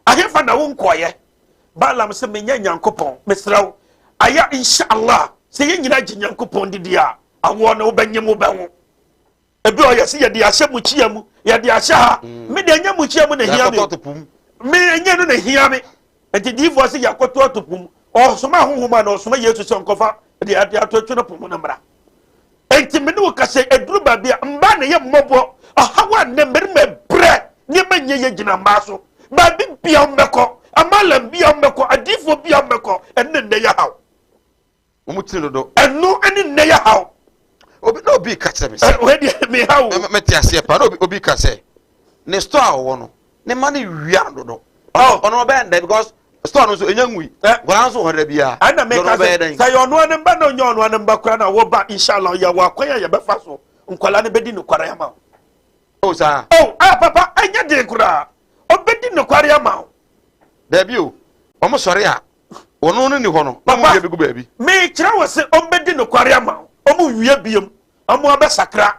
ahefa na wonkɔɔyɛ? Balaam sɛ menyɛ Nyankopɔn, mesrɛ wo, ayɛ insha Allah sɛ yɛn nyinaa gye Nyankopɔn didi a, awoɔ no wobɛnyem wobɛwo. Ebi ɔyɛ sɛ yɛde ahyɛ mukyia mu, yɛde ahyɛ ha. Me deɛ ɛnyɛ mukyia mu na ehia me. Me ɛnyɛ no na ehia me. Nti diifoɔ sɛ yɛakɔto ato po mu. Ɔsoma honhom a na ɔsoma Yesu sɛ ɔnkɔfa deɛ ade ato atwi no po mu no mmra. Enti me ne wo kasa ɛduru baabi a mmaa na ɛyɛ mmɔbɔ. Ɔhaw a nnɛ mmarima brɛ nneɛma nyɛ yɛ gyina mmaa so. Baabi bia wɔmmɛkɔ, amalam bia wɔmmɛkɔ, adiifoɔ bia wɔmmɛkɔ, ɛno ne nnɛ yɛ haw. Wɔn tiri dodo. Ɛno ne nnɛ yɛ haw. Obi na obi ka kyerɛ me sɛ. Wei deɛ me haw. Mɛte aseɛ paa na obi obi ka sɛ ne store a ɔwɔ no ne ma no wia no dodo. Ɔno ɔbɛn dɛ because. Store no nso enya ngui. Nkwadaa nso wɔ hɔ da biara. Ɛna meka sɛ sɛ yɛ ɔno ne mba na ɔnyɛ ɔno ne mba koraa na wɔba, inshallah, yɛwɔ akwan a yɛbɛfa so nkwadaa no bɛdi nokware ama wo. O saa. Oh, ah, papa, ɛnyɛ den koraa, ɔbɛdi nokware ama wo. Daabi o, wɔn sɔre a wɔn no ni hɔ no na wɔn wie bɛgu baabi. Mekyerɛ wo sɛ ɔmbɛdi nokware ama wo, ɔmo wie biem, ɔmo abɛsakra.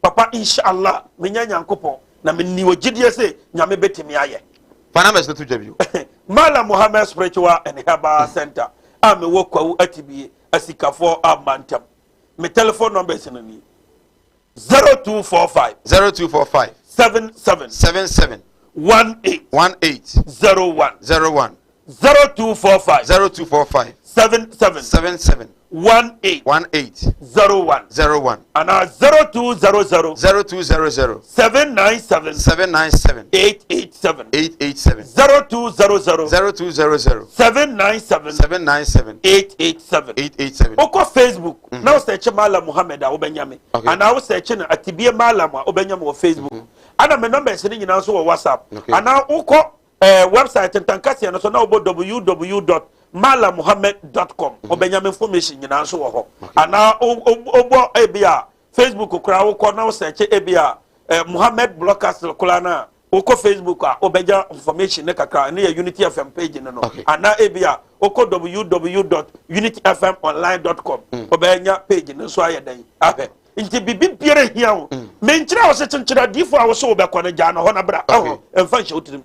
Papa, inshallah, menya Nyankopɔn na menni wɔ gyidie sɛ Nyame bɛtumi ayɛ. Fa numbers no to dwa bio. Malam Muhammad Spiritual and Herbal Center a mewɔ Kwawu Atibie, Asikafoɔ Amantam. Me telephone numbers no ni: 0245 0245 77 77 18 18 01. 01. 0245 0245 77 77 18 18 01 01 anaa 0200 0200 797 797 887. 887. 0200 0200 797 797 887. 887. Wokɔ Facebook na wo search Malam Muhammed a, wobɛnya me, anaa wo search no Atibie Malam a, wobɛnya me wɔ Facebook. Ana me numbers no nyinaa nso wɔ WhatsApp. Anaa wokɔ website ntankaseɛ no so na wobɔ www.malamuhammed.com, wobɛnya me information nyinaa nso wɔ hɔ. Anaa wobɔ ebi a Facebook koraa, wokɔ na wo search ebi a Muhammed Blockcastle koraa no a, wokɔ Facebook a, wobɛgya information ne kakra. Ɛne yɛ Unity FM page no. Anaa ebi a wokɔ www.unityfmonline.com, wobɛnya page no nso ayɛ dɛn ahwɛ. Nti biribi biara hia wo, menkyerɛ wo sɛ kyenkyerɛ adiifoɔ a wo sɛ wobɛkɔ no, gyaa no hɔ na bra. Ɛho ɛmfa nhyɛ wo tirim.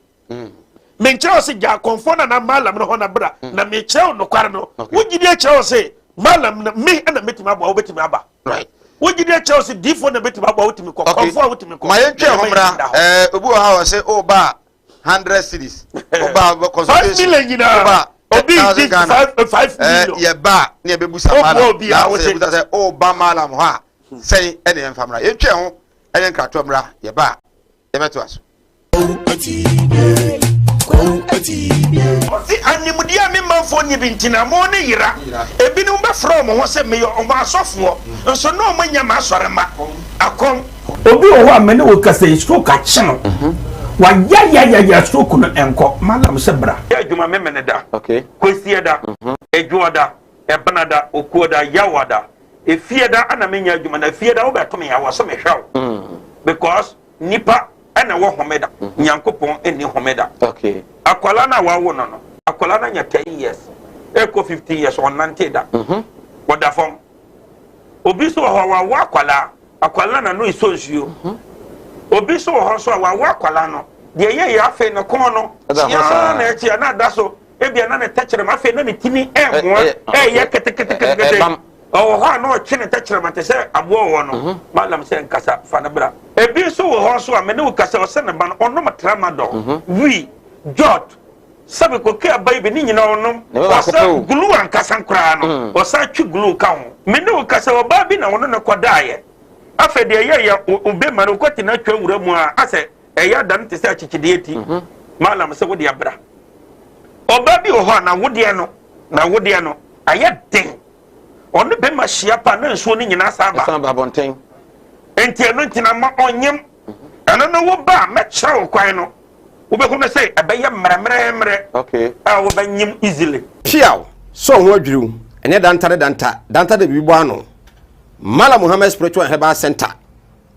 Menkyerɛ wo sɛ gyaa kɔmfoɔ no anaa malam no hɔ na bra, na mekyerɛ wo nokware no. Wogye di akyerɛ wo sɛ malam no me ɛna mɛtumi aboa, wobɛtumi aba. Wogye di akyerɛ wo sɛ diifoɔ na bɛtumi aboa, wotumi kɔ. Kɔmfoɔ a, wotumi kɔ. Ma yɛntwe Na ho yɛma mmra. yɛn da hɔ. Obi wɔ ha wɔ sɛ woba a 100 cedis, woba a 5 consultation million nyinaa woba a obi 10,000 di Ghana. 5 million. Yɛba a ne yɛbɛbusa Woboa malam obi a na wote. sɛ yɛbusa sɛ woba malam hɔ a, sɛn ɛne yɛmfa mmra? Yɛntwe ho ɛne nkratoɔ mmra. Yɛba a yɛbɛtoa so. Ɔse animdeɛ a me manfoɔ nni bi nti na mo ne yera. Ebinom bɛfrɛ wɔn ho sɛ meyɛ wɔn asɔfoɔ, nso na wɔn anya m'asɔre ma akɔm. Obi wɔ hɔ a me ne wo kasa yi, stroke akye no, wayayayaya, stroke no ɛnkɔ. Malam sɛ bra. Yɛ adwuma memene da, Kwasie da, Adwoɔ da, Ɛbena da, Okuo da, Yawa da, Efie da ana menyɛ adwuma. Na efie da wobɛto me a, wɔ so mehwɛ wo, because nipa ɛna ɛwɔ homeda, Nyankopɔn ɛnni homeda. Akwalaa no a wawo no, akwalaa no anya 10 years ɛkɔ 15 years, ɔnante da, ɔda fam. Obi nso wɔ hɔ a wawo akwalaa, akwalaa na no esɔ nsuo. Obi nso wɔ hɔ nso a wawo akwalaa no deɛ ɛyɛ yɛ, afei ne kɔn no Ɛda hɔ kyiaa saa. na ɛkyia na ada so, ebia na ne tɛkyerɛma afei na ne tini ɛɛmoa ɛɛyɛ keteketekete. Ɛbam. Ɔwɔ hɔ a na ɔtwe ne tɛkyerɛma te sɛ aboa wɔ no. Malam sɛ nkasa, fa no bra. Ebi nso wɔ hɔ nso a mene wo kasa, ɔsɛ ne ba no ɔnom tramadol, wii, jot, sɛbi koke aba yi bi ne nyinaa ɔnom. Ne baako pɛ o. Ɔsɛ glue ankasa koraa no, ɔsan twe glue ka ho. Mene wo kasa, ɔbaa bi na ɔno ne kɔdaeɛ. Afei deɛ ɛyɛ yɛ obema no wokɔte no atwa wura mu a, asɛ ɛyɛ ada no te sɛ akyekyedeɛ ti. Malam sɛ wode abra. Ɔbaa bi wɔ hɔ a na wodeɛ no ayɛ den, ɔne bɛma hyia pa na nsuo no nyinaa saa ba. Ɛsan ba abɔnten. Nti ɛno nti na ma ɔnyem ɛno no, wo ba a mɛkyerɛ wo kwan no, wobɛhu no sɛ ɛbɛyɛ mmerɛmmerɛmmerɛ a wobɛnyem easily. Piaw sɛ ɔho adwiriw ɛnyɛ danta ne danta danta de biribi bɔ ano. Mala Muhammad Spiritual and Herbal Center,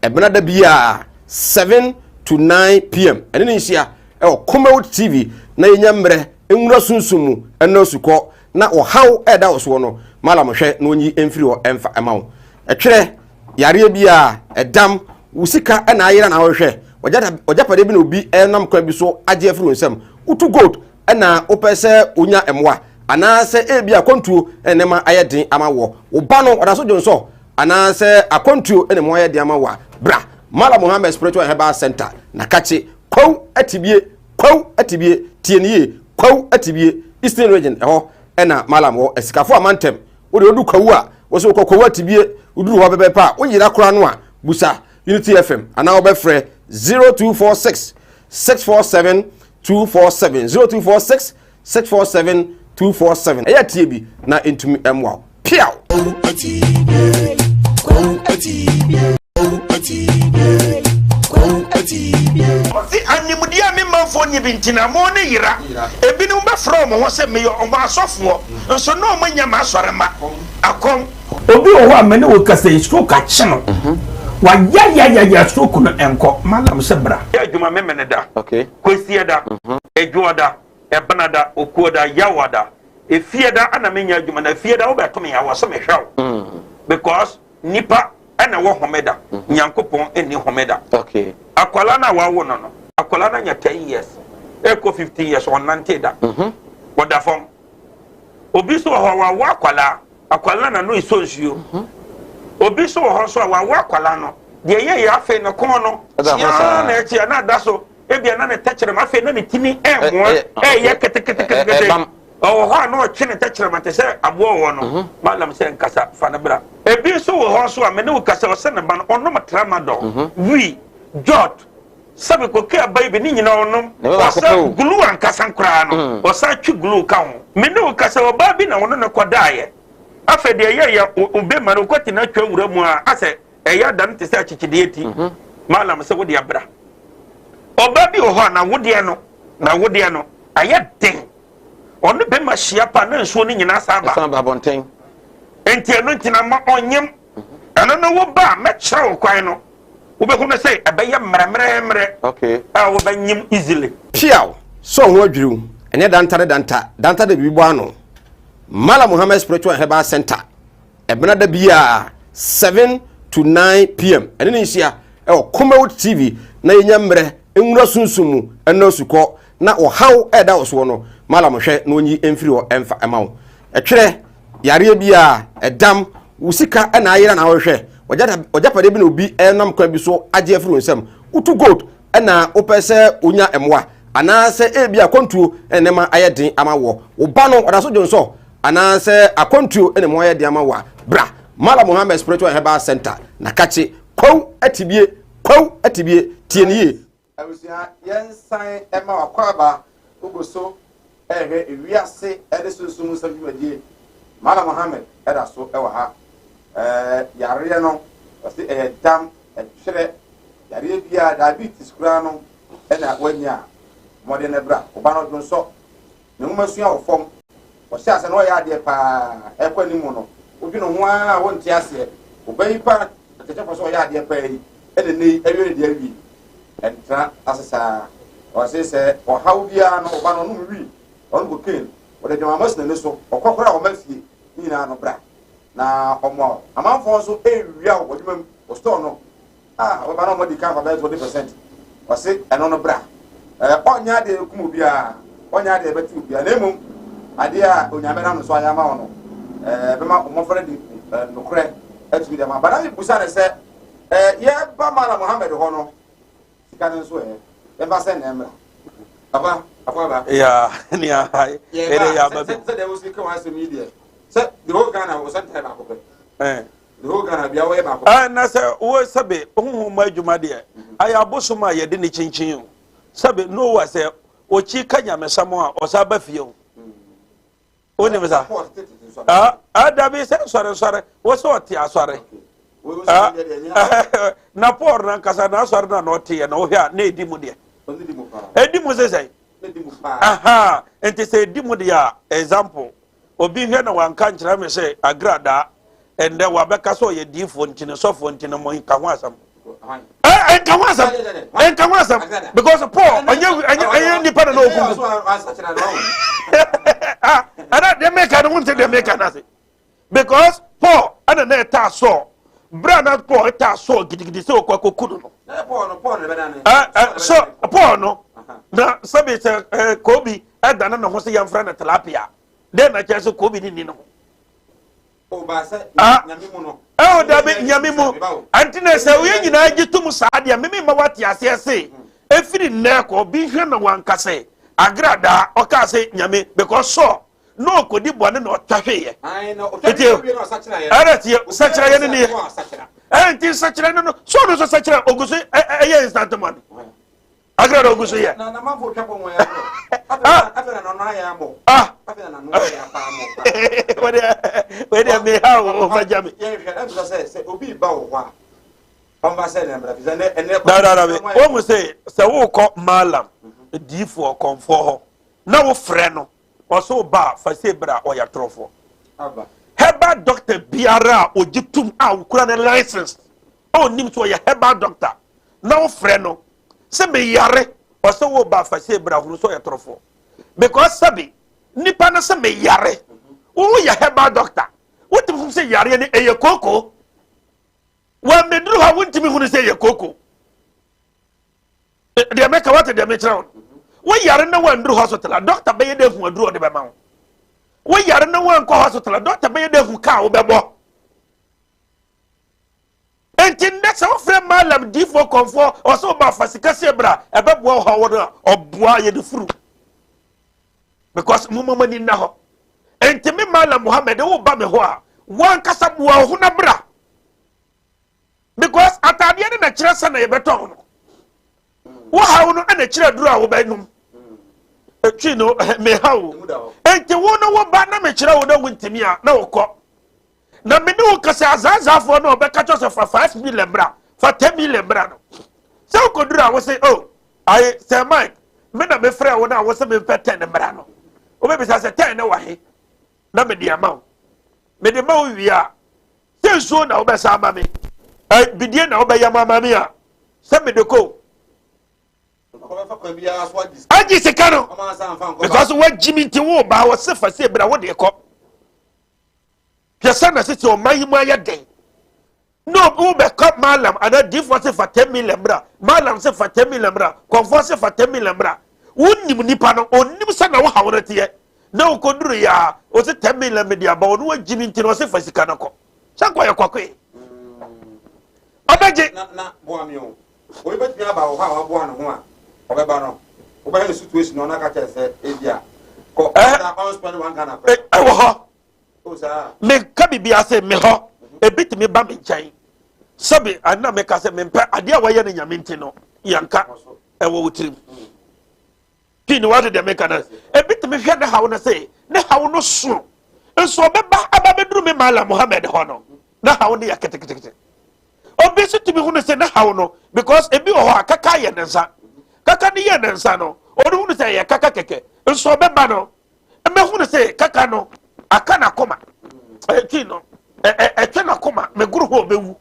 ɛbena da biara 7 to 9 p.m. ɛne ne nhyia ɛwɔ Kumawood TV na yɛnya mmerɛ nwura sunsum mu ɛna asukɔ na ɔhaw ɛda wɔ soɔ no. Malam hwɛ na ɔnyi mfiri hɔ ɛmfa ɛma wo. Ɛtwerɛ yareɛ biara ɛdam wo sika ɛna ayera na wɔhwɛ ɔgyapadeɛ bi na obi ɛnam kwan bi so agye afiri wo nsam, wotu gold ɛna wopɛ sɛ wonya mmoa, anaasɛ ebi akwantuo ɛna nneɛma ayɛ den ama wɔ wo ba no ɔda so dwonsɔ, anaasɛ akwantuo ɛna mu ayɛ den ama wɔ a, bra Mala Muhammed Spiritual and Herbal Center na kakye Kwawu Atibie. Kwawu Atibie, tie ne yie, Kwawu Atibie, Eastern Region, ɛhɔ ɛna Malam wɔ, asikafo amantam. Wode wodu Kwawu a, wɔsɛ wokɔ Kwawu Atibie, woduru hɔ pɛpɛpɛ a, woyera koraa no a, busa Unity FM anaa wobɛfrɛ 0246 647 247, 0246 647 247. Ɛyɛ tie bi na ntumi mmoa wo. Piaw. Kwawu Atibie, Kwawu Atibie, Kwawu Atibie, Kwawu Atibie. Ɔse animdeɛ a me manfoɔ manfoɔ nni bi nti na mo ne yera. Ebinom bɛfrɛ wɔn ho sɛ meyɛ wɔn asɔfoɔ, nso na wɔnyɛ m'asɔremma. Akɔm. Obi wɔ hɔ a me ne wo kasa yi stroke akye no. Wayayayaya stroke no ɛnkɔ. Mallam sɛ bra. Yɛ adwuma Memeneda, Kwasiada, Adwoada, Ɛbenada, Okuoda, Yawada, Efiada ana menyɛ adwuma na Efiada wobɛto me a wɔ se mehwɛ wo because nipa ɛna ɛwɔ homeda Nyankopɔn nni homeda. Akwadaa no a wawo no no akwadaa no anya 10 years ɛkɔ 15 years ɔnnante da ɔda fam. Obi nso wɔ hɔ wawo akwadaa akwadaa no n'ano esɔ nsuo. Obi nso wɔ hɔ nso a wawo akwadaa no deɛ ɛyɛ yɛ afei ne kɔn no kyiaa na ɛkyia na ada so. Ebia na ne tɛkyerɛma afei na ne ti ni ɛmoa ɛyɛ keteketekete. Ɔwɔ hɔ a na ɔtwe ne tɛkyerɛma te sɛ aboa ɔwɔ no. Mhm. Malam sɛ nkasa fa no bra. Ebi nso wɔ hɔ nso a me ne wo kasa ɔsɛ ne ba no ɔnom tramadol, mhm. wii, jot, sɛbi koke aba yi bi ne nyinaa ɔnom. Ɔsɛ glue ankasa koraa no mm. ɔsan twe glue ka ho. Me ne wo kasa ɔbaa bi na ɔno ne kɔdaeɛ. Afei deɛ ɛyɛ yɛ obema no kɔte no atwa wura mu a asɛ Ɛyɛ ada no te sɛ akyekyedeɛ ti. Malam sɛ wode abra. Ɔbaa bi wɔ hɔ a n'awodeɛ no n'awodeɛ no ayɛ den. Ɔne bɛma hyia pa na nsuo no nyinaa san ba. San ba abɔnten. Nti ɛno nti na ma ɔnyem. Ɛno no wo ba a mɛkyerɛ wo kwan no wobɛhu no sɛ ɛbɛyɛ mmerɛmmerɛmmerɛ okay. a wobɛnyem easily. Piaw! Sɛ ɔho adwiriw, ɛnyɛ danta ne danta, danta de biribi bɔ ano. Malam Muhammad Spiritual and Herbal Center. Ɛbena da biara 7 to 9 pm ɛne ne nhyia ɛwɔ Kumawood TV na yɛnya mmerɛ nwura sunsum mu ɛnɔ asukɔ na ɔhaw ɛda wɔ soɔ no malam hwɛ na ɔnyi mfiri hɔ ɛmfa ɛma wo ɛtwerɛ yareɛ biara ɛdam wo sika ɛna ayera na wohwɛ ɔgyapadeɛ bi na obi ɛnam kwan bi so agye afiri wo nsam wotu gold ɛna wopɛ sɛ wonya mmoa anaasɛ ebi akwantuo ɛna nneɛma ayɛ den ama wɔ wo ba no ɔda so dwonsɔ anaasɛ akwantuo ɛna mu ayɛ den ama wɔ a bra Mala Muhammad Spiritual and Herbal Center na kakye kwaw atibie kwaw atibie tie ne yie. Abusua yɛnsan ɛma wakwaaba wogu so ɛrehwɛ ewiase ɛne sunsum nsɛm dwumadie Mala Muhammad ɛda so ɛwɔ ha ɛɛ yareɛ no ɔsi ɛyɛ dam ɛtwerɛ yareɛ biara diabetes koraa no ɛna wanya a mmɔden no bra wo ba no dwonsɔ ne nwoma sua wɔ fam ɔhyɛ ase na ɔyɛ adeɛ paa ɛkɔ anim no wodwene ho ara a wonte aseɛ wo ba yi paa akyɛkyɛfoɔ sɛ ɔyɛ adeɛ paa yi ɛna ɛnɛ yi awie ne deɛ awie ɛntra ase saa ɔse sɛ ɔhaw biara no ɔba no ɔnom wii ɔnom cocaine ɔde adwamamɔ si n'ani so ɔkɔ koraa ɔma fie ne nyinaa no bra na ɔmoa wo amanfoɔ nso ɛwia wo adwuma mu wɔ store no a wɔba na wɔadi kan fa bɛyɛ 20%. Ɔse ɛno no bra. Ɛɛ ɔnyɛ adeɛ ɛkum obiara, ɔnyɛ adeɛ ɛbɛte obiara, na mmom adeɛ a Onyame nam no so ayɛ ama wo no, ɛɛ bɛma mmɔfra no de nokorɛ atumi de ama. Bana mebusa no sɛ, ɛɛ yɛba Malam Muhammad hɔ no, sika no nso ɛ, yɛmfa sɛ na ɛmmra. Papa, akɔ aba. Ya, nea, ɛdɛ yɛ aba bi. Sɛ deɛ wosi ka wɔn asɛm yi deɛ, sɛ the whole Ghana wɔ sɛ ntae baako pɛ. Ɛɛ. The whole Ghana bia wɔyɛ baako. Ɛɛ na sɛ wo sɛbe honhom mu adwuma deɛ ayɛ abosom a yɛde ne kyinkyin o. Sɛbe Noa sɛ ɔkyi ka nyamesɛm a ɔsan ba fie o. Wonim sa? Ah, ah, dabi sɛ nsɔre nsɔre wo sɛ ɔte asɔre. Ah, na Paul nankasa n'asɔre na na ɔteɛ na wohwɛ a na ɛdi mu deɛ. Ɛdi mu sɛ sɛn? Aha, nti sɛ ɛdi mu deɛ a example Obi hwɛ na wanka nkyerɛ me sɛ agradaa ɛndɛ wabɛka sɛ ɔyɛ diifoɔ nti no sɔfoɔ nti no mo nka ho asɛm. Nka ho asɛm nka ho asɛm because Paul ɔnyɛ ɛnyɛ ɛnyɛ nipa na na okunkum. Ah, ɛna deɛ meka no ho nte deɛ meka no ase because Paul ɛna na ɛtaa Saul bere a na Paul ɛtaa Saul gidigidi sɛ ɔkɔ akɔku no no. So Paul no na sɛbi sɛ ɛɛ kobi ɛdane ne ho sɛ yɛmfrɛ no tilapia dɛn na kyerɛ sɛ kobi ne ni ne ho ɛwɔ dabi nyame mu ɛnti na sɛ woyɛ nyinaa gye tom saa deɛ meme ma woate aseɛ se ɛfiri nnɛ kɔ obi hwɛ na wanka sɛ agradaa ɔkaa sɛ nyame because sɔ na ɔkɔdi bɔne na ɔtwa hweyɛ nti ɛrɛ tie sakyerɛyɛ no nie ɛnti nsakyerɛ no no sɛ ɔno nso sakyerɛ ɔgu so ɛyɛ instant money Akra na ogu so yɛ. Na na manfo twa bɔ wɔn ya. Afei na n'ano ayɛ amɔ. Ah. Afei na n'ano ayɛ apa amɔ. Wode wode me ha o fa gya me. Yɛn hwɛ na bisa sɛ sɛ obi ba wɔ hɔ a ɔmfa sɛ na mbra fi sɛ ɛnɛ ɛnɛ. Da da da bi. Wɔn mu sɛ sɛ wokɔ malam. Diifoɔ kɔmfoɔ hɔ na wofrɛ no ɔsɛ wo ba a fa sei bra, ɔyɛ torɔfoɔ. Herbal doctor biara a ɔgye tum a wokura ne license a ɔnim sɛ ɔyɛ herbal doctor na wofrɛ no sɛ meyare, ɔsɛ wo ba fa sei bra, hunu sɛ ɔyɛ torɔfoɔ. Because sɛbi nipa no sɛ meyare, woyɛ herbal doctor, wotumi hu sɛ yareɛ no ɛyɛ kooko. Wɔmmɛduru hɔ a wontumi hunu sɛ ɛyɛ kooko. Deɛ meka, wate deɛ mekyerɛ wo no? Woyare na woanduru hospital a, doctor bɛyɛ dɛ hu aduru ɔde bɛma wo? Woyare na woankɔ hospital a, doctor bɛyɛ dɛ hu kaa wobɛbɔ? Enti nnɛ sɛ wofrɛ malam, diifoɔ, kɔmfoɔ, ɔsɛ woba fa sika sie bra, ɛbɛboa wo haw no a, ɔboa yɛde furu because momma mo ani nna hɔ. Enti me Malam Muhammad, woba me hɔ a, woankasa boa wo ho na bra because ataadeɛ no na kyerɛ sɛ na yɛbɛtɔn no. Wo haw no na kyerɛ aduru a wobɛnom. Twi no meha wo. Enti wo no woba na mekyerɛ wo na wontumi a, na wokɔ. Na me ne wo kasa, azaazaafoɔ no ɔbɛka kyerɛ sɛ fa 5 million bra, fa 10 million bra no, sɛ wokɔduru a, wo se, "Oh, aye, Sir Mike, me na mefrɛ wo no a wo sɛ memfɛ 10 mmra no." Wobɛbisa sɛ 10 ne wɔ he na mede ama wo. Mede ma wo wie a, sɛ nsuo na wobɛsa ama me, bidie na wobɛyam ama me a, sɛ mede kɔ agye sika no because wagyi me nti wo ba wɔ se fa se bra, wode kɔ. Hwɛ sɛ na sisi ɔman yi mu ayɛ den na obi wobɛkɔ malam anaa diifoɔ se fa 10 million bra, malam se fa 10 million bra, kɔnfoɔ se fa 10 million bra. Wonim nipa no, onim sɛ na wohaw no teɛ na wokɔduru yɛ a, ɔse 10 million mede aba. Ɔno wagyi me nti na ɔse fa sika no kɔ sɛ nkɔyɛ kɔkoe ɔbɛgye. Na boa me o, obi bɛtumi aba wɔ hɔ a waboa ne ho a ɔbɛba no, wobɛhwɛ ne situation no, ɔno aka kyerɛ sɛ ebia kɔ na ɔnspend 1 Ghana koraa. Ɛwɔ hɔ. Meka biribi ase me hɔ, ebi tumi ba me nkyɛn sɛbi ana meka sɛ mempɛ adeɛ a wɔyɛ no Nyame nti no, yɛnka ɛwɔ wo tirim pii ne wade. Deɛ meka no, ebi tumi hwɛ ne haw no sɛ ne haw no so nso ɔbɛba aba bɛduru me Malam Muhammed hɔ no, ne haw no yɛ ketekete. Obi nso tumi hunu sɛ ne haw no, because ebi wɔ hɔ a kaka yɛ ne nsa, kaka ne yɛ ne nsa no, ɔno hunu sɛ ɛyɛ kaka kɛkɛ, nso ɔbɛba no mmɛhunu sɛ kaka no aka n'akoma, ɛtwi no ɛtwe n'akoma megoro hɔ, ɔbɛwu.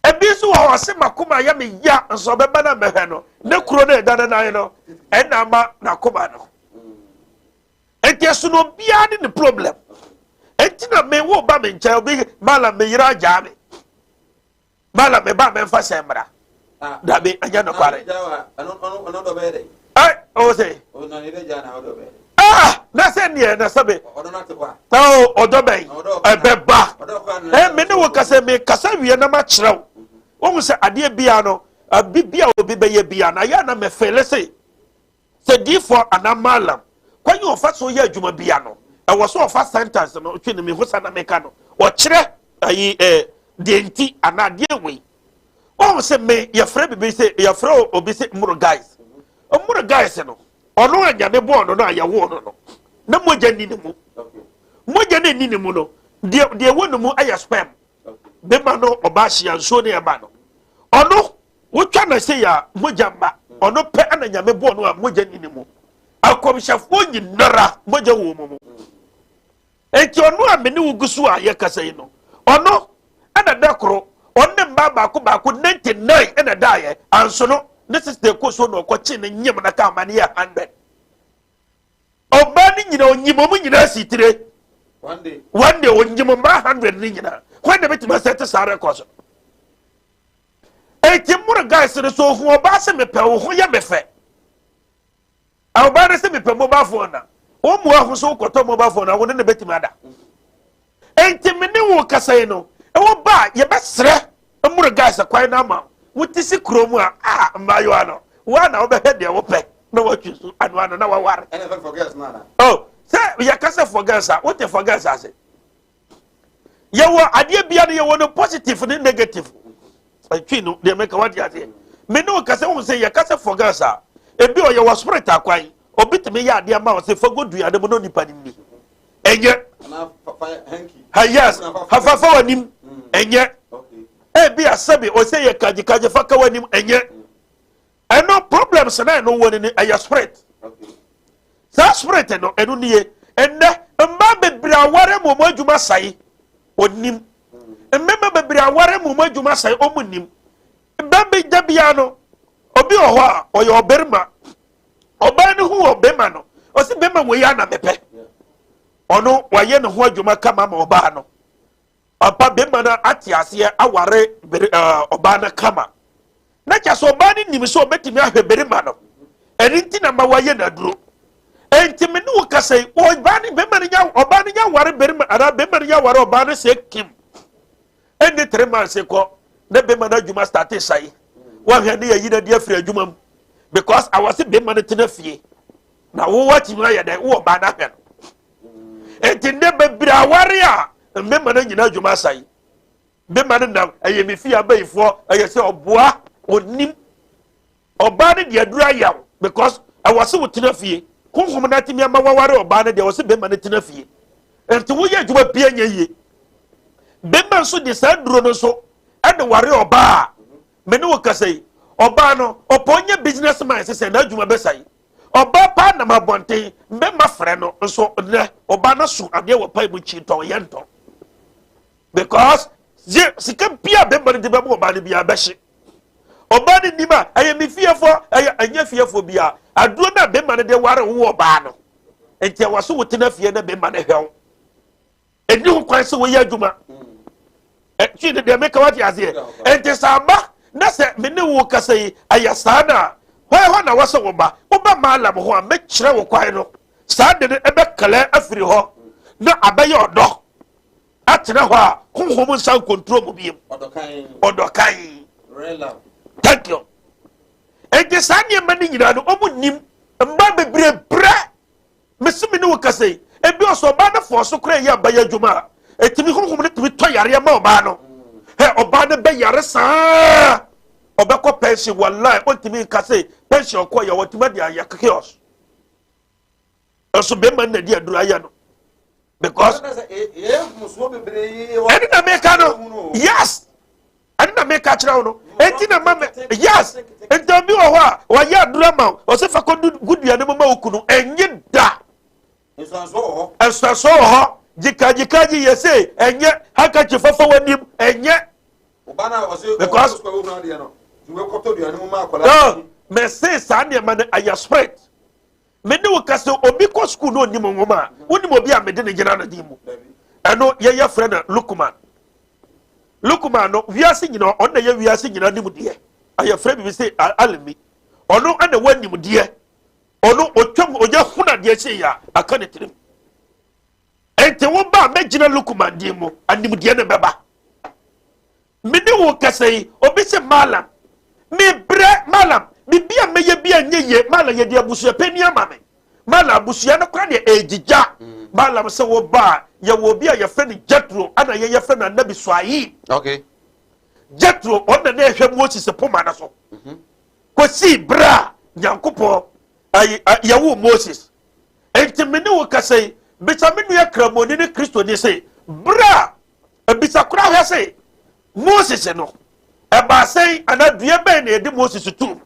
Ebi nso wɔ hɔ, ɔse m'akoma yɛ me ya, nso ɔbɛba na mmɛhwɛ no, ne kuro no ɛda ne nan no ɛna ama n'akoma no. Nti ɛso no obiara ne ne problem. Nti na me wo ba me nkyɛn, obi mala me yere agyaa me, mala me ba mɛmfa sɛ mmra, dabi, ɛnyɛ nokware. Ɛ ɔwɔ sɛ ah na sɛ neɛ na sɛbe ɔ ɔdɔ bɛn ɛbɛba. Ɛ me ne wo kasa, me kasa wie na ma kyerɛw wɔn sɛ adeɛ bia no abi bia obi bɛyɛ bia na yɛ na mɛfɛlɛ sɛ diifoɔ anaa malam kwan yi ɔfa so yɛ adwuma bia no, ɛwɔ so ɔfa sentence no twe ne mehu sa na meka no ɔkyerɛ ayi deɛ nti anaa adeɛ wei. Wɔn sɛ me yɛfrɛ bibi sɛ yɛfrɛ obi sɛ mmoro guys, mmoro guys no, ɔno a Nyame bɔɔ no a yɛwoo no na mogya ni ne mu. Mogya no ni ne mu no, deɛ ɛwɔ ne mu yɛ sperm. Bɛma no ɔba ahyia nsuo ne ɛba no, ɔno wotwa no sɛ yɛ a mogya mma. Ɔno pɛ ana Nyame bɔɔ no a mogya ni ne mu. Akɔmhyɛfoɔ nyinara mogya wɔ mu. Enti ɔno a me ne wo gu so a yɛkasa yi no, ɔno ɛna da koro ɔne mmaa baako baako 99 ɛna daeɛ anso no, ne sister kɔ so na ɔkɔkye ne nyem na ka ama no yɛ 100. Ɔbaa no nyina onyim ɔmo nyinaa si tire. One day onyim mmaa 100 no nyinaa. Kwan na bɛtumi asɛte saa record so. Enti mmoro guys no so ohun ɔbaa sɛ mepɛ wo ho yɛ me fɛ. Ɔbaa no sɛ mepɛ mobile phone na wɔn mu aho so wokɔtɔ mobile phone na wo ne ne bɛtumi ada. Enti me ne wo kasa yi no, ɛwɔ ba a yɛbɛsrɛ mmoro guys kwan no ama wo te si kurom a mmaayewa no wo a na wobɛhwɛ deɛ wopɛ na watwi so ano ano na waware. Ɛna fɛ for girls no ana? Oh, sɛ yɛka sɛ for girls a, wote for girls ase. Yɛwɔ adeɛ bia no, yɛwɔ no positive ne negative. Ɛtwi no deɛ mɛka, wate aseɛ. Me ne wo kasa wo sɛ yɛka sɛ for girls a, ebi ɔyɛ wɔ spirit akwan, obi tumi yɛ adeɛ ma wo sɛ fa go dua no mu na onipa no ni ɛnyɛ ha. Yes, hafafa w'anim ɛnyɛ. Ebi asɛbi ɔsɛ yɛ kagyekagye fa ka w'anim ɛnyɛ. Ɛno problems na ɛno wɔ ne ni ɛyɛ spirit. Saa spirit no ɛno nie. Ɛnnɛ mmaa bebree aware mu wɔn adwuma sɛe onim. Mmarima bebree aware mu wɔn adwuma sɛe wɔn nim. Bɛbi da biara no obi wɔ hɔ a ɔyɛ ɔbarima. Ɔbaa no hu ɔbarima no ɔsi barima wei ara na mepɛ. Ɔno wayɛ ne ho adwuma kama ma ɔbaa no. Ampa bɛrima no ate aseɛ aware bere ɛɛ ɔbaa no kama. Na kyɛ sɛ ɔbaa no nim sɛ ɔbɛtumi ahwɛ bɛrima no. Ɛno nti na ma wayɛ n'aduro. Enti me ne wo kasa yi, ɔbaa no bɛrima no nya ɔbaa no nya ware bɛrima anaa bɛrima no nya ware ɔbaa no sɛ kim. Ɛnni 3 months kɔ na bɛrima no adwuma starte sae. Wɔhwɛ ne yɛyi no adi afiri adwuma mu because awɔ se bɛrima no tena fie. Na wo watumi ayɛ dɛ wowɔ ɔbaa no ahwɛ no. Enti nnɛ bebree aware a mmarima no nyinaa adwuma asae. Mmarima no nam ɛyɛ me fie abayifoɔ ɛyɛ sɛ ɔboa onim ɔbaa no deɛ aduru ayaw because ɛwɔ se wotena fie. Honhom no atumi ama waware ɔbaa no deɛ ɛwɔ se bɛrima no tena fie. Enti woyɛ adwuma bia nyɛ yie. Bɛrima nso de saa aduro no nso ɛde ware ɔbaa a me ne wo kasa yi ɔbaa no ɔpɔ ɔnyɛ business man sɛ sɛ n'adwuma bɛsae. Ɔbaa paa nam abɔnten, mbɛma frɛ no nso nnɛ ɔbaa no so adeɛ wɔ pae mu nkyi ntɔn yɛ ntɔn. Because gye sika bia bɛma no de bɛma ɔbaa no bia bɛhye. Ɔbaa no nim a ɛyɛ me fiefoɔ, ɛyɛ ɛnyɛ fiefoɔ bia. Aduro no a bɛma no de ware wo ɔbaa no. Nti ɛwɔ so wotena fie na bɛma no hwɛ wo. Ɛni ho kwan sɛ woyɛ adwuma. Ɛtwi de deɛ meka wate aseɛ. Ɛnti sɛ aba na sɛ me ne wo kasa yi ɛyɛ saa na hɔ hɔ na wɔsɛ wo ba woba maalam ho a mɛkyerɛ wo kwan no saa de no ɛbɛkɛlɛ afiri hɔ na abɛyɛ ɔdɔ atena hɔ a honhom nsa nkontro mu biem ɔdɔkan. Thank you. Ɛnti saa nneɛma no nyinaa no ɔmo nim mmaa bebree brɛ. Mese me ne wo kasa yi, ebi ɔsɛ ɔbaa no fɔɔ so koraa yɛ abayɛ adwuma a, ɛtumi honhom no tumi tɔ yareɛ ma ɔbaa no. Hɛ, ɔbaa no bɛ yare saa, ɔbɛkɔ pension, wallahi, ɔntumi nka se pension ɔkɔ yɛ, ɔtumi ade ayɛ chaos. Ɛso bɛrima no na di aduro ayɛ no. Because, ɛne na meka no, yes. Ɛno na meka kyerɛ wo no. Enti na ma me yes. Nti obi wɔ hɔ a wɔyɛ aduro ama wo, ɔsɛ fa kɔ gu dua no mu ma wo kunu, ɛnye da. Nsuansoɔ wɔ hɔ. Gyikagyikagyi yɛ se ɛnyɛ handkerchief fafa w'anim ɛnyɛ. Because no, mese saa nneɛma no ɛyɛ spirit. Me ne wo ka sɛ obi kɔ sukuu na onim nwoma a, wonim obi a mede ne gyina no din mu. Ɛno yɛyɛ frɛ no Lukman. Lukman no wiase nyina ɔno na yɛ wiase nyina nimdeɛ. Ayɛ frɛ biribi sɛ alimi. Ɔno na ɛwɔ nimdeɛ. Ɔno otwam ɔnya hunu adeɛ sei a aka ne tirim. Enti wo ba a mɛgyina Lukman din mu animdeɛ no bɛba. Me ne wo kasa yi, obi se Mallam, mebrɛ, Mallam, biribi a mɛyɛ bi a nyɛ yie, Mallam yɛde abusua panin ama me, Mallam abusua no koraa deɛ ɛregyigya, Mallam sɛ wo ba a, yɛwɔ obi a yɛfrɛ no Jethro, ɛna yɛn yɛfrɛ no Anabi Suaib. Okay. Jethro, ɔno na na ɛhwɛ Moses poma no so. Kɔsii berɛ a Nyankopɔn ayi, yɛwoo Moses. Enti me ne wo kasa yi, bisa me nua Kramoni ne Kristoni se, berɛ a Ebisa koraa hwɛ se, Moses no, ɛbaa sɛn anaa dua bɛn na yɛde Moses too mu?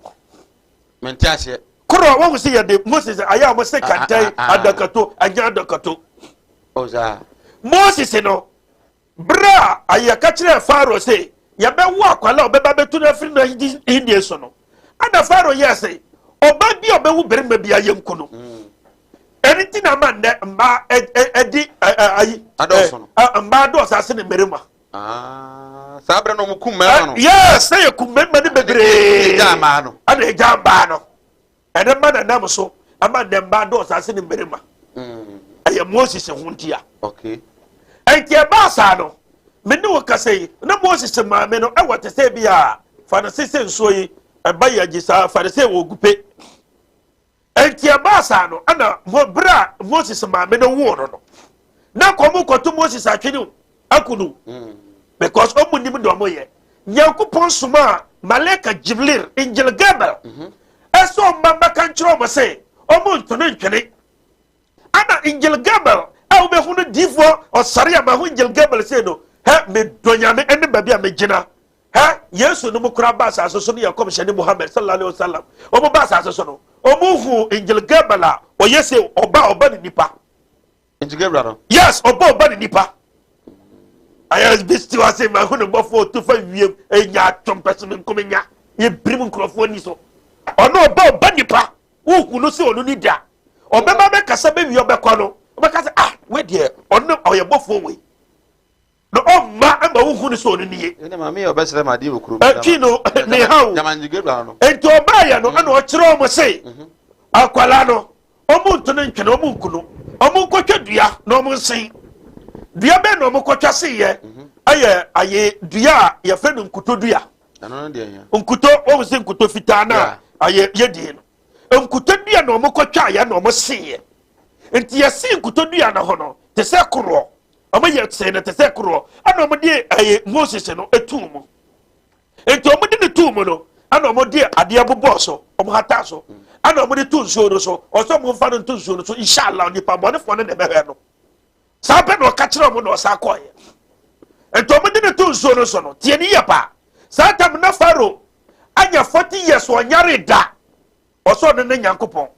Mente aseɛ. Korɔ, wɔhu se yɛde Moses ayɛ a wɔn se kɛntɛn, Ah, ah, ah. adakato, ɛnyɛ adakato. Oh, saa. Moses no, berɛ a yɛka kyerɛɛ Farao se yɛbɛwo akwadaa a ɔbɛba bɛtu no afiri n'ahennie so no, ɛna Farao yɛɛ se ɔba bi a ɔbɛwo barima bi a yɛnku no. Ɛno nti na ama nnɛ mmaa ɛdi ayi Adɔɔso no. Mmaa dɔɔso ase ne mmarima. Ah, saa berɛ no ɔmo kum mmarima no. Yes, sɛ yɛ kum mmarima no bebree. Ɛgya mmaa no. Ɛna ɛgya mmaa no. Ɛna mma na nam so ama nnɛ mmaa dɔɔso ase ne mmarima. Ɛyɛ Moses ho ntia. Okay. Ɛnti ɛbaa saa no, me ne wo kasa yi, na Moses maame no ɛwɔ te sɛ bi a fa no sese nsuo yi ɛba yɛ agyi saa fa no sɛ wɔ gupe. Enti ɛbaa saa no, ɛna bere a Moses maame no woo no no, na nka wɔn kɔto Moses atwene o, aku no. Because wɔn nim deɛ wɔn yɛ. Nyankopɔn somaa Malaika Jibril, Angel Gabriel, ɛsɛ wɔn mma mmɛka nkyerɛ wɔn sɛ wɔn nto no ntwene. Ɛna Angel Gabriel a wobɛhu no diifoɔ ɔsɔre a mahu Angel Gabriel sei no, hɛ medɔ Nyame ɛne baabi a megyina. Hɛ, Yesu no mu koraa ba asase so no yɛ kɔmhyɛne Muhammad sallallahu alaihi wasallam. Wɔn ba asase so no, wɔn hu Angel Gabriel a ɔyɛ sɛ ɔba ɔba ne nipa. Angel Gabriel no? Yes, ɔba ɔba ne nipa. Ayɛ bi si wase ma hu ne bɔfo otu fa wiem enya atom pɛsɛ me nkomenya yɛ birim nkurɔfoɔ ani so. Ɔno ɔba ɔba nipa. Wohu no sɛ ɔno ni da. Ɔbɛba bɛkasa bɛwie ɔbɛkɔ no. Ɔbɛka sɛ ah wei deɛ ɔno ɔyɛ bɔfoɔ wei. Na ɔmma ɛma wohu no sɛ ɔno nie. Ɛnna maame yɛ ɔbɛsrɛ ma adeɛ wɔ kurom. Ɛtwi no ne ha o. Nti ɔbaayɛ no ɛna ɔkyerɛ wɔn se akwadaa no wɔn nto no ntwene wɔn nku no wɔn nkɔtwa dua na wɔn nsen. Dua bɛn na wɔn kɔtwa seyɛ ɛyɛ ayɛ dua a yɛfrɛ no nkuto dua. Nkuto wɔn sɛ nkuto fitaa na ayɛ yɛdie no. Nkuto dua na wɔn kɔtwa yɛ na wɔn seyɛ. Nti yɛsi nkuto dua no ho no te sɛ koroɔ. Wɔn yɛ see no te sɛ koroɔ ɛna wɔn de ɛyɛ Moses no etuu mu nti wɔn de ne tuu mu no ɛna wɔn de adeɛ bobɔɔ so wɔn hata so ɛna wɔn de tu nsuo no so ɔsɛ wɔn nfa no nto nsuo no so inshallah nipa bɔnefoɔ no na ɛbɛhwɛ no saa pɛ na ɔka kyerɛ wɔn na ɔsa kɔɔyɛ nti wɔn de ne tu nsuo no so no tie ne yɛ paa saa tam na Pharaoh anya 40 years ɔnyare da. Ɔsɛ ɔno ne Nyankopɔn.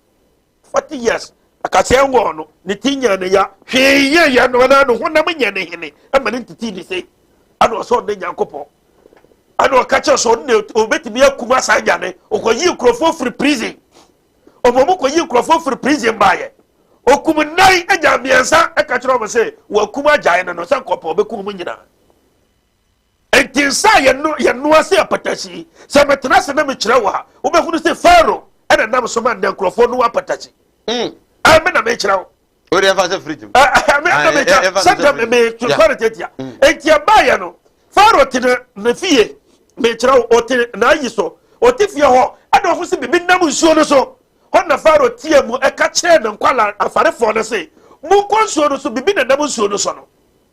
40 years akaseɛ nwɔɔ no, ne ti nyɛ ne ya, hwee nyɛ yɛ no, anaa ne honam nyɛ ne hene, ɛma ne ntete ne sei. Ɛna ɔsɛ ɔno ne Nyankopɔn. Ɛna ɔka kyerɛ sɛ ɔno na ɔbɛtumi akum asa anyane. Ɔkɔyi nkurɔfoɔ firi prison. Ɔma ɔmo kɔyi nkurɔfoɔ firi prison baayɛ. Ɔkum nnan anya mmiɛnsa ɛka kyerɛ ɔmo sɛ wɔakum agyae no no sɛ nkɔpɔ ɔbɛkum ɔmo nyinaa. Enti nsa a yɛno yɛnoa sɛ apatashi, sɛ metena ase na mekyerɛ wo a, wobɛhunu sɛ Farao ɛna nam so ma nnɛ nkurɔfoɔ noa apatashi. Mm. Ɛɛ me na mekyerɛ wo. O de ɛfa sɛ fridge mu. Ɛɛ me na mekyerɛ sɛ nka me kɔ ne tiatia. Mm. Enti ɛbaayɛ no, Farao te ne ne fie, mekyerɛ wo, ɔte n'ayi so, ɔte fie hɔ, ɛna ɔho sɛ biribi nam nsuo no so. Hɔ na Farao teɛ mu ɛka kyerɛɛ ne nkwala afarefoɔ no se, monkɔ nsuo no so, biribi na nam nsuo no so no.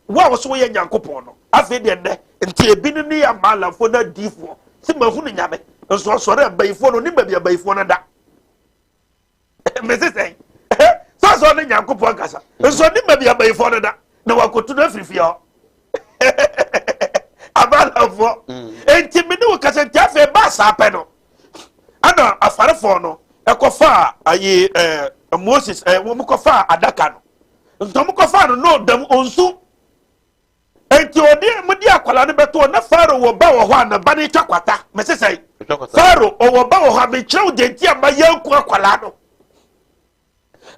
Wo a wose woyɛ Nyankopɔn no, afei deɛ nnɛ, nti ebinom ne yɛ amaalamfoɔ ne adiyifoɔ, se mahunu Nyame, nso ɔsɔre abayifoɔ no, onim baabi abayifoɔ no da. Mese sɛn? Sɛ ɔsɛ ɔne Nyankopɔn ankasa, nso onim baabi abayifoɔ no da, na wakotu no afiri fie hɔ. Amaalamfoɔ. Enti me ne wo kasa nti afei ɛbaa saa pɛ no, ɛna afarefoɔ no ɛkɔfaa ayi ɛɛ Moses ɛɛ wɔn kɔfaa adaka no. Nti ɔmo kɔfaa no na ɔda mu ɔnsu. Nti ɔde mo de akwadaa no bɛto na Pharaoh wɔ ba wɔ hɔ a na ba no twa kwata. Mese sɛn? Pharaoh ɔwɔ ba wɔ hɔ a mekyerɛ wo deɛ nti a ma yɛnku akwadaa no.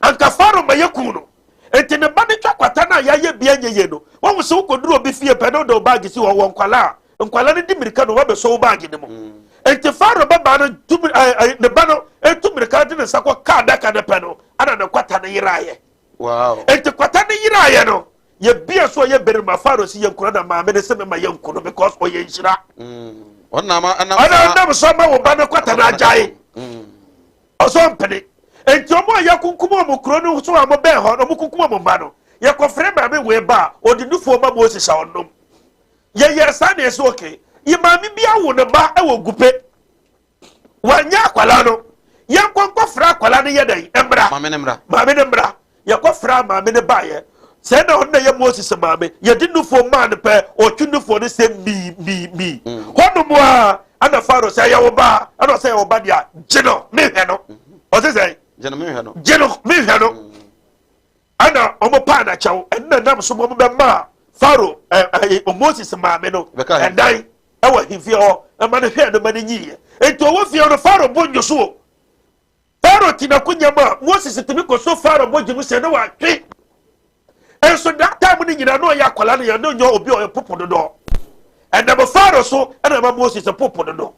Anka Pharaoh ma yɛku no. Nti ne ba no twa kwata no a yɛayɛ bia nyɛ yie no. Wɔn sɛ wokɔduru obi fie pɛ na wode wo baage si hɔ wɔ nkwadaa a nkwadaa no di mirika na wɔabɛsɔ wo baage no mu. Mm. Nti Pharaoh bɛbaa no tu ne ba no tu mirika de ne nsa kɔ kaa adaka no pɛ no ana ne kwata no yeraeɛ. Wow. Enti kwata no yeraeɛ no, yɛbia so ɔyɛ berima Pharaoh si yɛnkura na maame no sɛ mema yɛnku no because ɔyɛ nhyira. Mm. Ɔnam ɔnam so ama wo ba no kwata no agyae. Mm. Ɔsɔ mpene. Enti ɔmo a yɛkunkum ɔmo kuro no so a ɔmo bɛn hɔ no, ɔmo kunkum ɔmo mma no. Yɛkɔfrɛ maame wei ba a, ɔde nufoɔ ma Moses a ɔnom. Yɛyɛ saa na yɛsɛ okay. Yɛ maame bi awo ne ba wɔ Gupe. Wanyɛ akwadaa no. Yɛnkɔ nkɔfrɛ akwadaa no yɛ dɛn? Mmra. Maame no mmra. Maame no mmra. Yɛkɔfrɛ maame no baeɛ. Sɛ na ɔno na yɛ Moses maame. Yɛde nufoɔ maa no pɛ, ɔtwe nufoɔ no sɛ mii mii mii. Mm. Hɔnom a ɛna Farao sɛ ɛyɛ wo ba ɛna ɔsɛ ɛyɛ wo ba deɛ a gye no mehwɛ no. Ɔsɛ sɛ gye no mehwɛ no. Gye no mehwɛ no. Mm. Ɛna wɔn paa n'akyɛw ɛna nam so wɔn bɛmaa Farao ɛ ɛ Moses maame no ɛdan. Ɛwɔ ahemfie hɔ, ɛma no hwɛɛ no ma no nyiiɛ. Enti ɔwɔ fie hɔ no, Farao bo nnwo so o. Farao te n'akonya mu a, Moses tumi kɔso Farao bɔgye mu sɛ ne watwe. Nso that time no nyinaa na ɔyɛ akwadaa no yɛ na ɔnyɛ obi a ɔyɛ popo dodoɔ. Ɛnam Farao so ɛna ɛma Moses popo dodo.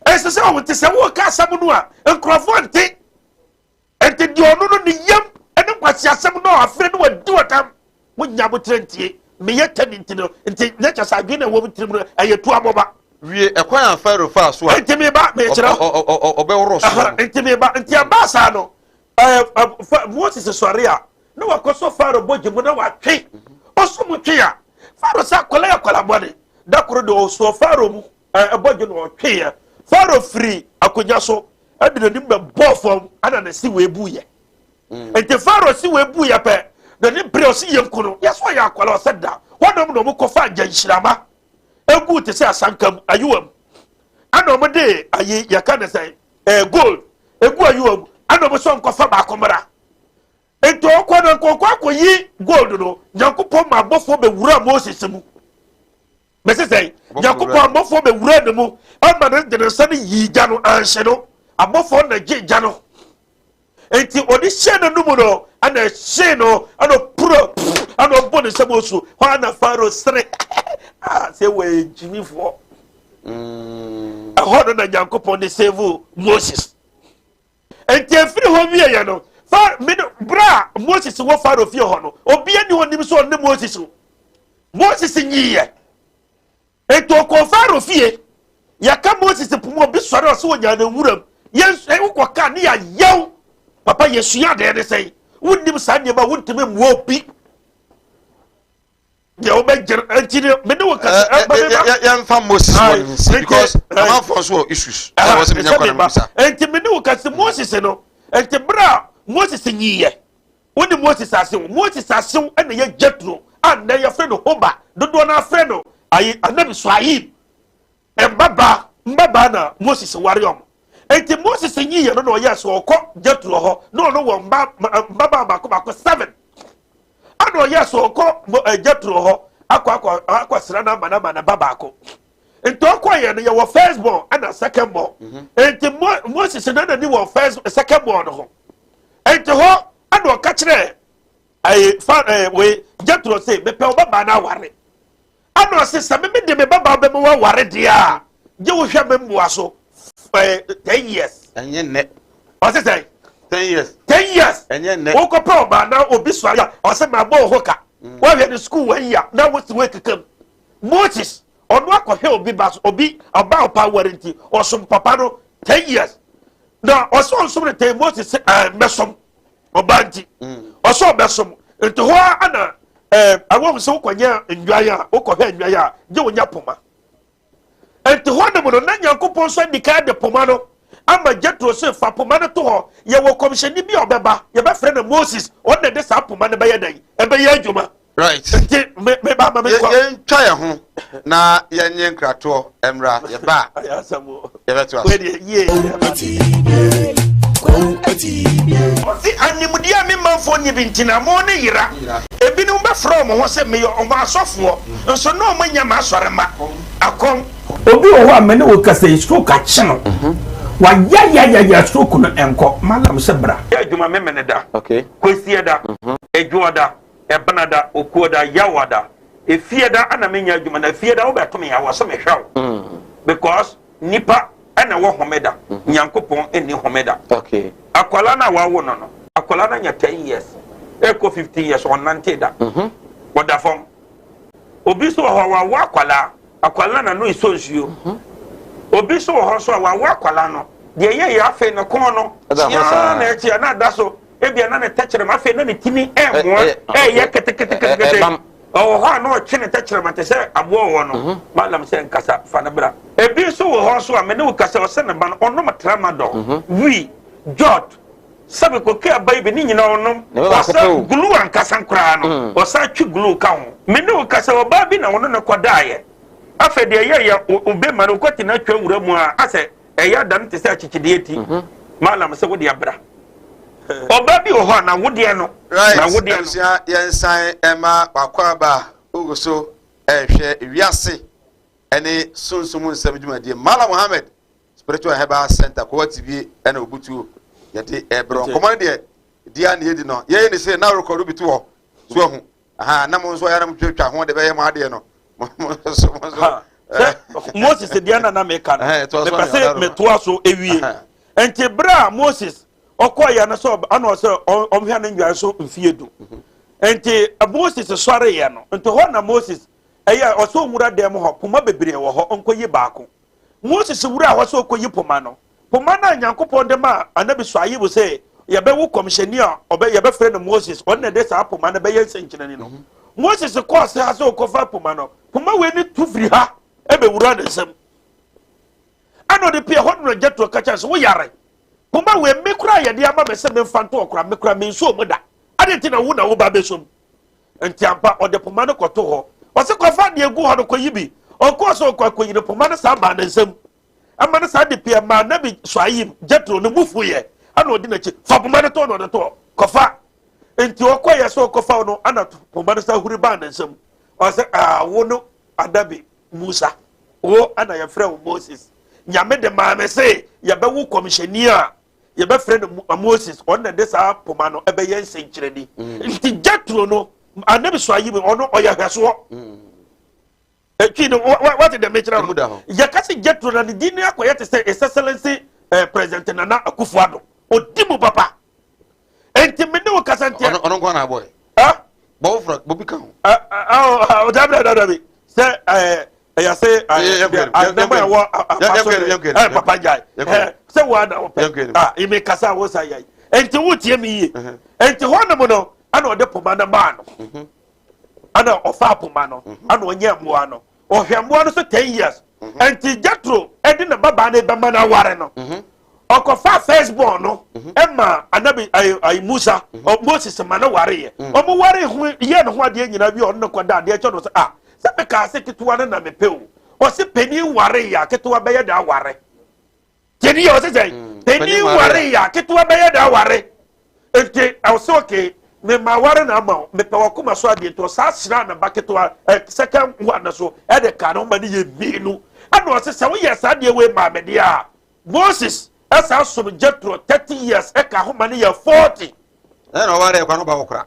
Ɛsɛ sɛ ɔho te sɛ wɔka asɛm no a nkurɔfoɔ nte. Enti deɛ ɔno no ne yam ne nkwaseasɛm no afei no wadi ɔtam. Monnya aboterɛ ntie. Meyɛ tani nti no nti na kyɛ sɛ adwene na ɛwɔ me tirim no ɛyɛ tu amɔba. Wie ɛkwan a Farao faa so a. Enti meba mekyerɛ wo. Ɔbɛworɔ soɔ no. Enti meba nti ɛbaa saa no ɛɛ Moses sɔre a na wakɔsɔ Farao bɔgye mu na watwe. Ɔsɔ mu twe a Farao sɛ akwadaa yɛ akwadaa bɔne. Da koro de ɔsɔ Farao mu ɛbɔgye na ɔtweeɛ. Farao firi akonnwa so ɛde n'anim bɛbɔɔ fam ɛna ne se wei buiɛ mm. nti Farao se wei buiɛ pɛ n'ani bere ɔse yɛnku no yɛsɛ ɔyɛ akwala ɔsɛ da hɔnom na ɔmo kɔfa agyanhyirama. egu te sɛ asanka mu ayewa mu ɛna wɔn de ayi yɛka ne sɛ ɛɛ gold egu ayewa mu ɛna wɔn sɛ nkɔfa baako mmra nti ɔkɔ no nkɔkɔ akɔyi gold no nyankopɔn ma abɔfoɔ bɛwura Moses mu mɛsɛ sɛ nyankopɔn abɔfoɔ bɛwura ne mu ɛma no de ne nsa no yii gya no anhye no abɔfoɔ na gye gya no Enti ɔde hyɛɛ n'anom no, ɛna ɛhyee no, ɛna ɔpura ɛna ɔbɔ ne nsam osu. Hɔ ara na Farao sere. Ah, sɛ wɔyɛ gyimifoɔ. Ɛhɔ no na Nyankopɔn de save Moses. Enti efiri hɔ wieɛ no, fa mene berɛ a Moses wɔ Farao fie hɔ no, obiara ni hɔ nim sɛ ɔne Moses. Moses nyiiɛ. Enti ɔkɔɔ Farao fie. Yɛka Moses po mu obi sɔre ɔsɛ ɔnyaa no nwuram. Yɛn nso wokɔ kaa ne yɛayɛw. Papa yɛsua adeɛ ne sɛn? Wonnim saa nneɛma wontumi mmoa obi. Deɛ wobɛgyere nti ne me ne wo kasa. Yɛmfa Moses wɔ ne nsi because amanfoɔ nso wɔ issues. Ɛwɔ sɛ menya kwan bisa. Enti me ne wo kasa Moses no. Enti berɛ a Moses nyiiɛ Wone Moses asew. Moses asew na ɛyɛ Jethro a nnɛ yɛfrɛ no Hoba. Dodoɔ no ara frɛ no ayi Anabi Suaib. Mmabaa mmabaa na Moses ware wɔn. Enti Moses nyiiɛ no na ɔyɛɛ so ɔkɔ Jethro hɔ na ɔno wɔ mma mmabaa baako baako seven. Ɛna ɔyɛɛ so ɔkɔ Jethro hɔ akɔ akɔ akɔsra no ama no ama ne ba baako. Nti ɔkɔeɛ no yɛwɔ first born ɛna second born. Nti Moses na n'ani wɔ first second born no ho. Enti hɔ ɛna ɔka kyerɛ ɛɛ fa ɛɛ wei Jethro se mepɛ wo babaa no aware. Ɛna ɔse sɛ meme de me babaa bɛma waware deɛ a gye wohwɛ me mmoa so ɛɛ 10 years. Ɛnyɛ nnɛ. Ɔse sɛ 10 years. 10 years. Ɛnyɛ nnɛ. Wokɔpɛ ɔbaa na obi sɔre a ɔse mabɔ wo ho ka. Woahwɛ ne sukuu one year na wosi woekeka mu. Moses ɔno akɔhwɛ obi ba so obi ɔbaa ɔpa aware nti ɔsom papa no 10 years na ɔsɛ ɔnsom no ten. Moses sɛ ɛɛ mbɛsom ɔbaa nti ɔsɛ ɔbɛsom nti hɔ ara na ɛɛ awɔ sɛ wokɔnyɛ nnwan a wokɔhwɛ nnwan a gye wonya poma. Nti hɔ nom no na Nyankopɔn nso adi kan de poma no ama Jethro sɛ fa poma no to hɔ, yɛwɔ kɔmhyɛni bi a ɔbɛba yɛbɛfrɛ no Moses, ɔno na ɛde saa poma no bɛyɛ dɛn ɛbɛyɛ adwuma. Nti me me ba ma me nkɔ. Yɛntwa yɛn ho na yɛnyɛ nkratoɔ mmra yɛba a yɛbɛto ase. Ɔse animdeɛ a me manfoɔ nni bi nti na mo ne yera. Ebinom bɛfrɛ wɔn ho sɛ meyɛ wɔn asɔfoɔ, nso na wɔn nyɛ m'asɔre mma. Akɔm. Obi wɔ hɔ a me ne wo kasa yi stroke akye no. Wayayayaya stroke no ɛnkɔ. Malam sɛ bra. Yɛ adwuma Memeneda, Kwasiada, Adwoada, Ɛbenada, Okuoda, Yawada, Efieda ana menya adwuma na Efieda wobɛto me a wɔ sɛ mehwɛ wo because nipa ɛna ɛwɔ homeda, Nyankopɔn ɛnni homeda. Akwalaa no a wawo no no, akwalaa no anya 10 years ɛkɔ 15 years ɔnnante da, ɔda fam. Obi nso wɔ hɔ a wawo akwalaa, akwalaa no n'ano esɔ nsuo. Obi nso wɔ hɔ nso a wawo akwalaa no, deɛ ɛyɛ yɛ afei ne kɔn no kyeaa na ɛkyea na ada so. Ebia na ne tɛkyerɛma afei na ne tini ɛmoa ɛyɛ keteketekete. Ɔwɔ hɔ a na ɔtwe ne tɛkyerɛma te sɛ aboa wɔ no. Mhm. Malam sɛ nkasa fa no bra. Ebi nso wɔ hɔ nso a me ne wo kasa ɔsɛ ne ba no ɔnom tramadol, wii, jot, sɛbi koke aba yi bi ne nyinaa ɔnom. Ɔsɛ glue ankasa koraa no mm. ɔsan twe glue ka ho. Me ne wo kasa ɔbaa bi na ɔno ne kɔdaeɛ. Afei deɛ ɛyɛ yɛ obema no kɔte no atwa wura mu a asɛ ɛyɛ adan te sɛ akyekyedeɛ ti. Mhm. Malam sɛ wode abra. Ɔbaa bi wɔ hɔ a na wodeɛ no. Right. Na wodeɛ no. Abusua yɛnsan ɛma wakɔ aba ogu so ɛrehwɛ wiase ɛne sunsum nsɛm dwumadie. Malam Muhammad Spiritual Herbal Center Kowa TV ɛna obutuo yɛde ɛbrɛ nkɔmɔ no deɛ di a na yɛdi no yɛyɛ ne sɛ na rekɔdo bi to hɔ so ahu aha na mo nso ayɛ na mo twatwa ho de bɛyɛ mo adeɛ no mo nso mo nso. Sɛ Moses deɛ na na meka no mepɛ sɛ metoa so ewie nti berɛ a Moses ɔkɔɔyɛ no sɛ ɔna ɔsɛ ɔhwɛ ne nnwan so mfie 10 nti Moses sɔreeɛ no nti hɔ na Moses ɛyɛ ɔsɛ ɔnwura dan mu hɔ poma bebree wɔ hɔ ɔnkɔyi baako. Moses wura hɔ sɛ ɔkɔyi poma no, poma no a Nyankopɔn de maa Anabi Suayibu sɛ yɛbɛwo kɔmhyɛni a ɔbɛ yɛbɛfrɛ no Moses, ɔno na ɛde saa poma no bɛyɛ nsɛnkyerɛnne no. Moses kɔɔ se ha sɛ ɔkɔfa poma no, poma wei ne tu firi ha ɛbɛwura ne nsam. Ɛna ɔde pie hɔ no na Jethro ka kyerɛ sɛ woyare. Poma wei me koraa yɛde ama me sɛ memfa nto ɔkora me koraa mensuo mu da. Adɛn nti na wo na wo ba bɛsom? Nti ampa ɔde poma no kɔto hɔ. Ɔse kɔfa deɛ egu hɔ no kɔyi bi. Ɔkɔɔ sɛ ɔkɔ akɔyi no, poma no saa baa ne nsam. Ɛma no saa de pii ɛmaa Nabi Suaib, Jethro, ne bo fuiɛ, ɛna ɔdi n'akyi, fa poma no to na ɔde toɔ, kɔfa. Nti ɔkɔeɛ sɛ ɔkɔfa no, ɛna poma no saa huri baa ne nsam. Ɔsɛ, aa, wo no Anabi Musa, wo ɛna yɛfrɛ wo Moses. Nyame de maa me se yɛbɛwo kɔmhyɛni a yɛbɛfrɛ no Moses, ɔno na de saa poma no ɛbɛyɛ nsɛnkyerɛnni. Nti Jethro no, Anabi Suaib, ɔno ɔyɛ hwɛsoɔ. Etwi no wate dɛm mekyerɛ no. Yɛka sɛ Jethro na ne din no akɔyɛ te sɛ His Excellency eh, President Nana Akufo-Addo. Odi mu papa. Enti me ne wo kasa ntiɛ. Ɔno nko na abɔɛ. Bɔwɔ fura bobi ka ho. Dabi dabi dabi. Sɛ ɛɛ ɛyɛ sɛ anam a ɛwɔ afa so ɛ papa gyae. Sɛ wo ana wɔpɛ. Ah, imi kasa a wosa yɛ. Enti wotie mi yie. Enti hɔ nom no ɛna ɔde poma no maa no. Ɛna ɔfa poma no ɛna ɔnyɛ mmoa no. Ɔhwɛ mmoa no so 10 years. Enti Jethro ɛde ne babaa no bɛma no aware no. Ɔkɔfa first born no ɛma anabi ayi ayi Musa, Moses ma no ware yɛ. Ɔmo ware ho yɛ ne ho adeɛ nyinaa wie, ɔno ne kɔda adeɛ kyɛ no sɛ, ah, sɛ meka ase ketewa no na mepɛ o. Ɔsi panin ware yɛ a, ketewa bɛyɛ de aware. Tiɛni yɛ ɔsi sɛ panin ware yɛ a, ketewa bɛyɛ de aware. Nti ɔsɛ okay, mema ware na ama wo, mepɛ wakoma so adeɛ. Nti ɔsaa sra ne ba ketewa second one no so ɛde ka no ma ne yɛ mmienu. Ɛna ɔsɛ sɛ woyɛ saa adeɛ wei maa me deɛ a, Moses ɛsan som Jethro 30 years ɛka ho ma ne yɛ 40. Ɛna ɔware ɛkwa no ba kɔkora.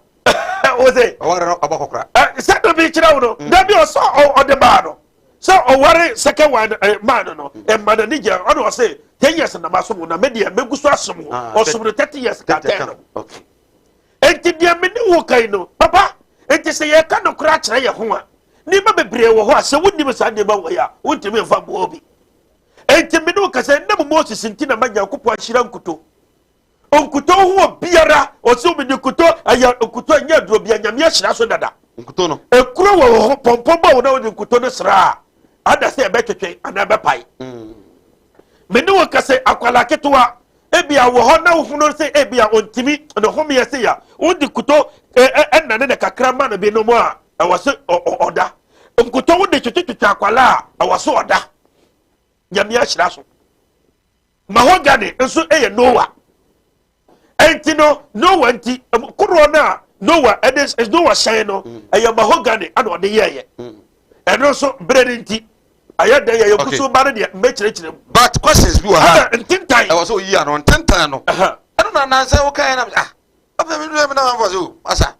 O se ɔware no ɔba kɔkora. Ɛ sɛ de bi kyerɛ wo no, dabi, ɔsɛ ɔde maa no sɛ ɔware second one ɛ maa no no ɛma n'ani gye. Ɔna ɔsɛ 10 years na ma som wo, na me deɛ megu so asom wo. Ɔsom no 30 years ka 10 no. Enti deɛ me ne wo kan no, papa, enti sɛ yɛka no koraa kyerɛ yɛ ho a, nneɛma bebree wɔ hɔ a sɛ wonnim saa nneɛma wɔ yi a, wontumi mfa mmoa obi. Enti me ne wo kasa, ɛnam Moses nti na ma Nyankopɔn ahyira nkuto. Nkuto ho obiara ɔsɛ omi de nkuto ɛyɛ nkuto ɛnyɛ aduro bia, Nyame ahyira so dada. Nkuto no. Ekuro wɔ wɔ ho pɔmpɔ bɔ wo na wode nkuto no sra a, ada sɛ ɛbɛtwetwe anaa ɛbɛpae. Me ne wo kasa, akwalaa ketewa ebia wɔ hɔ na wohunu sɛ ebia ontimi ne homeɛ sɛ ya, wode kuto ɛnane ne kakra ma no bi nom a, ɛwɔ sɛ ɔda. Nkuto wode twetwetwetwe akwalaa a, ɛwɔ sɛ ɔda. Nyame ahyira so. Mahogany nso yɛ Noah. Enti no Noah nti koroɔ no a Noah ɛde Noah hyɛn no ɛyɛ mahogany ɛna ɔde yɛɛyɛ. Ɛno nso berɛ no nti ayɛ dɛ yɛyɛ kusu ba no deɛ mbɛkyerɛkyerɛ mu. But questions bi wɔ ha. Ɛna ntentan. Ɛwɔ sɛ oyi ano ntentan no. Ɛno na nansɛ woka yɛn na ah afei mi nua mi na wɔn fɔ so masa.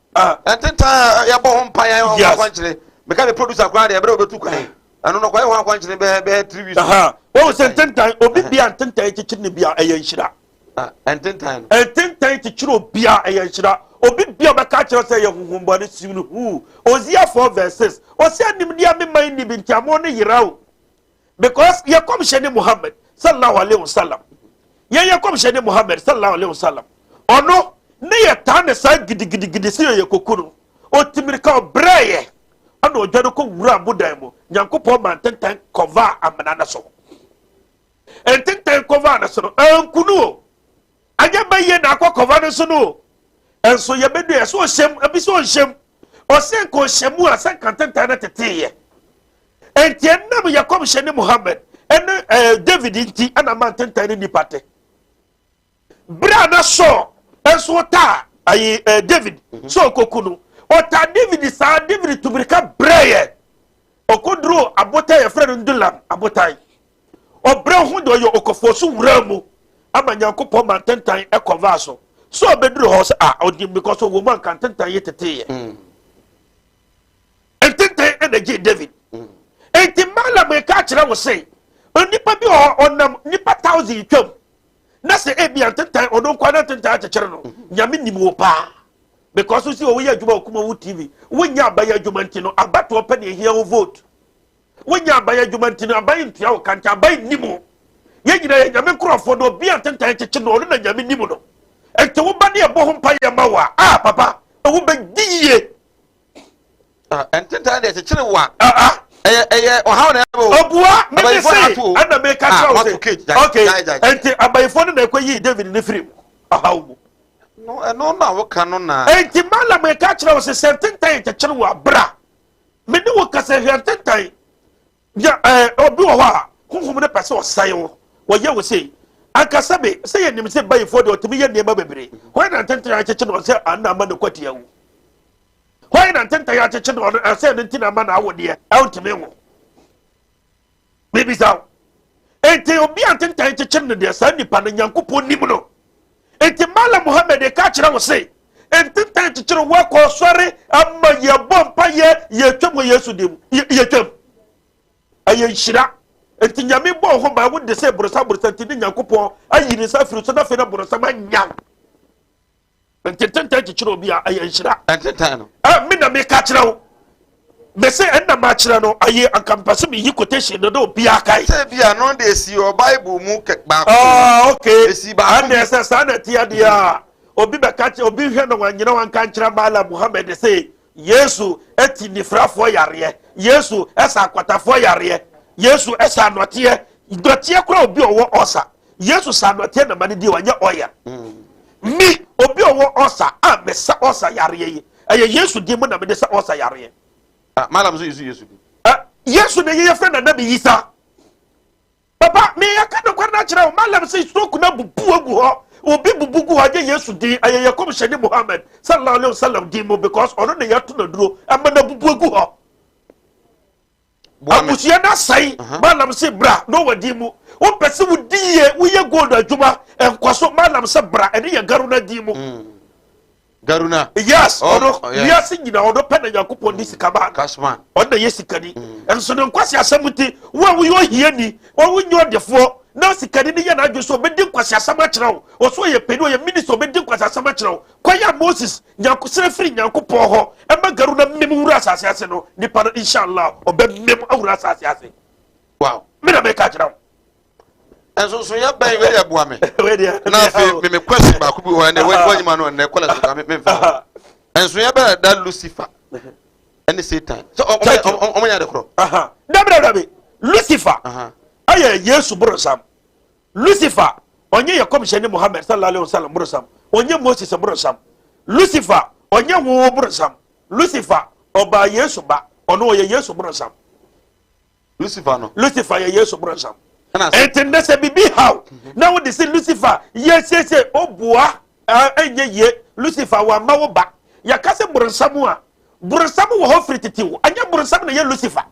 Ntentan yɛbɔ ho mpa yɛn ho akwankyerɛ. Meka mi producer koraa deɛ ɛbɛrɛ obetu kwan. Ɛno no kɔyɛ ho akwankyerɛ bɛyɛ 3 weeks. Wɔn sɛ ntentan obi bia ntentan kyekyere ne bia ɛyɛ nhyira. Ntentan no. Ntentan kyekyere obia ɛyɛ nhyira. Obi bia ɔbɛka kyerɛ sɛ ɛyɛ huhumbɔne siw no huu. Hosea 4 verse 6 ɔsɛ animdeɛ me man ni bi nti amoɔ no yera o. Because yɛ kɔmhyɛ ne Muhammad sallallahu alaihi wasallam. Yɛn yɛ kɔmhyɛ ne Muhammad sallallahu alaihi wasallam. Ɔno ne yɛ taa ne saa gidigidigidi sɛ yɛ koku no. Otimirika ɔbrɛ yɛ. Ɛna ɔdwa no kɔ wura abodan mu. Nyankopɔn ma ntentan kɔva amena no so. Ntentan kɔva no so no, ankunu o. Anyɛ bɛyɛ na akɔ kɔva no so no o. Nso yɛbɛdu yɛ sɛ ɔhyɛm, ebi sɛ ɔnhyɛm. Ɔsɛ nka ɔhyɛ mu a sɛ nka ntentan no teteeɛ. Nti ɛnam yɛ kɔmhyɛ ne Muhammad ɛne David nti ɛna ma ntentan ne nipa te. Bere a na Saul nso taa ayi David sɛ ɔkɔku no, ɔtaa David saa, David tumirika brɛeɛ. Ɔkɔduruu abotan yɛfrɛ no Ndulam abotan. Ɔbrɛ ho de ɔyɛ ɔkɔfoɔ so wura mu ama Nyankopɔn ma ntentan ɛkɔvaa so. So ɔbɛduru hɔ sɛ ah ɔdim because ɔwɔ mu anka ntentan yi teteeɛ. Ntentan ɛna gye David. Enti Malam ɛka akyerɛ wo se onipa bi wɔ hɔ ɔnam nipa thousand twam na sɛ ebi ntentan ɔno nkwa na ntentan akyekyere no, Nyame nim wo paa because si wɔyɛ adwuma wɔ Kumawu TV, wonya aban adwuma nti no abatoɔ pɛ na ehia wo vote. Wonya aban adwuma nti no aban ntua wo ka nti aban nim wo. Yɛn nyinaa yɛ Nyame nkurɔfoɔ na obi a ntentan kyekye no, ɔno na Nyame nim no. Nti woba ne ɛbɔ ho mpa yɛ ma wo a, ah papa, wobɛdi yie. Ntentan deɛ kyekyere wo a, ɛyɛ ɔhaw na ɛbɛ o. Obua mene se ɛna meka kyerɛ wo se okay, nti abayifoɔ no na ɛkɔ yii David ne firi mu ɔhaw mu. No ɛno na woka no na. Nti malam meka kyerɛ wo se sɛ ntentan kyekyere wo abra, mene wo kasa, hwɛ ntentan. Yɛ ɛɛ obi wɔ hɔ a honhom no pɛ sɛ ɔsɛe wo, wɔyɛ wo sei. Anka sɛbe sɛ yɛnim sɛ bayifoɔ deɛ ɔtumi yɛ nneɛma bebree. Hwan na ntenten akyekye no sɛ ana ama no kwati awu? Hwan na ntenten akyekye no ɔno ɛsɛ ɛno nti na ama no awo deɛ ɛntumi nwo? Mebisa wo. Enti obi a ntenten kyekyere no deɛ saa nipa no Nyankopɔn nim no. Enti Malam Muhammad ka kyerɛ wo se ntentan kyekyere wo akɔ sɔre ama yɛbɔ mpa yɛ yɛtwam wɔ Yesu dim yɛtwam. Ɛyɛ nhyira. Enti Nyame bɔ ho ban wo de sɛ borosam borosam nti ne Nyankopɔn ayi ne nsa afiri so na afei na borosam anya wo. Ntentan kyekyere obi a ɛyɛ nhyira. Ntentan no. Ɛ me na meka kyerɛ wo. Mese ɛnna makyerɛ no ayi anka mpɛ sɛ meyi quotation no na obiara kae. Sɛ bi a no de esi wɔ Bible mu kɛ baako. Ah, okay. Esi baako. Ɛnna ɛsɛ saa na ɛte adeɛ a obi bɛka kyerɛ obi hwɛ na wanyina wanka nkyerɛ Malam Muhammad sɛ Yesu ti nifrafoɔ yareɛ, Yesu ɛsa akwatafoɔ yareɛ, Yesu ɛsa anɔteɛ, dɔteɛ koraa obi ɔwɔ ɔsa. Yesu sa nɔteɛ na ma no die wanyɛ ɔya. Me obi ɔwɔ ɔsa a mesa ɔsa yareɛ yi ɛyɛ Yesu din mu na mede sa ɔsa yareɛ. Ah, madam so Yesu Yesu din. Eh, Yesu na yɛyɛ fɛ na na meyisa. Papa, meyɛ ka nokware no akyerɛ wo, malam sɛ stroke na bubu agu hɔ. Obi bubu gu hɔ agye Yesu din, ɛyɛ yɛ kɔmhyɛni Muhammad sallallahu alaihi wasallam din mu because ɔno na yɛato no aduro ama no abubu agu hɔ. Abusua no asɛe. Malam se bra na ɔwɔ din mu. Wopɛ sɛ wodi yie, woyɛ gold adwuma, nkɔ so. Malam sɛ bra, ɛne yɛ Garuna din mu. Mm. Garuna. Yes, oh, ɔno oh, yeah. wiase nyina ɔno pɛ na Nyankopɔn de sika maa no. Cashman. Ɔno na yɛ sikani. Nso ne nkwasi asɛm nti, wo a woyɛ ohiani, wo wonyɛ ɔdefoɔ, na sikani no yɛ n'adwene sɛ ɔbɛdi nkwasi asɛm akyerɛ wo. Ɔso ɔyɛ panin, ɔyɛ minister, ɔbɛdi nkwasi asɛm akyerɛ wo. Kwan a Moses Nyanko srɛ firi Nyankopɔn hɔ ɛma Garuna mem wura asase ase no, nipa no inshallah ɔbɛ mem awura asase ase. Wow. Me na meka kyerɛ wo. Nsonsonoeɛ bɛn wei deɛ boa me. Na afei me me question baako bi wɔ hɔ ɛnɛ wɔnyima no ɛnɛ kɔlɛ so ka me mfa. Nsonsonoeɛ bɛn na da Lucifer ɛne Satan. So ɔmo yɛ ade korɔ. Dabi dabi dabi Lucifer ɛyɛ Yesu boronsam. Lucifer, ɔnyɛ yɛ kɔmhyɛni Muhammad sallallahu alaihi wasallam borosam, ɔnyɛ Moses borosam. Lucifer, ɔnyɛ wo borosam. Lucifer, ɔbaa Yesu ba, ɔno ɔyɛ Yesu borosam. Lucifer no. Lucifer yɛ Yesu borosam. Enti nnɛ sɛ biribi haw na wode sɛ Lucifer yɛ siesie obua ɛnyɛ yie Lucifer wamma wo ba. Yɛka sɛ borosam a, borosam wɔ hɔ firi tete o, ɛnyɛ borosam na ɛyɛ Lucifer.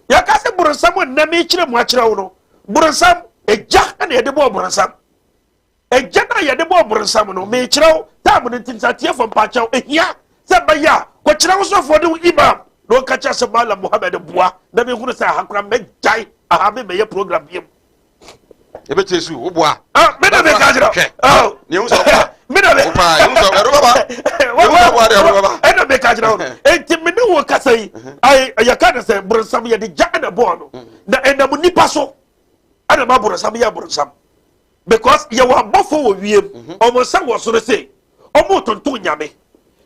Yɛka sɛ boronsam nnɛ mekyerɛ mu akyerɛ wo no, boronsam, egya na yɛde bɔɔ boronsam. Egya no a yɛde bɔɔ boronsam no, mekyerɛ wo, taam no nti nsatiefo mpakyɛw, ehia sɛ bɛyɛ a, kɔkyerɛ wo sɔfoɔ ne wo imam na ɔnka kyerɛ sɛ Malam Muhammad boa na mehunu sɛ aha koraa mɛgyae aha me mɛyɛ program biam. Ebɛkyɛ su, wo boa. Ah, me na meka kyerɛ. Hwɛ. Oh. Ne ehu sɛ ɔboa. Me na me. Wo paa, ehu sɛ ɛdo bɛba. Ehu sɛ ɔboa de ɛdo bɛba. Ɛna meka kyerɛ wo no. Enti me ne wo kasa yi, ayi yɛka ne sɛ boronsam yɛde gya na bɔɔ no. Na ɛnam nipa so ɛna ma boronsam yɛ boronsam. Because yɛwɔ abɔfo wɔ wiem, wɔn nsa wɔ soro se, wɔn tontom nyame.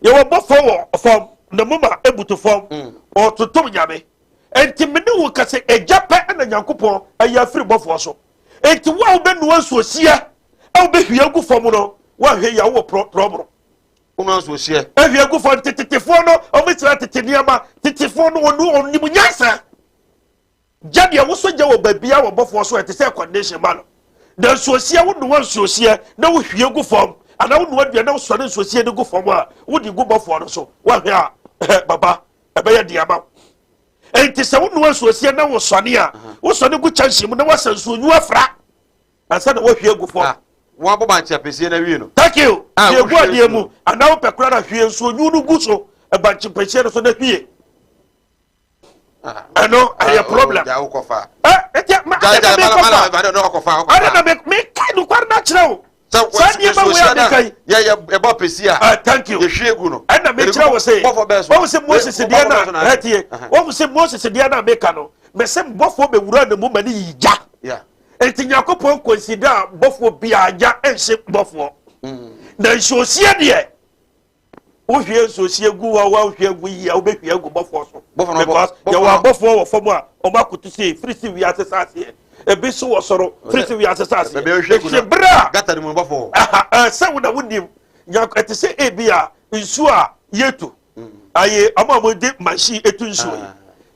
Yɛwɔ abɔfo wɔ fam, na moma ebutu fam, wɔtontom nyame. Enti me ne wo ka sɛ egya pɛ na Nyankopɔn ayi afiri bɔfoɔ so. Enti wo a wobɛnoa nsuohyeɛ a wobɛhwie agu fam no, woanhwɛ yie a wowɔ prɔborɔ. Wonoa nsuohyeɛ. Ahwie agu fam. Tetetefoɔ no, wɔn tete nneɛma. Tetefoɔ no, wɔn wɔnim nyansa. Gya deɛ wosɔ gya wɔ baabiara wɔ bɔfoɔ so ɛte sɛ condition ma no. Na nsuohyeɛ wonoa nsuohyeɛ na wohwie gu fam anaa wonoa aduane na wosɔre nsuohyeɛ no gu fam a wode gu bɔfoɔ no so. Woahwɛ a, baba ɛbɛyɛ den ama wo. Enti sɛ wonoa nsuosie na wosɔne a, wosɔne gu kyɛnse mu na woasa nsuo nwu afra ansa na woahwie agu fam. Ah, woabɔ bankye apɛsie no awie no. Thank you. Ah, Hwie gu wohwie adeɛ nsuo. mu anaa wopɛ koraa na hwie nsuo nwu no gu so bankye pɛsie no so na hwie. Ah, Ɛno ɛyɛ ah, oh, problem. Gya wokɔfa. Ɛ ɛtiɛ ma Gya adɛ na gya mala mala mekɔfa. mala no ɔkɔfa Adɛ ɔkɔfa. na me meka nokware no akyerɛ wo. Sɛ Saa nneɛma wei a meka yi. yɛ yɛ ɛbɔ pɛsi a. Ah, thank you. Yɛhwie gu no. Ɛna mekyerɛ wo sɛ Bɔfɔ bɛɛ so. wɔn sɛ Moses deɛ Bɔfɔ bɛɛ so na na ɛteɛ wɔn sɛ Moses deɛ na meka no mɛsɛ bɔfoɔ bɛwura ne mu ma ne yi gya. Yeah. Enti Nyankopɔn consider bɔfoɔ biara gya nhye bɔfoɔ. Na nsuosie deɛ wohwie nsuosie gu hɔ wohwie gu yie a wobɛhwie agu bɔfoɔ so. Bɔfoɔ no bɔ- Because bɔfoɔ yɛwɔ no- abɔfoɔ wɔ fam a wɔn akoto sei firi si wiase saaseɛ. Ebi nso wɔ soro firi si wiase saaseɛ. Baabi a wohwie gu no. Ɛhyɛ berɛ a Gata no mu no bɔfɔ. Aha, ɛɛ, sɛ wo na wonim Nyanko ɛte sɛ ebi a nsuo a yɛtu aye ɔmo a wɔde machine etu nsuo yi Ah.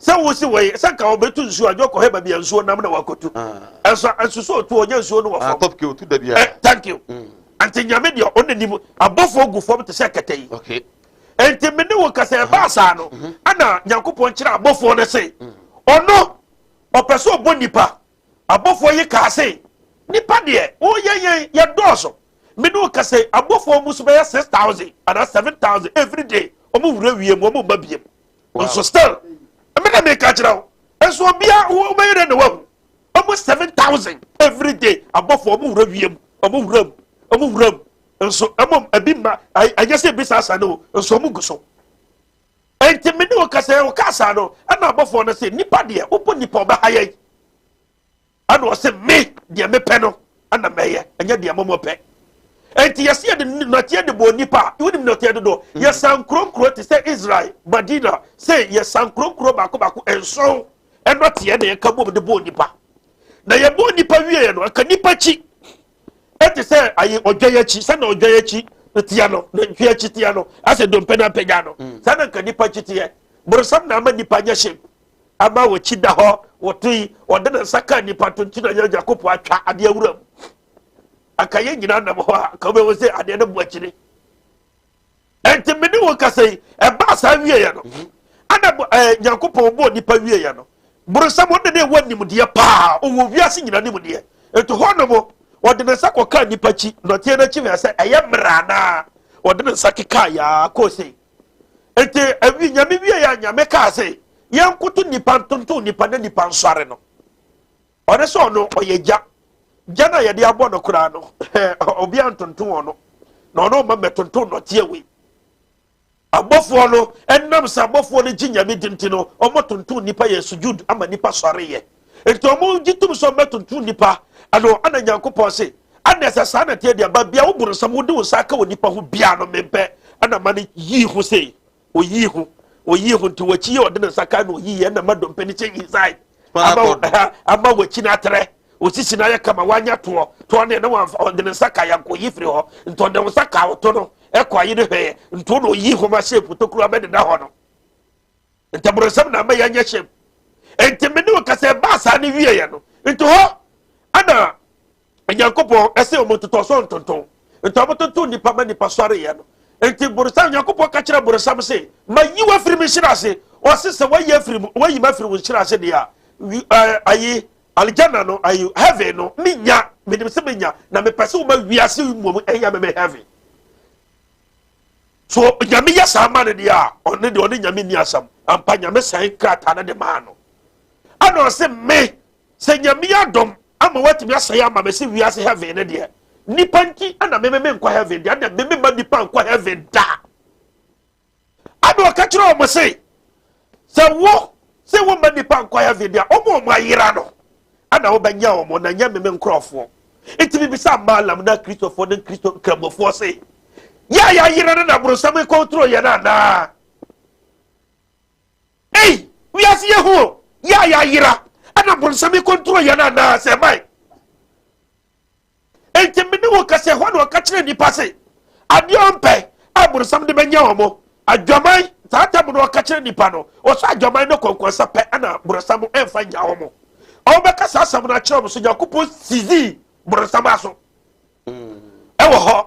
Sɛ wosi wɔ yi sɛ nka wɔbɛtu nsuo adwo kɔhɛ baabi a nsuo nam na wakɔtu. Ɛnso ɛnso so otu ɔnyɛ nsuo no wɔ fam. Top ke otu da biara. Eh, thank you. Nti Nyame deɛ ɔna nim abɔfoɔ gu fam te sɛ kɛtɛ yi. Okay. Nti me ne wo kasa ɛbaa saa no ɛna Nyankopɔn kyerɛ abɔfoɔ no se ɔno ɔpɛ sɛ ɔbɔ nipa. Abɔfoɔ yi kaa se nipa deɛ woyɛ yɛn yɛdɔɔso. Me ne wo kasa yi abɔfoɔ mu so bɛyɛ 6,000 anaa 7,000 every day wɔn wura wiem wɔn mma biem. Nso still me na meka kyerɛ wo nso obia wobɛyɛ dɛ na wahu ɔmo 7,000 every day abɔfoɔ ɔmo wura wiem ɔmo wura mu ɔmo wura mu nso ɛmom ebi mma ɛnyɛ sɛ ebi saa saa no nso ɔmo gu so. Enti me ne wo kasa wo kasa no ɛna abɔfoɔ no sɛ nipa deɛ wobɔ nipa ɔbɛha yɛn. Ɛna ɔsɛ me deɛ mepɛ no ɛna mɛyɛ ɛnyɛ deɛ mɔmɔ pɛ. Enti yɛsɛ yɛde nnɔteɛ de bɔ nipa a wonim nnɔteɛ dodoɔ yɛsa nkuronkuro te sɛ Israel Madina sɛ yɛsa nkuronkuro baako baako 7 ɛnɔteɛ na yɛka bom de bɔɔ nipa. Na yɛbɔɔ nipa wieɛ no ɛka nipa kyi ɛte sɛ ayi ɔdwan akyi sɛ na ɔdwan akyi teɛ no nantwie akyi teɛ no asɛ dompe no apagya no saa na nka nipa akyi teɛ. Borosam na ama nipa nyɛ shape ama wɔkyi da hɔ wɔto yi ɔde ne nsa ka nipa to nti na yɛ Nyankopɔn atwa adeɛ awura mu anka yɛn nyinaa nam hɔ a anka wobɛhu sɛ adeɛ no bu akyiri. Enti me ne wo kasa yi ɛbaa saa wieɛ no ana ɛɛ Nyankopɔn bɔɔ nipa wieɛ no borosam ɔne ne ɛwɔ nimdeɛ paa ɔwɔ wiase nyina nimdeɛ. Enti hɔ nom ɔde ne nsa kɔkaa nipa akyi nɔteɛ no akyi hwɛ sɛ ɛyɛ mmerɛ anaa ɔde ne nsa kekaa yaa kɔɔ sei. Enti awi Nyame wieɛ a Nyame kaa sɛ yɛnkoto nipa ntontom nipa na nipa nsɔre no. Ɔne sɛ ɔno ɔyɛ gya. Gya no a yɛde abɔ no koraa no, obi antontom ɔno. Na ɔno ɔma mmɛtontom nɔteɛ wei. Abɔfoɔ no, ɛnam sɛ abɔfoɔ no gye Nyame di nti no, wɔtontom nipa yɛ sujud ama nipa sɔreyɛ. Nti wɔn gye tom sɛ wɔbɛtontom nipa, ɛno ana Nyankopɔn se, ana sɛ saa na ɛteɛ deɛ, baabi a wo boronsam wode wo nsa aka wɔ nipa ho biara no mempɛ, ɛna ma no yii ho sei. Oyii ho, oyii ho nti wakyi yɛ ɔde ne nsa ka na oyii yɛ na ma dompe ne kyɛ inside. Ama ama wakyi no atrɛ, osisi no ayɛ kama wanya toɔ, toɔ ne na wamfa ɔde ne nsa ka yɛ nko yi firi hɔ. Nti ɔde nsa ka ɔto no ɛkɔ ayi ne hwɛɛ nti na oyi ho ma shape tokuro abɛdeda hɔ no. Nti borosam na ama yɛnyɛ shape. Nti me ne wo kasa ɛbaa saa ne wie yɛ no. Nti hɔ ana Nyankopɔn ɛsɛ wɔn ntotɔ so ntonton. Nti wɔn tonton nipa ma nipa sɔre yɛ no. Nti borosam Nyankopɔn ka kyerɛ borosam se ma yi wa firi mi nhyira ase. Ɔse sɛ wayi afiri mu wayi ma firi wo nhyira ase deɛ a ayi aljanna no ayi heaven no me nya menim sɛ menya na mepɛ sɛ woma wiase mmom ɛyɛ me me heaven. So Nyame yɛ saa ma no deɛ a ɔne deɛ ɔne Nyame nni asɛm. Ampa Nyame sɛn krataa no de maa no. Ɛna ɔse me Sɛ Nyame adom ama woatumi asɛe ama me sɛ wiase heaven no deɛ, nipa nti na meme menkɔ heaven deɛ, ɛna meme ma nipa nkɔ heaven da. Ɛna ɔka kyerɛ wɔn se, sɛ wo sɛ woma nipa nkɔ heaven deɛ, wɔn a wɔn ayera no, ɛna wobɛnya wɔn, na nyɛ meme nkorɔfoɔ. Nti mebisa Maalam na Kristofoɔ ne Kristo nkramofoɔ se, yɛ a yɛayera no na boronsam kɔntro yɛn anaa? Ei, wiase yɛ hu o, yɛ a yɛayera, ɛna bonsam yi kɔntro yɛn anaa sɛ ɛbae. Enti me ne wo kasa ɛhɔ na ɔka kyerɛ nnipa se, adeɛ ɔmpɛ a bonsam de bɛnya wɔn, adwaman, saa tam no ɔka kyerɛ nnipa no, ɔsɛ adwaman ne kɔnkɔnsa pɛ ɛna bonsam ɛmfa nya wɔn. Ɔbɛka saa asɛm no akyerɛ wɔn so Nyankopɔn sisi bonsam aso. Ɛwɔ hɔ.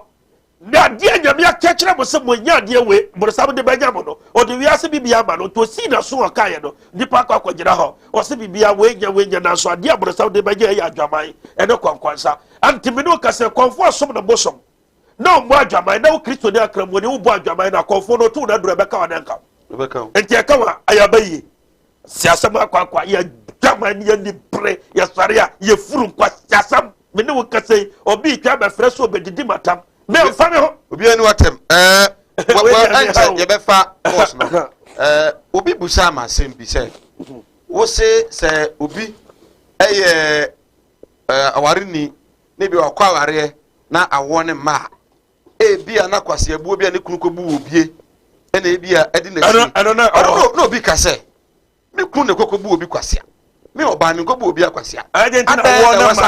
Na adeɛ a Nyame aka kyerɛ mo sɛ monya adeɛ wei, borosam de bɛnya mo no, ɔde wiase bibia ama no, nti osii n'aso ɔkaeɛ no, nipa akɔ akɔgyina hɔ, ɔse bibia wei nya wei nya, nanso adeɛ a borosam de bɛnya ɛyɛ adwaman ɛne kwankwansa. Ante me ne wo ka sɛ kɔmfoɔ asom no bosom, na ɔmmɔ adwaman, na wo Kristoni akramoni wobɔ adwaman na kɔmfoɔ no ɔto wo n'aduro ɛbɛka wo anaa ɛnka wo? Nti ɛka wo a, ɛyɛ aba yie. Si asɛm akɔ akɔ yɛ dwaman ne yɛni bere yɛsɔre a yɛfuru nkwa si asɛm me ne wo kasa yi obi twa bɛfrɛ so obɛdidi matam me mfa me ho obi ani watam ɛɛ ɛnkyɛ yɛbɛfa bɔs no ɛɛ obi busa ama asɛm bi sɛ wose sɛ obi ɛyɛ ɛɛ awareni ne bi wakɔ awareɛ na awoɔ ne mma a Ebia na kwaseabuo bi a ne kunu kɔbu wɔ bie ɛna ebia ɛde n'akyi. Ɛno na ɛwɔ. Na obi ka sɛ, me kunu na ɛkɔkɔbu obi kwasea. Me ɔbaa me nkɔbu obi akwasea. Ɛde nti na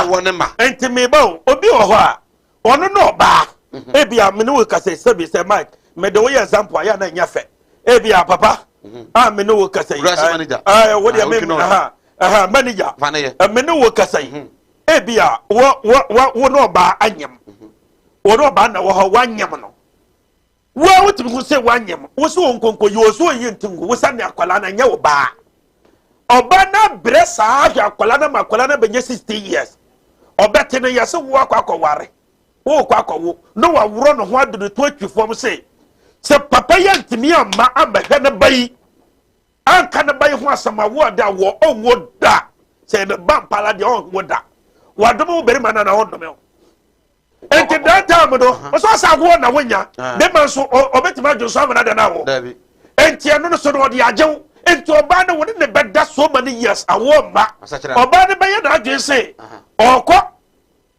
wɔn ne ma. Nti meba o, obi wɔ hɔ a, ɔno ne ɔbaa. Mhm. Ebia me ne wo kasa sɛbi sɛ Mike, mede wo yɛ example a yɛ na ɛnyɛ fɛ. Ebia papa, A me ne wo kasa yi. Wo deɛ me ha manager. Me ne wo kasa yi. Ebi a wo wo wo ne ɔbaa anyam. Wo ne ɔbaa na wɔ hɔ wanyam no. Wo a wotumi hu sɛ wanyam. Wo so wo nkonko yi oso yi nti ngu wo sa ne akwadaa na nyɛ wo baa. Ɔbaa na brɛ saa ahwɛ akwadaa na ma akwadaa na bɛnyɛ 16 years. Ɔbɛte no yɛ sɛ wo akɔ akɔware. Worekɔ akɔwo na waworɔ ne ho ade no to atwi fam se, sɛ papa yi antumi amma ammɛhwɛ ne ba yi, anka ne ba yi ho asɛm a, wo ade a wɔ ɔnwo da. Sɛ ne ba mpala deɛ ɔnwo da. Wadome wo barima no anaa ɔnnome wo. Nti that time no, ɔsɛ ɔsɛ awoɔ na wonya. Bɛma nso ɔbɛtumi adwo nso amena da no awo. Nti ɛno no so no ɔde agye wo. Nti ɔbaa no wo ne ne bɛda so many years awoɔ mma. Ɔbaa no bɛyɛ n'adwene se ɔkɔ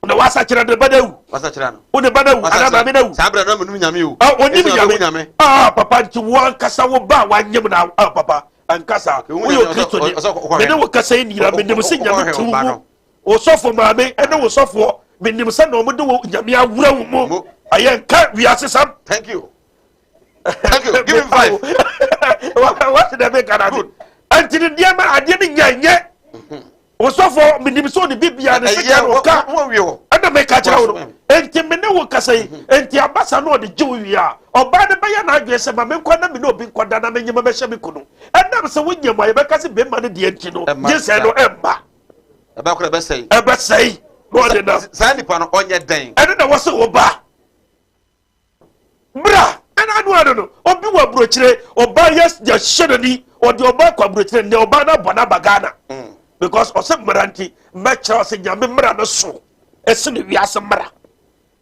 na wasakyera ne ba no awu. Wasakyera no. Wo ne ba no awu anaa maame no awu. Saa berɛ no menim nyame o. Ah, onim nyame. Ah, papa nti wo ankasa wo ba a wanyem na ah papa ankasa woyɛ Kristoni. Me ne wo kasa yi nyina menim sɛ nyame te wo mu. Wo sɔfo maame ɛne wo sɔfoɔ menim sɛ na wɔn de wo nyame awura wo mu. Ayɛ nka wiase sam. Thank you. Thank you. Give him five. What's the big Good. Ɛnti ne nneɛma adeɛ ne nyɛ nyɛ. Osɔfo menim sɛ ɔde bibia ne sika na ɔka ɛna meka kyerɛ wo no enti me ne wo kasa yi mhm. enti abasa no ɔde gye wo wie a ɔbaa no bɛyɛ n'adwene sɛ ma menkɔ na me ne obi nkɔda na menyɛ ma bɛhyɛ me kunu ɛnam sɛ wonyɛ mu a yɛbɛka sɛ bɛrima no deɛ nti no gye sɛ no ɛmma ɛbɛsɛe ɛbɛsɛe na ɔde nam saa nipa no ɔnyɛ dɛn ɛno na wɔ sɛ wo ba Bra! Ɛna ano ano no, obi wɔ aburokyire, ɔbaa yɛ yɛhyɛ n'ani, ɔde ɔbaa kɔ aburokyire, nnɛ ɔbaa no abɔ n'aba Ghana. Mm. Because ɔsɛ mmara nti, mɛkyerɛ ɔsɛ nyame mmara no so, ɛsene wiase mmara.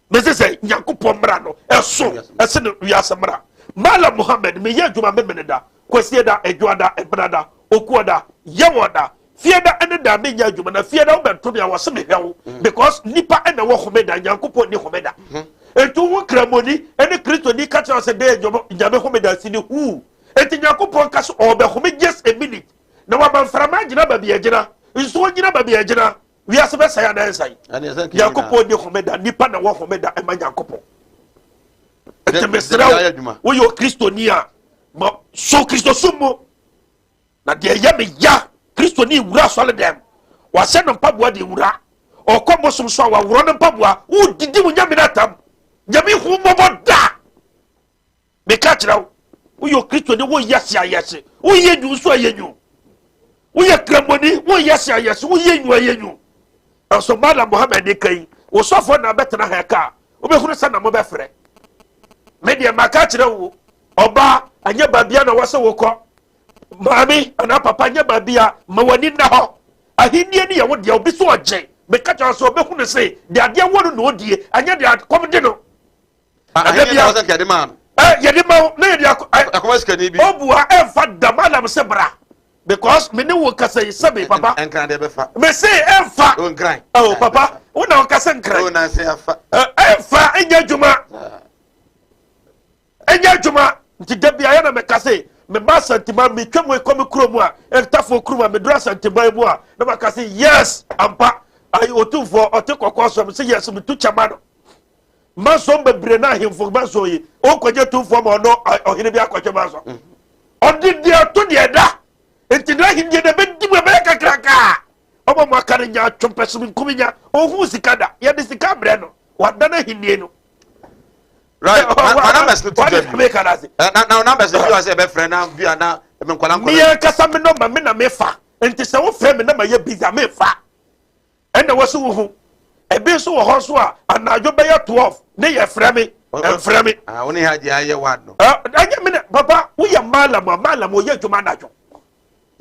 Mese sɛ Nyankopɔn mmara no ɛso, ɛsene wiase mmara. Malam Muhammad, meyɛ adwuma memene da, Kwasie da, Adwoa da, Ɛbena da, Okuo da, Yɛwɔ da, Fie da ɛne da menyɛ adwuma na fie da wobɛto me a wɔse mehwɛ wo mm. because nipa ɛna wɔ homeda Nyankopɔn ni homeda mm-hmm. enti wo kramoni ɛne kristoni ka kyerɛ sɛ dɛ nyame homeda si ne huu enti Nyankopɔn ka so ɔbɛhome just a minute na wama mframa agyina baabi agyina nsuo gyina baabi agyina wiase bɛsɛe anaa ɛnsɛe Nyankopɔn ni homeda nipa na wɔ homeda ɛma Nyankopɔn enti mesrɛ wo woyɛ kristoni a ma so kristosom mu Na deɛ ɛyɛ me ya, Kristoni wura asɔredɛm, wahyɛ no mpaboa de wura, ɔkɔ bosom so a waworɔ no mpaboa, wodidi wo nyame no atam. Nyame hu mmɔbɔ da. Meka kyerɛ wo, woyɛ Kristoni, woyɛ se ayɛ se, woyɛ nwu nso ayɛ nwu. Woyɛ Kramoni, woyɛ se ayɛ se, woyɛ nwu ayɛ nwu. Nso Malam Muhammad ne ka yi, wo sɔfoɔ na abɛtena ha ɛka a, wobɛhunu sɛ na mobɛfrɛ. Me deɛ maka kyerɛ wo, ɔbaa, anyɛ baabia na wɔsɛ wokɔ. Maame anaa papa nyɛ baabi a ma w'ani nna hɔ. Ahennie no yɛ wo deɛ, obi so ɔgye. Meka kyerɛ sɛ ɔbɛhu no se deɛ adeɛ wɔ no na ɔdie, ɛnyɛ deɛ kɔm de no. Ahennie na wɔsɛ yɛde maa no. Yɛde ma wo na yɛde akɔ. Akɔma sikani bi. Ɔbua ɛnfa da malam sɛ bra because me ne wo kasa yi sɛbe papa. Nkran deɛ bɛfa. Me se ɛnfa. O nkran. Oh papa wo na ɔkasa nkran. O nansi afa. Ɛnfa ɛnyɛ adwuma. Ɛnyɛ adwuma nti da biara na meka se meba Asanteman metwa mu kɔ me kurom a Ntafoɔ kurom a meduru Asanteman mu a na maka se yes ampa ayi otumfoɔ ɔte kɔkɔɔ so se yes metu kyɛma no manson bebree na ahemfo manson yi ɔnkɔgye tumfoɔ ma ɔno ɔhene bi akɔtwe manson mm. ɔde deɛ ɔto deɛ da nti na ahenni na ɛbɛdi mu ɛbɛyɛ kakraka ɔma mu aka no nya atwompɛsom nkuminya ɔhu sika da yɛde sika brɛ no wada no ahenni no right ma numbers no to dwa bi eh, na na numbers no bi wa sɛ ɛbɛfrɛ na bi a na nkɔla nkɔla. mi ankasa mi nɔmba mi na mi fa nti sɛ wofrɛ mi na ma yɛ busy a mi fa ɛna wɔsi wo ho ebi nso wɔ hɔ nso a anadwo bɛyɛ 12 ne yɛ frɛ mi ɛnfrɛ mi. Ah, wɔn ni ha jɛ ayɛ wa no. Ɛnyɛ mi na papa woyɛ maalam a maalam oyɛ adwuma anadwo.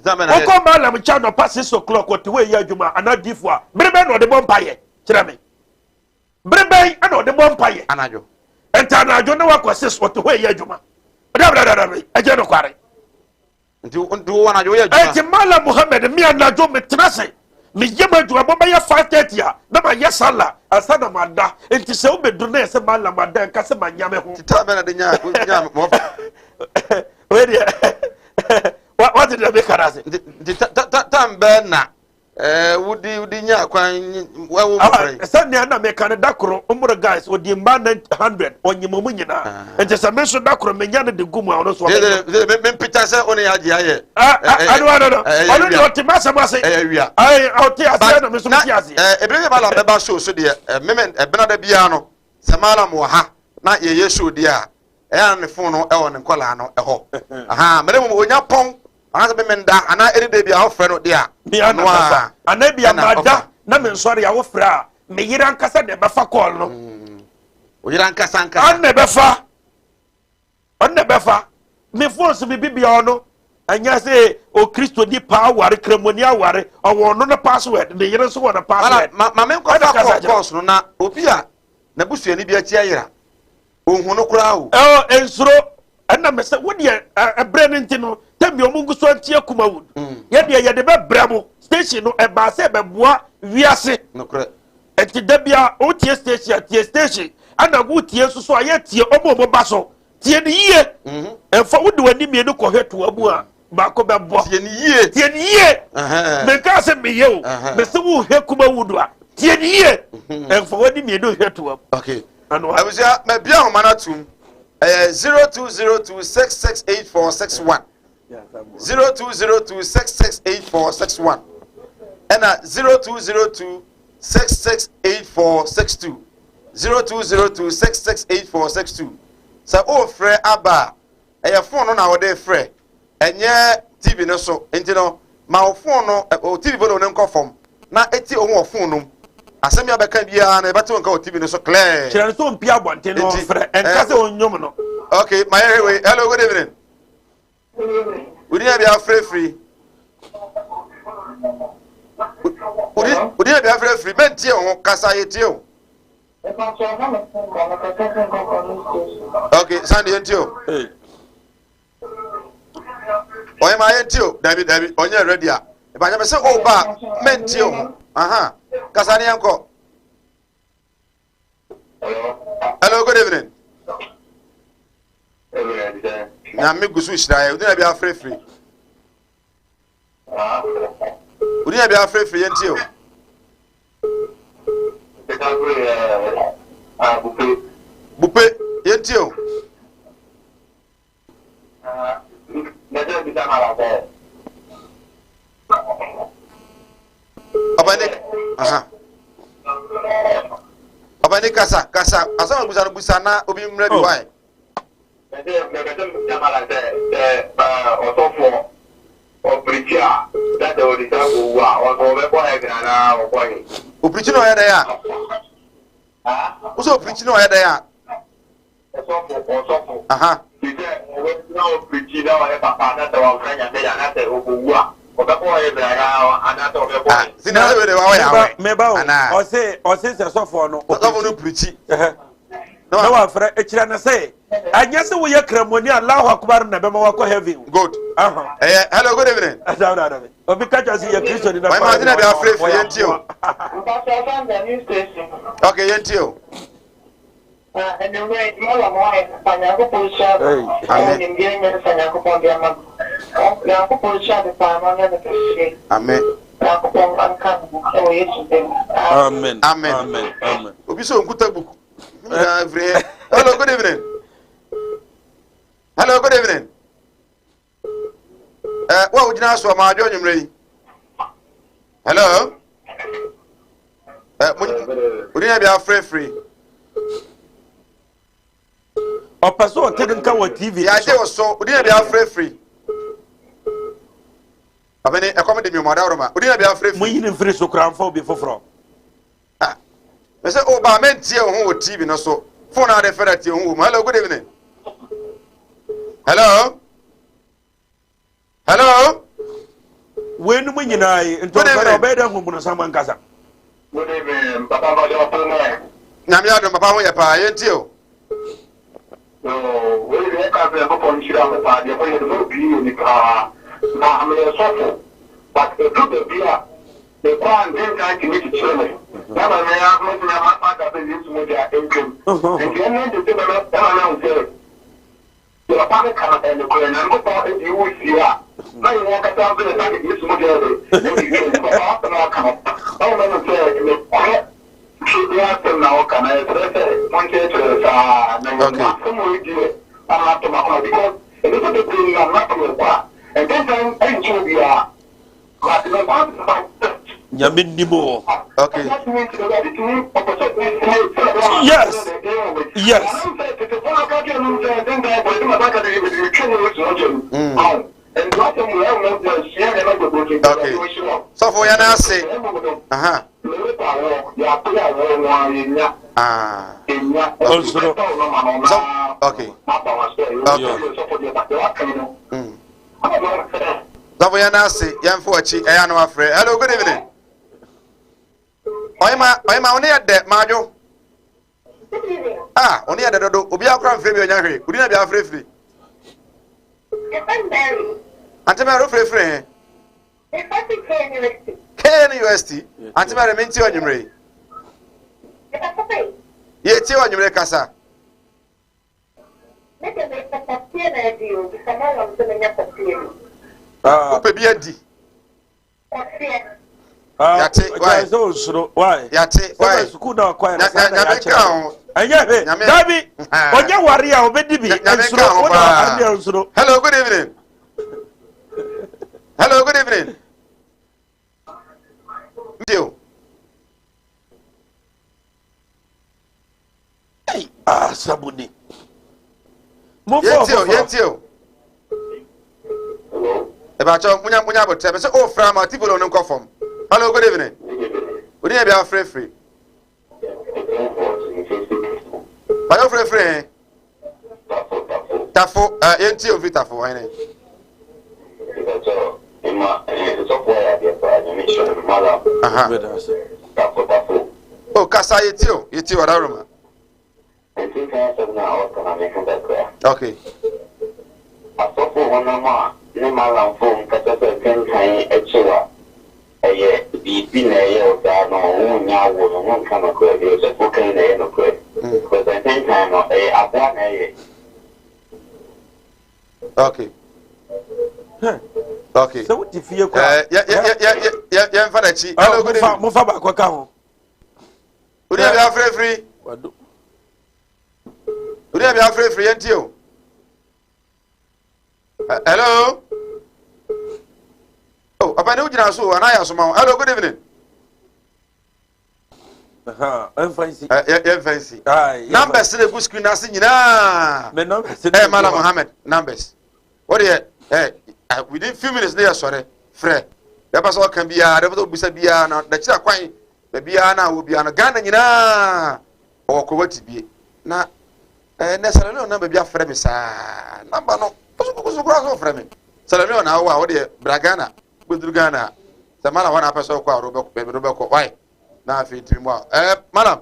Wokɔ maalam nkyɛn anɔpa 6 o'clock ɔte hɔ ɛyɛ adwuma anaa difo a bere bɛn na ɔde bɔ mpa yɛ kyerɛ mi. Bere bɛn na ɔde bɔ mpaeɛ? Anadwo. Nti anadwo na wakɔ sis ɔte hɔ ɛyɛ adwuma. Dabradabrada ɛgye nokware. Nti wo anadwo woyɛ adwuma. Nti Malam Muhammad mi anadwo metena se meyɛ mu adwuma bɔ bɛyɛ 5:30 a na mayɛ sala ansa na mada. Nti sɛ wobɛduru na yɛ sɛ Malam ada nka sɛ manya me ho. Tita bɛn na de nya nya mɔfɔ. Wei deɛ wate deɛ meka no ase. Nti tam bɛn na. Ɛɛ wodi wodi nya kwan ɛwo mmɔfra yi. Sɛnea na meka no da koro mmoro guys odi mma 100 ɔnyim ɔmo nyinaa ah. nti sɛ me nso da koro menya no de gu mu a ɔno nso ɔbɛnyɛ. De mempita sɛ ɔne yɛ agye ayɛ. Ɛno ano no ɔno deɛ ɔte m'asɛm ase. Ɛyɛ wia. Ɔte aseɛ na me nso mete aseɛ. Ebere bi malam bɛba show so deɛ meme ɛbena da biara no sɛ malam wɔ ha na yɛyɛ show deɛ a ɛyɛ na ne phone no ɛwɔ ne nkɔlaa no ɛhɔ. Mene mu onya pɔn anaasɛ me menda anaa ɛne da bi a wofrɛ no de a ɔno a anaa bi a mada na me nsɔre a wofrɛ a me yere ankasa na ɛbɛfa kɔɔl no mm. oyere ankasa ankasa ɔno na ɛbɛfa ɔno na ɛbɛfa me fon so bibi bia ɔno ɛnyɛ sɛ okristoni paa aware kramoni aware ɔwɔ ɔno no password ne yere nso wɔ no password ma ma menkɔfa kɔɔ kɔɔs no na obi a n'abusuani bi akyi ayera Ohun no koraa o. Ɛɔ nsuro ɛna mɛ sɛ wo deɛ ɛbrɛ no nti no tɛmi ɔmo ngu so antie Kumawood. Mm. Yɛ deɛ yɛde bɛ brɛ mo station no ɛbaa sɛ ɛbɛboa wiase. Nokorɛ. Nti da bia wotie station a tie station ɛna wotie nso so a yɛ tie ɔmo ɔmo ba so tie ne yie. Mm-hmm. Ɛnfa wode w'ani mmienu kɔhwɛ toa mu a baako bɛbɔ. Tie ne yie. Tie ne yie. Menka sɛ meyɛ o. Mese wohwɛ Kumawood a tie ne yie. Mm-hmm. Ɛnfa w'ani mmienu hwɛ toa mu. Okay. Abusua mabia ahoma no atom ɛyɛ 0202668461 0202668461 ɛna 0202668462 0202668462 sɛ wofrɛ aba a ɛyɛ fon no na wɔde frɛ Ɛnyɛ TV no so nti no, ma wo fon no, wo TV volume no nkɔ fam na etie wo ho wɔ fon no mu. Asɛm bi a wobɛka biara no, yɛbɛte wo nka wɔ TV no so clear. Kyerɛ no sɛ ɔmpie abɔnten na ɔmfrɛ, ɛnka sɛ ɔnnwom no. Okay, ma yɛhwɛ wei. Hello, good evening. Wodi na bi afrɛfiri. Wodi na bi afrɛfiri. Mɛntie wo ho, kasa yɛtie wo. Okay, Sandy, yɛntie o. Ɔyɛ ma yɛntie o. Dabi, dabi, ɔnyɛ ready a. Ìbàjẹ́ mi sɛ o ba mɛntie o ho. Aha, kasa ni yɛn kɔ. Hello, good evening. Nyame gu so hyira yɛ. Wodi na bi afirifiri. Wodi na bi afirifiri yɛntie o. Bupe, yɛntie o. Ɔbɛne, aha. Ɔbɛne kasa, kasa. Asɛm a busa no busa na obi mmerɛ bi wae. Opirikyi na ɔyɛ dɛn a? Wosɛ opirikyi na ɔyɛ dɛn a? Ɔsɔfo, ɔsɔfo. Aha. Te sɛ ɔwɔ na ɔpirikyi na ɔyɛ papa na sɛ wamfrɛ Nyame da na sɛ ɔkɔwu a, ɔbɛkɔ heaven anaa anaasɛ ɔbɛkɔ Ah, he? sini asɛ wei de wa ɔyɛ awɛ. Meba o, Anaa? ɔse ɔse sɛ sɔfoɔ no Ɔsɔfo no pirikyi. Ɛhɛ. Na wafrɛ ekyirɛ no sɛ ɛnyɛ sɛ woyɛ kramoni Allahu Akbar na ɛbɛma wakɔ heaven o. Good. Aha. Ɛyɛ hello good evening. Ɛda da da. Obi ka kyerɛ sɛ yɛ Kristoni na Wɔn maa gyina bi afrɛ firi yɛn ti o. Mpatsɔ Sandra new station. Okay yɛn ti o. Na anwummerɛ yi mala mo ayɛ papa Nyankopɔn nhyira no ɛwɔ nimdeɛ ne nyansa Nyankopɔn de ama no Nyankopɔn nhyira no paa na ɔnyɛ no kɛseɛ Amen. Nyankopɔn nka ne ho ɛwɔ Yesu din mu Amen. Amen. Amen. Amen. Obi sɛ onkuta book. Nyinaa firi he. Hello, good evening. Hello, good evening. Eh, wo a wogyina so ɔma adwo anwummerɛ yi. Hello. Eh, mo wodi na bi afrɛfrɛ. Ɔpɛ sɛ ɔte ne nka wɔ TV no Yɛagye so. wo so. Wodi na bi afrɛfrɛ. Abɛne ɛkɔm de mi ɔmo adaworoma. Wodi na bi afrɛfrɛ. Mo yi ne mfiri so koraa mfa obi foforɔ. Ah, me sɛ o ba mentie wo ho wɔ TV no so. Phone a de fɛ na tie wo ho wɔ mu. Hello, good evening. Hello. Hello. Weinom nyinaa yi, nti ɔfɛ ɔbɛyɛ dɛ hu bonsam ankasa. Good evening, papa bàjẹ́ ọ̀pọ̀ mọ́. Nyame adom papa ho yɛ paa, yɛntie o. Yoo, wei deɛ ɛka sɛ Nyankopɔn nhyira mo paa, deɛ moyɛ no mobue ani paa. Na meyɛ sɔfo but ɛduru baabi a mekɔ a ntentan tumi kyekyere me na ma me ara mɛtumi ama mada sɛ Yesu mogya ntwam. Nti ɛnnɛ nti sɛ bɛma ɛma mahu sɛ deɛ papa no ka no ɛyɛ nokorɛ. Nyankopɔn de wo sie a na yɛn ankasa nso yɛsan de Yesu mogya yɛ dɛ ɛde twam. Papa asɛm a. waka no, ɛwɔ mu sɛ nokorɛ twe asɛm na wɔka na yɛsrɛ sɛ monkyerɛkyerɛ saa na yɛn asɛm wei deɛ ama atɔ m'akoma because nnipa bebree nam na yɛ kwa ntɛntɛn ɛnkyɛ obiara but me nkwa Nyame nim o. Okay. Yes. Okay. Sɔfo yɛn ase. Aha. Ah. Onsoro. So, okay. Okay. Sɔfo yɛn ase yɛn fo akyi ɛyɛ ano afrɛ. Hello, good evening. Ɔyɛma ɔyɛma ɔne yɛ dɛ maadwo. Ah, ɔne yɛ dɛ dodo. Obi akora nfrɛ bi ɔnya hwee. Odi na bi afrɛfiri. Ante Mary wofrɛfiri he? KNUST. Ante Mary mente ɔnwumere yi. Yɛtie ɔnwumere kasa. Wopɛ bi adi. Yate why? Sɛ osuro why? Yate why? Sɛ sukuu na ɔkɔ yɛn saa na Nyame yɛakyerɛ ka ho. Ɛnyɛ hwɛ. Nyame. Dabi. Ɔnyɛ ware a ɔbɛdi bi. Nyame Nsuro. ka ho Wo na paa. ɔware deɛ nsuro. Hello, good evening. Hello, good evening. Ndio. Ei, asɛm ni. Momfa Yɛntie o, ɔfoforɔ. yɛntie o. Ɛbɛkyɛ munya munya abotire bɛ sɛ o fira ma ti bolo no nkɔ fam. Hello, good evening. Odi na bi afirifiri. Bàyọ̀ firifiri hɛn. Tafo ɛ yɛntie o fi tafo ɔhene. Aha. O kasa yɛtie o yɛtie o ɔdawuruma. Okay. Asɔfo honam a ne malamfo nkasa sɛ kenkan akyiw a ɛyɛ biribi na ɛyɛ wo saa no wonnya awo no wonka nokorɛ deɛ ɔsɔfo kan na ɛyɛ nokorɛ because nkenkan no ɛyɛ aboa na ɛyɛ. Okay. Okay. Sɛ wote fie koraa. Yɛ yɛ yɛ yɛ yɛ yɛmfa n'akyi. Hello, good evening. Mofa baako ka ho. Odi na bi afirifiri. Odi na bi afirifiri yɛn ti o. Hello. Oh, papa ne wogyina so anaa yɛ asoma ho. Hello, good evening. Yɛmfa nsi. Yɛmfa nsi. Numbers na egu screen ase nyinaa. Ɛ Mala Mohammed numbers. O deɛ ɛ within few minutes ne yɛ sɔre frɛ. Yɛpɛ sɛ ɔka biara, yɛpɛ sɛ ɔbisa biara na dakyira kwan baabiara na awɔ biara no Ghana nyinaa ɔwɔ kɔwɔ ti bie na ɛɛ nɛ Sierra Leone namba bi afrɛ me saa namba no kosokoso koraa so ɔfrɛ me Sierra Leone na awɔ a wɔdeɛ bra Ghana gbɛduru Ghana a sɛ mana hɔ na apɛ sɛ ɔkɔ a ɔbɛkɔ baabi no bɛkɔ wae na afei ntumi mu a ɛɛ madam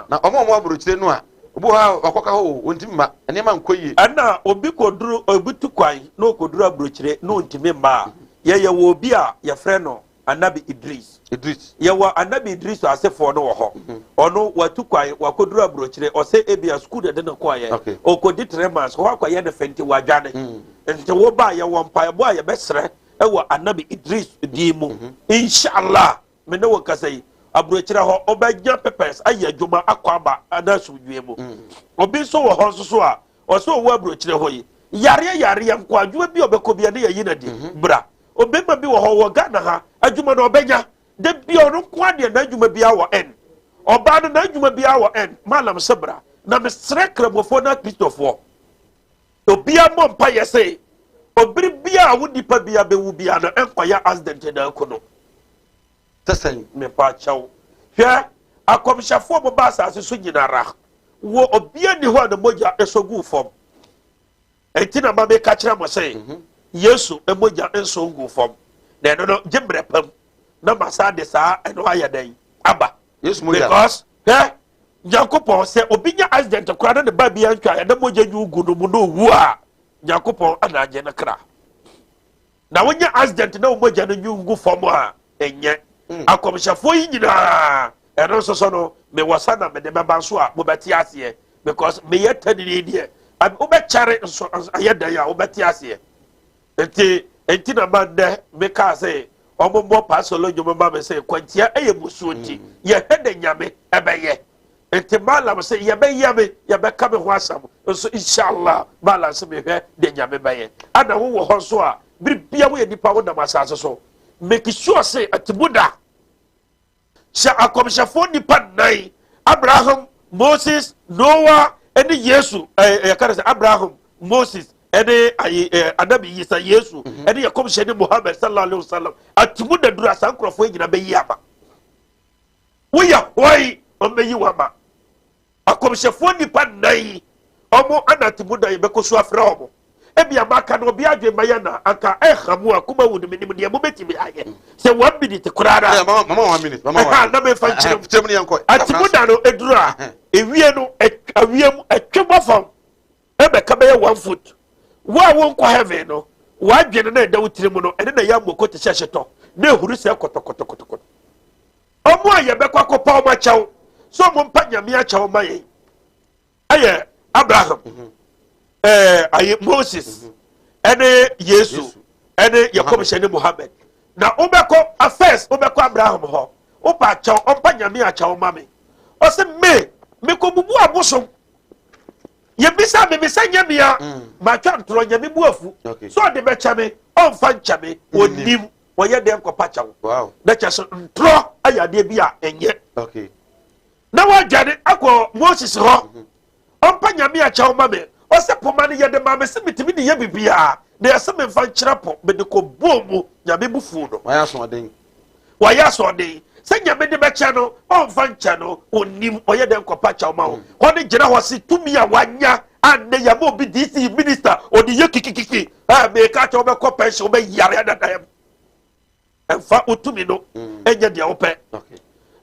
na ɔmo a ɔmo aburokyire no a obi wɔ hɔ a wakɔka hɔ o ontumi ma nneɛma nkɔ yie. Ɛna obi kɔduru obi tu kwan na ɔkɔduru aburokyire na ɔntumi mma a yɛyɛ wɔ obi a yɛfrɛ no Anabi Idris. Idris. Yɛwɔ Anabi Idris asefoɔ no wɔ hɔ. Ɔno watu kwan wakɔduru aburokyire ɔsɛ ebia sukuu na ɛde no kɔɔyɛ. Okay. Ɔkɔdi 3 months hɔ akɔyɛ ne fɛ nti wadwane. Nti wo ba yɛwɔ mpaebɔ a yɛbɛsrɛ ɛwɔ Anabi Idris din mu. Inshallah me ne wo kasa yi aburokyire hɔ ɔbɛnya papers ayɛ adwuma akɔ aba ana asomdwie mu. Obi nso wɔ hɔ nso so a ɔsɛ ɔwɔ aburokyire hɔ yi yareɛ yareɛ nko adwuma bi a ɔbɛkɔ bi a ne yɛyi no adi bra obɛma bi wɔ hɔ wɔ Ghana ha adwuma no ɔbɛnya da bia ɔno nko adeɛ n'adwuma bi wɔ ɛn ɔbaa no n'adwuma bi wɔ ɛn malam sɛ bra na mesrɛ kramofoɔ na kristofoɔ obiara mmɔ mpa yɛ sɛ obiri bia a wo nipa bia bɛwu bia no ɛnkɔyɛ accident na aku no. Sɛsɛn. Mepa kyɛw hwɛ akɔmhyɛfoɔ mo ba asase so nyinara wɔ obia ni hɔ a ne mogya ɛsɔ guu fam. Enti na ma meka kyerɛ mo sɛ, Yesu mogya nso nguu fam, na ɛno no gye mmerɛ pam na masa de saa ɛno ayɛ dɛn aba. Yesu mogya. Because hwɛ Nyankopɔn sɛ obi nya accident koraa na ne ba bi antwa yɛ na mogya nwu gu no mu na owu a Nyankopɔn ana agye ne kra. Na wonya accident na wo mogya no nwu ngu fam a ɛnyɛ. Akɔmhyɛfoɔ yi nyinaa ɛno nso so no mewɔ sa na mede bɛba nso a mobɛte aseɛ because meyɛ tanini deɛ wobɛkyɛre nso ayɛ dɛn a wobɛte aseɛ. Nti nti na ma nnɛ mekaa sɛ Ɔmo mmɔ paasolo nnwom mma me sɛ kwantia ɛyɛ musuo nti yɛhwɛ dɛ Nyame ɛbɛyɛ. Nti Mallam se yɛbɛyɛ me yɛbɛka me ho asɛm nso inshallah Mallam se mehwɛ deɛ Nyame bɛyɛ. Ɛna wo wɔ hɔ nso a bere bia woyɛ nipa wonam asase so make sure se atimuda hyɛ akɔmhyɛfoɔ nipa nnan Abraham, Moses, Noah ɛne Yesu ɛɛ yɛka no sɛ Abraham, Moses ɛne ayi ɛɛ Anabi Isa Yesu ɛne yɛ kɔmhyɛni Muhammad sallallahu alaihi wasallam atimuda duru a saa nkurɔfoɔ nyina bɛyi ama. Woyɛ hwan ɔmmɛyi wo ama? Akɔmhyɛfoɔ nnipa nnan yi, ɔmo ana atemmuda yɛbɛkɔ so afrɛ ɔmo. Ebia maka no obi adwen bɛyɛ na anka ɛha mu a kuma wu no menim deɛ mobɛtumi ayɛ. Sɛ one minute koraa na. Mama mama one minute. Mama one minute. Na mefa nkyerɛ mu. Atemmuda no eduru a, ewie no awie mu ɛtwe bɔ fam ɛbɛka bɛyɛ one foot. Wo a wonkɔ heaven no, w'adwene na ɛda wo tiri mu no, ɛne na ɛyɛ amoko te sɛ hyetɔ na ehuru sɛ kɔtɔkɔtɔkɔtɔ. Wɔn a yɛbɛkɔ akɔpa wɔn akyɛw sɛ wɔn mpa Nyame akyɛw ma yɛn ɛyɛ Abraham, mhm. ɛɛ ayi Moses, mhm. ɛne Yesu, ɛne yɛkɔmhyɛ ne Muhammad. Na wobɛkɔ first wobɛkɔ Abraham hɔ, wopa akyɛw ɔmpa Nyame akyɛw ma me. Ɔsɛ me mekɔ bubu abosom. Yɛbisa me mesɛ nyɛ mea mm. matwa ntorɔ Nyame bu afu. So ɔde bɛkyɛ me ɔmfa nkyɛ me onim. Wɔyɛ dɛn kɔpa kyɛw? Na kyɛ so ntorɔ ayɛ adeɛ bi a ɛnyɛ. Na wɔadwane akɔ Moses hɔ. Mhm. Ɔmpa Nyame akyɛw ma me. Ɔsɛ poma no yɛde ma me sɛ metumi de yɛ biribiara. Na yɛsɛ memfa nkyerɛ po. Mede kɔ bɔɔ mu. Nyame bo fuu no. Wayɛ asoɔden. Wayɛ asoɔden. Sɛ Nyame de bɛkyɛ no, ɔmfa nkyɛ no. Onim. Ɔyɛ dɛn kɔpa kyɛw ma wo? Mm. Hɔ ne gyina hɔ se tumi a wanya annɛ yɛma obi DC minister ɔde yɛ kikikiki. Ɛ meka kyɛ wobɛkɔ pension wobɛyare adadaeɛ mu. Ɛmfa wo tumi no mm. ɛnyɛ deɛ wopɛ.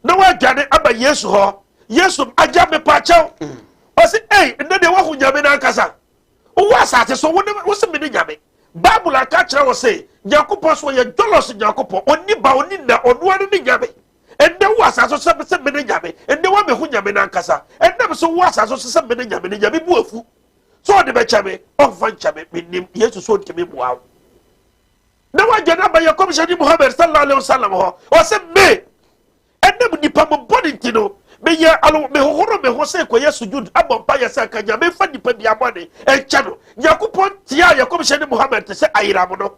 Na woadwane aba Yesu hɔ. Yesu agya mepa kyɛw. Mm. Ɔse ei nnɛ deɛ woahu Nyame no ankasa. Wowɔ asase so wo ne wo se me ne Nyame. Bible aka kyerɛ wo se Nyankopɔn so ɔyɛ jealous Nyankopɔn. Ɔnni ba ɔnni na ɔno ara ne Nyame. Ɛnnɛ wowɔ asase so sɛ sɛ me ne Nyame. Ɛnnɛ woabɛhu Nyame no ankasa. Ɛnam so wowɔ asase so sɛ me ne Nyame no Nyame bu afu. Sɛ ɔde bɛkyɛ me, ɔmfa nkyɛ me, mennim. Yesu so ntumi mmoa wo. Na wagya no aba yɛ kɔmhyɛni Muhammad sallallahu alaihi wasallam hɔ. Ɔsɛ me, ɛnam nipa mo bɔne nti no, meyɛ alo mehohoro me ho sɛ kɔyɛ sujud abɔ mpaeɛ sɛ anka Nyame mfa nipa bi abɔne nkyɛ no. Nyankopɔn tiaa yɛ kɔmhyɛni Muhammad te sɛ ayeramu no.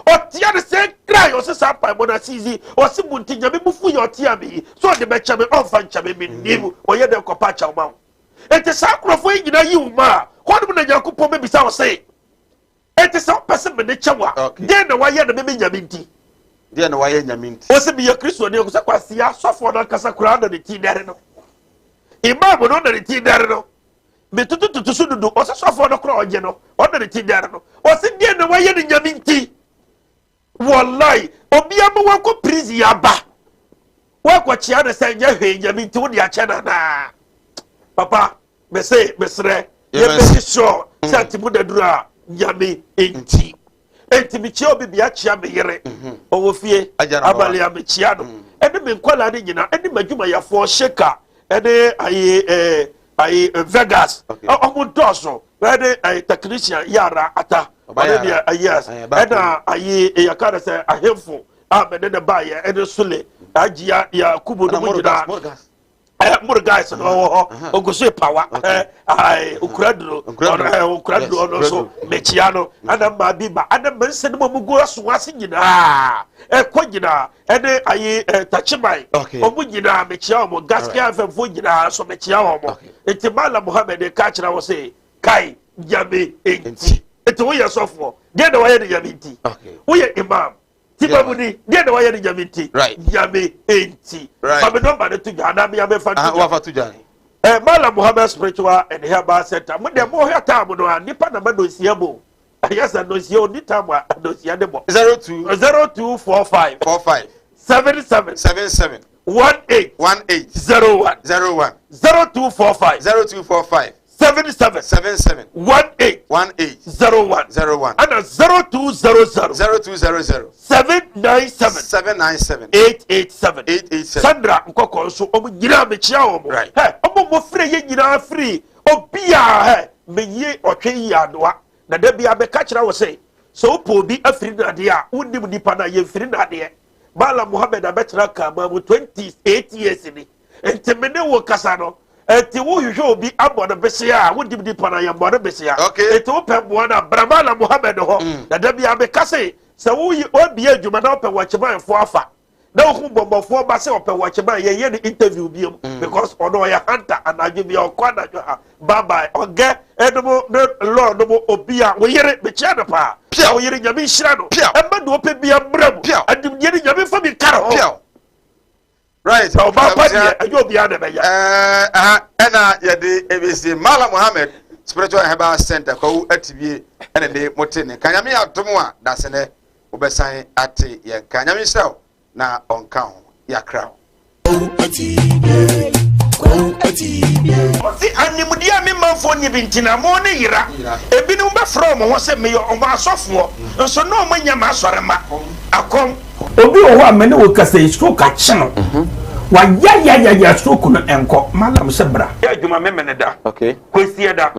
Ɔtia no sɛ kran, ɔsɛ saa mpaebɔ no asizi. Ɔse mo nti Nyame bo fu yɛ ɔtia me yi, sɛ ɔde bɛkyɛ me, ɔmfa nkyɛ me, mennim. Ɔyɛ dɛn kɔpa akyɛw ma wo? Enti saa nkurɔfoɔ yi nyinaa yi wo ma a, hɔnom na Nyankopɔn bɛbisa wo se, Enti sɛ wopɛ sɛ mene kyɛ wo a, deɛn na woayɛ no me me Nyame nti? Deɛn na woayɛ Nyame nti? Ɔse meyɛ Kristoni, ɔsɛ kwasea sɔfoɔ no ankasa koraa na ne ti dɛre no. Imam no na ne ti dɛre no. Metutututu so dudu, ɔsɛ sɔfoɔ no koraa ɔgye no, ɔna ne ti dɛre no. Ɔse deɛn na woayɛ no Nyame nti? Wallahi, obi ama wakɔ prison aba. Wakɔkyea no sɛ nyɛ hwee Nyame nti wode akyɛ no anaa? Papa, mese mesrɛ yɛbɛsi sure sɛ atimu daduru a Nyame nti. Enti mekyia obi bia kyia me yere mhm. ɔwɔ fie abale a mekyia no mm. ɛne me nkwadaa no nyinaa ɛne m'adwumayɛfoɔ sheka ɛne ayi ɛɛ ayi Vegas ɔmo dɔɔso ɛne ayi technician yara ata ɔne deɛ yes ɛna ayi yɛka no sɛ ahemfo a mene ne baayɛ ɛne sule agyia yakubu no mu nyinaa ɛɛ murgais no ɔwɔ hɔ oguso pawa ɛɛ ayi okura duro ɔno ɛɛ okura duro ɔno nso mekyia no ɛna mmaa bi ba ɛna mmansa no mu ɔmo gu aso ase nyinaa ɛkɔ nyinaa ɛne ayi ɛɛ takyiman ɔmo nyinaa mekyia ɔmo gaskia fm fo nyinaa nso mekyia ɔmo. Nti Mallam Muhammad ka kyerɛ wo se kae Nyame nti. Nti woyɛ sɔfoɔ, deɛ na wayɛ no Nyame nti. Woyɛ imam, timamuni, deɛ na wayɛ no Nyame nti. Nyame nti. Fa me nɔmba no to dwa anaa me ame fa to dwa. Eh, Mallam Muhammad Spiritual and Herbal Center. Mo deɛ mo hwɛ time no a, nipa na ma nonsia mu. Ɛyɛ sɛ nonsia oni time a nonsia ne bɔ. 02 0245 45 77 77 18 18 01 01 0245 0245 77 77 18 18 01 01 ɛna 0200 0200 797 797 887 887 Sandra Nkɔkɔ nso ɔmo nyinaa mekyia wɔn Right. hɛ ɔmo mo firi yɛ nyinaa firi obiara hɛ meyi ɔtwe yi adoa na da bia bɛka kyerɛ wo sɛ sɛ wopɛ obi afiri no adeɛ a wonnim nipa no a yɛmfiri no adeɛ. Malam Muhammed abɛtena Kraman mu 28 years ni. Nti me ne wo kasa no, nti wohwehwɛ obi abɔ no besia a, wodim nipa no yɛmmɔ no besia. Nti wopɛ mmoa no a, bra Malam Muhammed hɔ. Na da biara meka se, sɛ woyi wabie adwuma na wopɛ wɔkyemanfoɔ afa, na wohu bɔmmɔfoɔ ba sɛ ɔpɛ wɔkyeman, yɛnyɛ no interview biom because ɔno ɔyɛ hunter, anadwo bia ɔkɔ anadwo ha, bye bye, ɔgɛ ɛnom ne lɔɔ nom obi a wo yere mekyia no paa, na wo yere Nyame nhyira no, ɛmma deɛ ɔpɛ bia mmra mu, animdeɛ no Nyame mfa bi nka ne ho. Right. Na ɔbaa pa deɛ ɛnyɛ obiara na ɛbɛyɛ. Ɛɛ aha ɛna yɛde ebesi Malam Muhammed Spiritual Herbal Center Kwawu Atibie ɛna ne mo te ne nka. Nyame adom a dasenɛ wobɛsan ate yɛn nka. Nyame nhyira wo na ɔnka ho. Yɛakra wo. Kwawu Atibie, Kwawu Atibie. Ɔse animdeɛ a me manfoɔ nni bi nti na mo ne yera. Ebinom bɛfrɛ wɔn ho sɛ meyɛ wɔn asɔfoɔ, nso na wɔn nyɛ m'asɔremma. Akɔm. Obi wɔ hɔ a me ne wo kasa yi stroke akye no. Wayayayaya stroke no ɛnkɔ. Mallam sɛ bra. Yɛ adwuma Memeneda, Kwasiada,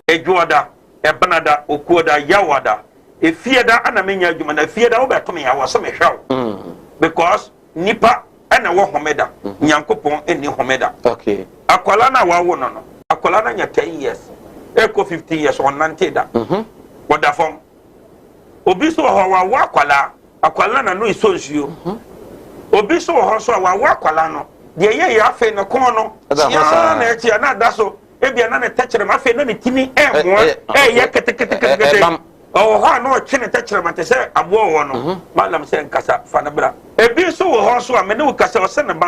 Adwoada, Ɛbenada, Okuoda, Yawada, Efiada ana menya adwuma na Efiada wobɛto me a wɔ se mehwɛ wo because nipa ɛna ɛwɔ homeda, Nyankopɔn nni homeda. Akwadaa no a wawo no no, akwadaa no anya 10 years ɛkɔ 15 years ɔnnante da, ɔda fam. Obi nso wɔ hɔ wawo akwadaa, akwadaa no n'ano esɔ nsuo. Obi nso wɔ hɔ nso a wawo akwadaa no, deɛ ɛyɛ yɛ afei ne kɔn no kyiaa na ɛkyia na ada so, ebia na ne tɛkyerɛma afei na ne tini ɛɛmoa ɛɛyɛ keteketekete. Ɔwɔ hɔ a na ɔtwe ne tɛkyerɛma te sɛ aboa wɔ no. Malam sɛ nkasa fa no bra. Ebi nso wɔ hɔ nso a me ne wo kasa ɔsɛ ne ba no.